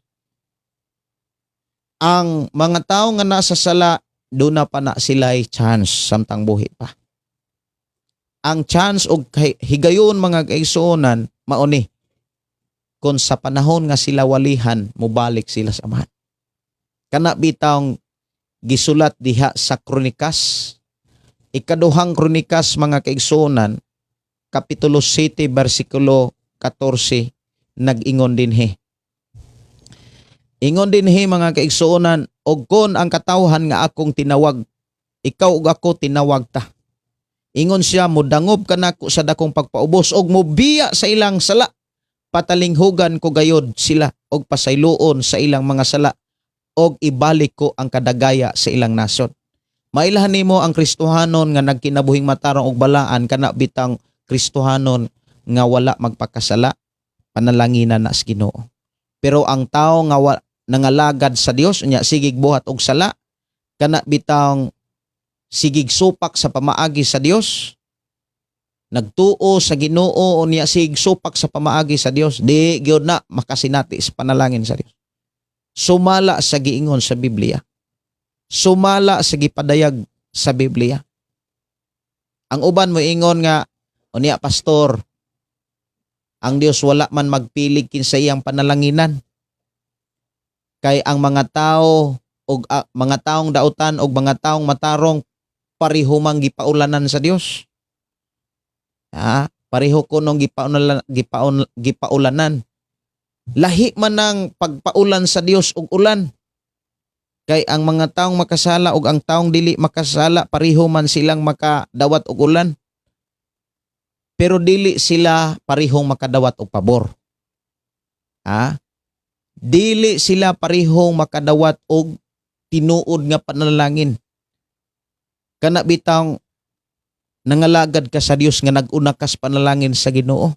Ang mga tao nga nasa sala, doon na pa na sila chance samtang buhi pa. Ang chance og higayon, mga kaigsuonan, mauni kung sa panahon nga sila walihan, mobalik sila sa Amahan. Kana bitawng gisulat diha sa Kronikas, Ikaduhang Kronikas, mga kaigsuonan, Kapitulo 7, versikulo 14, nag-ingon dinhi. Ingon dinhi, mga kaigsuonan, "Og kon ang katawhan nga akong tinawag," ikaw ug ako tinawag ta. Ingon siya, "Mudangob kanako sa dakong pagpaubos og mubiya sa ilang sala. Patalinghugan ko gayod sila og pasayloon sa ilang mga sala og ibalik ko ang kadagaya sa ilang nasod." Mailhan nimo ang Kristohanon nga nagkinabuhing matarong og balaan, kana bitang Kristohanon nga wala magpakasala, panalanginan na sa Ginoo. Pero ang tao nga nangalagad sa Dios unya sigig buhat og sala, kana bitang sigig supak sa pamaagi sa Dios, Nagtuo sa Ginoo unya sig supak sa pamaagi sa Dios, di gyud na makasinati sa panalangin sa Dios. Sumala sa giingon sa Biblia. Sumala sa gipadayag sa Biblia. Ang uban mo ingon nga, "Unya pastor, ang Dios wala man magpilig kinsa iyang panalanginan. Kay ang mga tao og mga taong dautan og mga taong matarong pareho mang gipaulanan sa Dios." Ha? Pareho kunong gipaulanan. Lahi man ang pagpaulan sa Dios og ulan. Kay ang mga taong makasala ug ang taong dili makasala, pareho man silang makadawat og ulan. Pero dili sila parehong makadawat og pabor. Ha? Dili sila parehong makadawat og tinuod nga panalangin. Kana bitang nangalagad ka sa Dios nga nag-una kas panalangin sa Ginoo.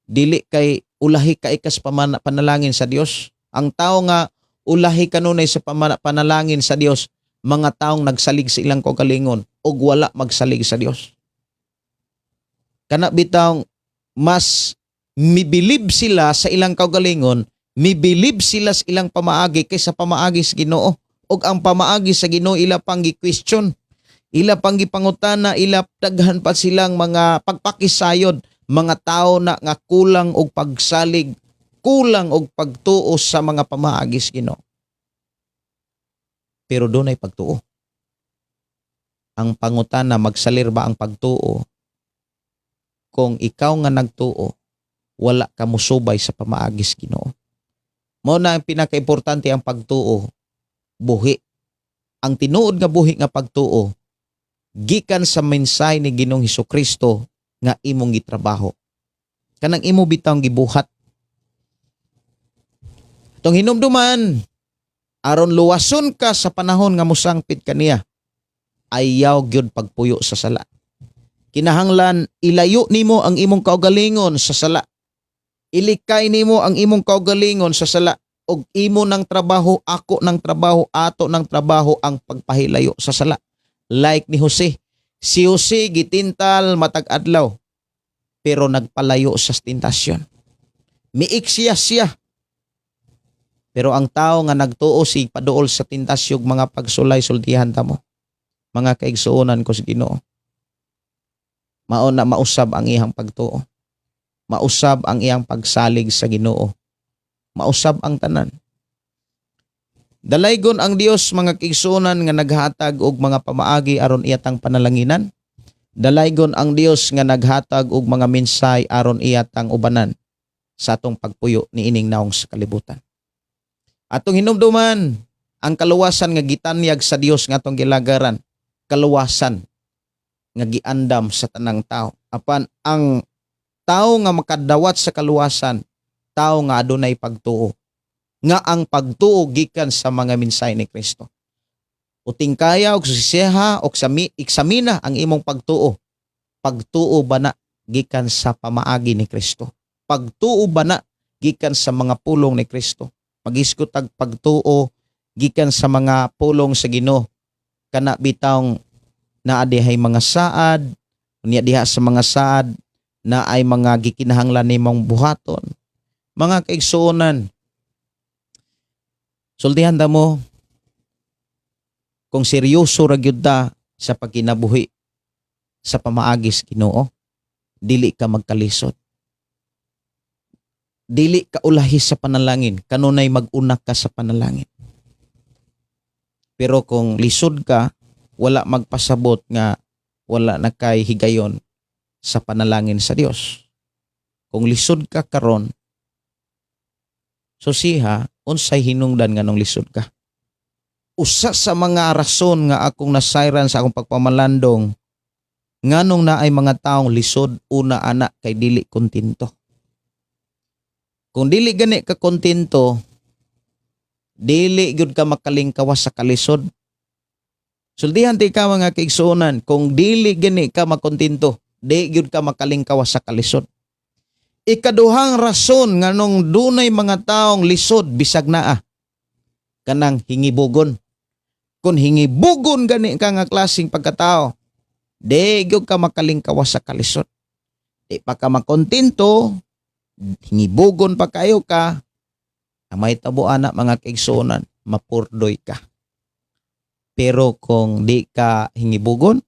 Dili kay ulahi ka ikas panalangin sa Dios. Ang tao nga ulahi kanunay sa panalangin sa Dios, mga taong nagsalig sa ilang kaugalingon ug wala magsalig sa Dios. Kana bitang mas mibilib sila sa ilang kaugalingon, mibilib sila sa ilang pamaagi kaysa pamaagi sa Ginoo. Ug ang pamaagi sa Ginoo ila pang gi-question, ila pang gipangutana, ila daghan pa silang mga pagpakisayod, mga tao na nga kulang og pagsalig, kulang og pagtuo sa mga pamaagi sa Ginoo. Pero dunay pagtuo. Ang pangutana, magsalir ba ang pagtuo kung ikaw nga nagtuo wala ka musubay sa pamaagi sa Ginoo? Mao na ang pinakaimportante, ang pagtuo buhi. Ang tinuod nga buhi nga pagtuo gikan sa mensahe ni Ginoong Hesukristo nga imong gitrabaho. Kanang imo bitawng gibuhat. Tong hinumduman, aron luwason ka sa panahon nga mosangpit kaniya, ayaw gyud pagpuyo sa sala. Kinahanglan ilayo nimo ang imong kaugalingon sa sala. Ilikay nimo ang imong kaugalingon sa sala og imo ng trabaho, ako ng trabaho, ato ng trabaho ang pagpahilayo sa sala. Like ni Jose. Si Jose gitintal matag adlaw pero nagpalayo sa tentasyon. Miiksya siya. Pero ang tao nga nagtuo si paduol sa tentasyon, mga pagsulay, sultihan ta mo, mga kaigsuonan ko sa Ginoo. Mao na mausab ang iyang pagtuo. Mausab ang iyang pagsalig sa Ginoo. Mausab ang tanan. Dalaygon ang Dios, mga kaigsuonan, nga naghatag og mga pamaagi aron iyatang panalanginan. Dalaygon ang Dios nga naghatag og mga minsay aron iyatang ubanan sa atong pagpuyo niining naong sa kalibutan. Atong hinumduman ang kaluwasan nga gitanyag sa Dios nga atong gilagaran, kaluwasan nga giandam sa tanang tao. Apan ang tao nga makadawat sa kaluwasan, tao nga adunay pagtuo. Nga ang pagtuo gikan sa mga minsay ni Kristo. Utingkaya og susiha og eksamina ang imong pagtuo. Pagtuo ba na gikan sa pamaagi ni Kristo? Pagtuo ba na gikan sa mga pulong ni Kristo? Pagisgot ag pagtuo gikan sa mga pulong sa Ginoo. Kana bitawng naa dihay mga saad, unya diha sa mga saad na ay mga gikinahanglan nimong buhaton. Mga kaigsuonan, sultihan ta mo kung seryoso ra gyud ta sa pagkinabuhi sa pamaagi sa Ginoo, dili ka magkalisod. Dili ka ulahi sa panalangin, kanunay mag-una ka sa panalangin. Pero kung lisod ka, wala magpasabot nga wala na kay higayon sa panalangin sa Dios. Kung lisod ka karon, susiha unsay hinungdan nganong lisod ka. Usa sa mga rason nga akong nasayran sa akong pagpamalandong nganong naay mga taong lisod, una ana kay dili kontento. Kung dili gani ka kontento, dili gyud ka makalingkawas sa kalisod. Sultihan ti ka, mga kaigsuonan, kung dili gani ka makontento, di gyud ka makalingkawas sa kalisod. Ikaduhang rason nganong dunay mga taong lisod bisag naa, kanang hingibugon. Kung hingibugon gani ka nga klaseng pagkatao, Di gyud ka makalingkawas sa kalisod. Di pa ka makontento, hingibugon pa kayo ka, ang mahitabo ana, mga kaigsuonan, mapurdoy ka. Pero kung di ka hingibugon,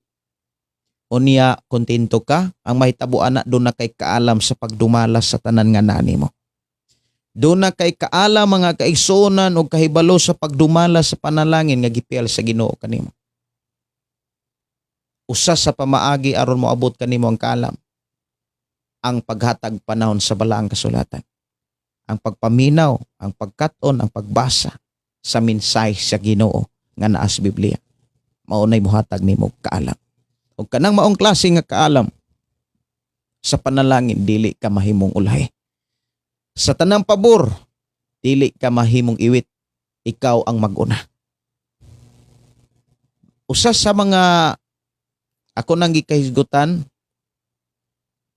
unya kontento ka, ang mahitabo ana, duna kay kaalam sa pagdumala sa tanan nga naa nimo. Duna kay kaalam, mga kaigsuonan, og kahibalo sa pagdumala sa panalangin nga gipiyal sa Ginoo kanimo. Usa sa pamaagi aron moabot kanimo ang kaalam, ang paghatag panahon sa Balaang Kasulatan. Ang pagpaminaw, ang pagkat-on, ang pagbasa sa mensahe sa Ginoo nga naa sa Biblia. Mao nay mohatag nimo kaalam. Ug kanang maong klase nga kaalam sa panalangin, dili ka mahimong ulahi. Sa tanang pabor, dili ka mahimong iwit, ikaw ang maguna. Usa sa mga ako nang gikahisgutan,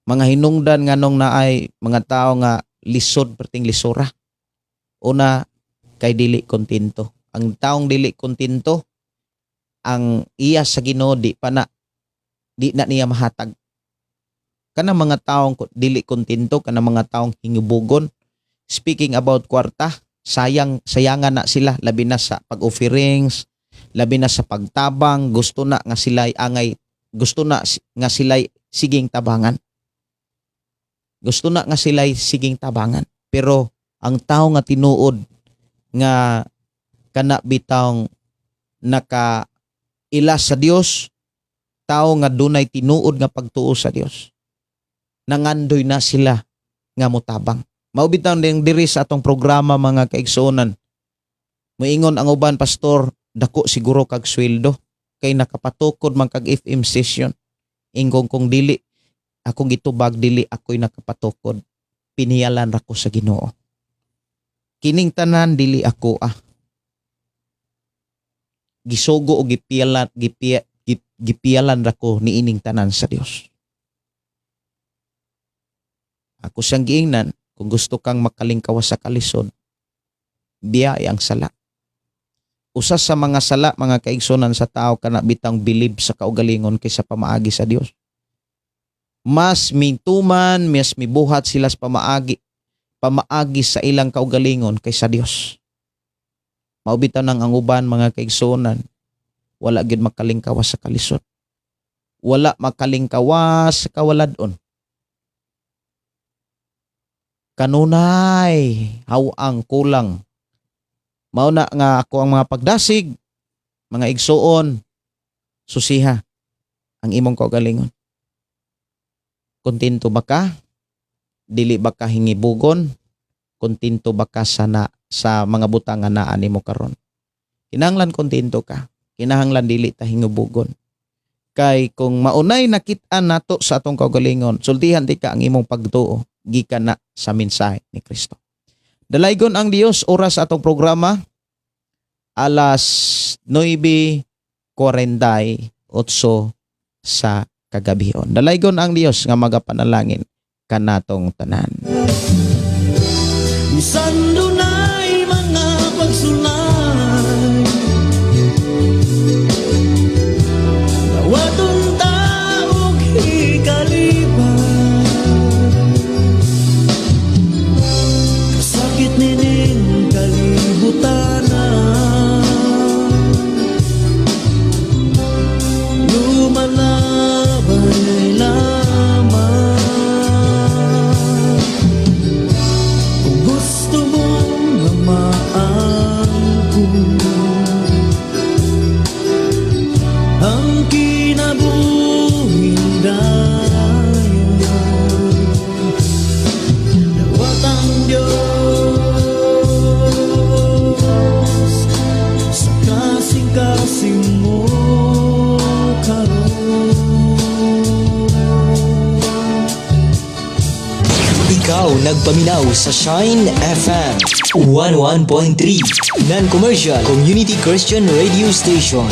mga hinungdan nganong naay mga tao nga lisod perting lisura. Una, kay dili kontento. Ang taong dili kontento, ang iya sa Ginoo di pa na di na niya mahatag. Kanang mga taong dili kontento, kanang mga taong hingibugon, speaking about kwarta, sayang sayangan na sila, labi na sa pag-offerings, labi na sa pagtabang, gusto na nga sila angay, gusto na nga sila siging tabangan. Gusto na nga sila siging tabangan. Pero ang tao nga tinuod nga kana bitawng naka ila sa Dios, tao nga dunay tinuod nga pagtuo sa Dios, nangandoy na sila nga motabang. Mao bitaw ding diri sa atong programa, mga kaigsuonan. Moingon ang uban, "Pastor, dako siguro kag sweldo kay nakapatukod man kag FM station." Ingkong kung dili akong gitubag, dili ako'y nakapatukod. Piniyalan ra ko sa Ginoo. Kining tanan dili ako ah. Gisugo o gipiyalan gipiyalan ra ko niining tanan sa Dios. Ako siyang giingnan, kung gusto kang makalingkawas sa kalisod, biya ang sala. Usa sa mga sala, mga kaigsunan, sa tao, kana bitang bilib sa kaugalingon kaysa pamaagi sa Dios. Mas mintuman, mas mibuhat sila sa pamaagi pamaagi sa ilang kaugalingon kaysa Dios. Mao bitaw nang ang uban, mga kaigsunan, wala gyud makalingkawas sa kalisod. Wala makalingkawas sa kawaladon. Kanunay haw-ang kulang. Mao na nga ako ang mga pagdasig, mga igsuon, susiha ang imong kaugalingon. Kontento ba ka? Dili ba ka hingibugon? Kontento ba ka sa mga butang nga naa nimo karon? Kinahanglan kontento ka. Kinahanglan dili ta hingibugon. Kay kung maunay nakit-an nato sa atong kaugalingon, sultihan di ka ang imong pagtuo gikan na sa mensahe ni Kristo. Dalaygon ang Dios. Oras sa atong programa, alas 9:48 sa kagabihon. Dalaygon ang Dios nga magapanalangin kanatong tanan. Bisan dunay mga pagsulay, dawaton ta og hikalipay. Kasakit nining kalibutana, lumalabay lamang. Kung gusto mong hamaan ko ang kinabuhing dayon, dawat ang Diyos sa kasing-kasing mo karon. Ikaw nagpaminaw sa Shine FM 101.3, Non-commercial Community Christian Radio Station.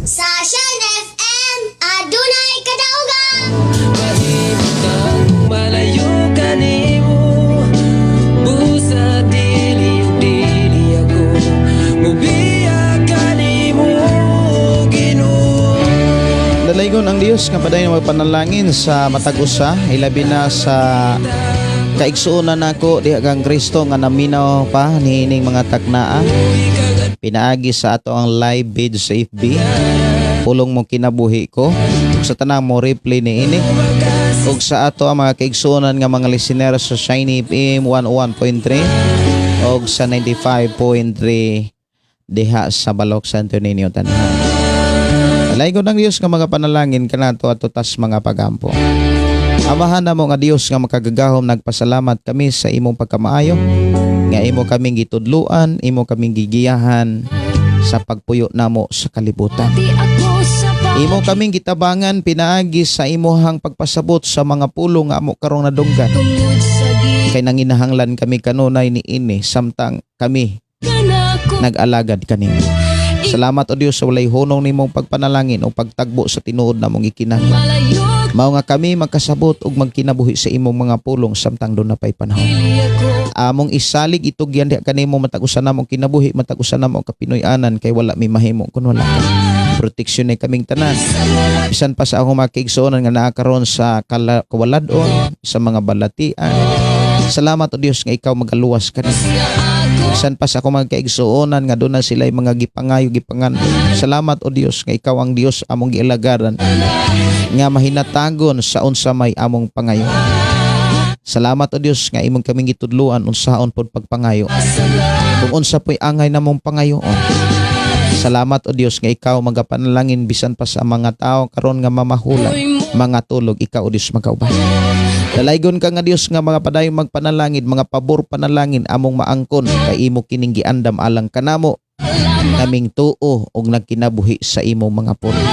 Sa Shine FM, adunay kadaugan. Malayo kanimo, busa dili ug dili ako mubiya kanimo, Ginoo. Dios nga padayon magpanalangin sa matag usa, ilabi na sa kaigsuonan nako diha kang Kristo nga naminaw pa niining mga taknaa. Pinaagi sa ato ang live page sa FB. Pulong Mo Kinabuhi Ko. Ug sa tanang mo replay niini. Ug sa ato ang mga kaigsuonan nga mga listener sa Shiny FM 101.3 ug sa 95.3 diha sa Balok Santo Niño tanan. Alaygon ng Dios nga mga panalangin kanato ato tas mga pagampo. Amahan namo nga Dios nga makagagahom, nagpasalamat kami sa imong pagkamaayo nga imo kaming gitudluan, imo kaming gigiyahan sa pagpuyo namo sa kalibutan. Di ako sa Imo kaming gitabangan pinaagi sa imuhang pagpasabot sa mga pulong nga amo karong nadunggan. Tungod sa Kay nanginahanglan kami kanunay ni ini samtang kami gikanako nag-alagad kanimo. Salamat o Dios sa walay hunong nimong pagpanalangin o pagtagbo sa tinuod namong ikinahanglan. Malayo Mao nga kami magkasabot ug magkinabuhi sa imong mga pulong samtang duna pay panahon. dili ako. Among isalig itugyan diha kanimo matag usa namong kinabuhi, matag usa namong kapinoy-anan kay wala mi mahimo kun wala ka. Proteksyon ni kaming tanan. Bisan pa sa akong mga kaigsuonan nga naa karon sa kawaladon, sa mga balatian. Salamat o Dios nga ikaw magaluwas kani. Bisan pa sa akong mga kaigsuonan nga doon na sila mga gipangayo gipangando. Salamat o Dios nga ikaw ang Dios among gialagaran nga mahinatagon sa unsa may among pangayo. Salamat o Dios nga imong kaming gitudluan unsaon pod pagpangayo. Kung unsa po'y angay namong pangayoon. Salamat o Dios nga ikaw magapanalangin bisan pa sa mga tao karon nga mamahulan, mga tulog, ikaw o Dios magauban. Dalaygon ka nga Dios nga mga padayon magpanalangin, mga pabor panalangin among maangkon kay imo kining giandam alang kanamo kaming tuo og nagkinabuhi sa imong mga pulong.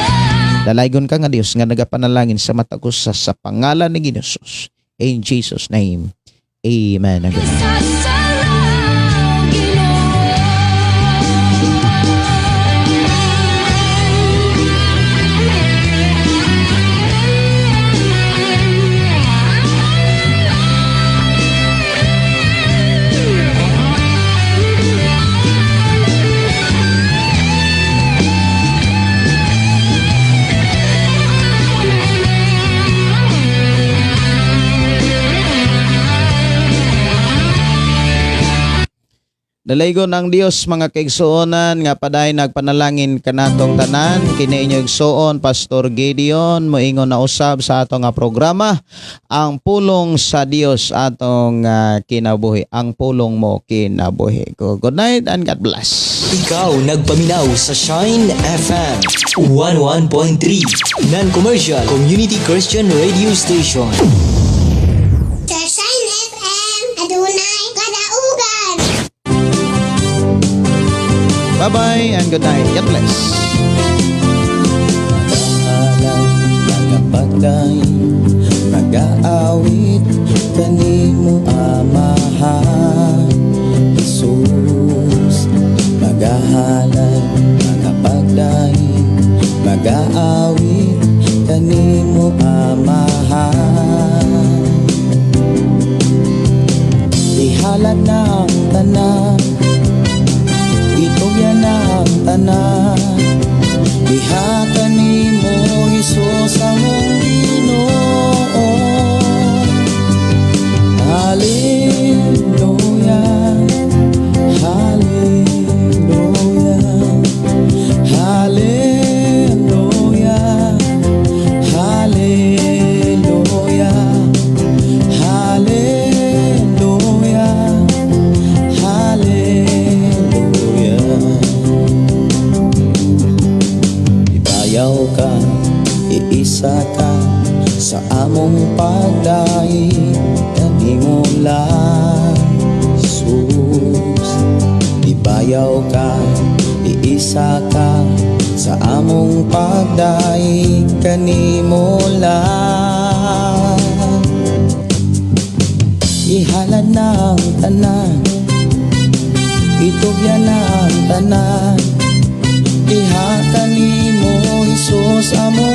Dalaygon ka nga Dios nga nagapanalangin sa matag usa sa pangalan ni Jesus. In Jesus' name. Amen. Amen. Sa sala, Ginoo. Dalaygon ang Dios, mga kaigsuonan nga paday nagpanalangin kanatong tanan. Kini inyo igsuon Pastor Gideon, moingon na usab sa atong nga programa, Ang Pulong sa Dios Atong Kinabuhi, Ang Pulong Mo Kinabuhi Ko. Good night and God bless. Ikaw nagpaminaw sa Shine FM 11.3 Non-commercial Community Christian Radio Station. Sa Shine FM, adunay kadaugan. Bye bye and good night. God bless. Nagapagday, nagaawit kanimo, Amahan Jesus. Magahalay, magapagday, magaawit kanimo, Amahan. Ihalad na ang tanan, itugyan na ang tanan, diha kanimo, Hesus among Ginoo. Hallelujah, Hallelujah, Hallelujah, Hallelujah, Hallelujah, Hallelujah. Ibayaw ka, iisa ka sa among pagdaig kanimo lang, Jesus. Ibayaw ka, iisa ka sa among pagdaig kanimo lang. Ihalad na ang tanan, itugyan na ang tanan, diha kanimo, Hesus among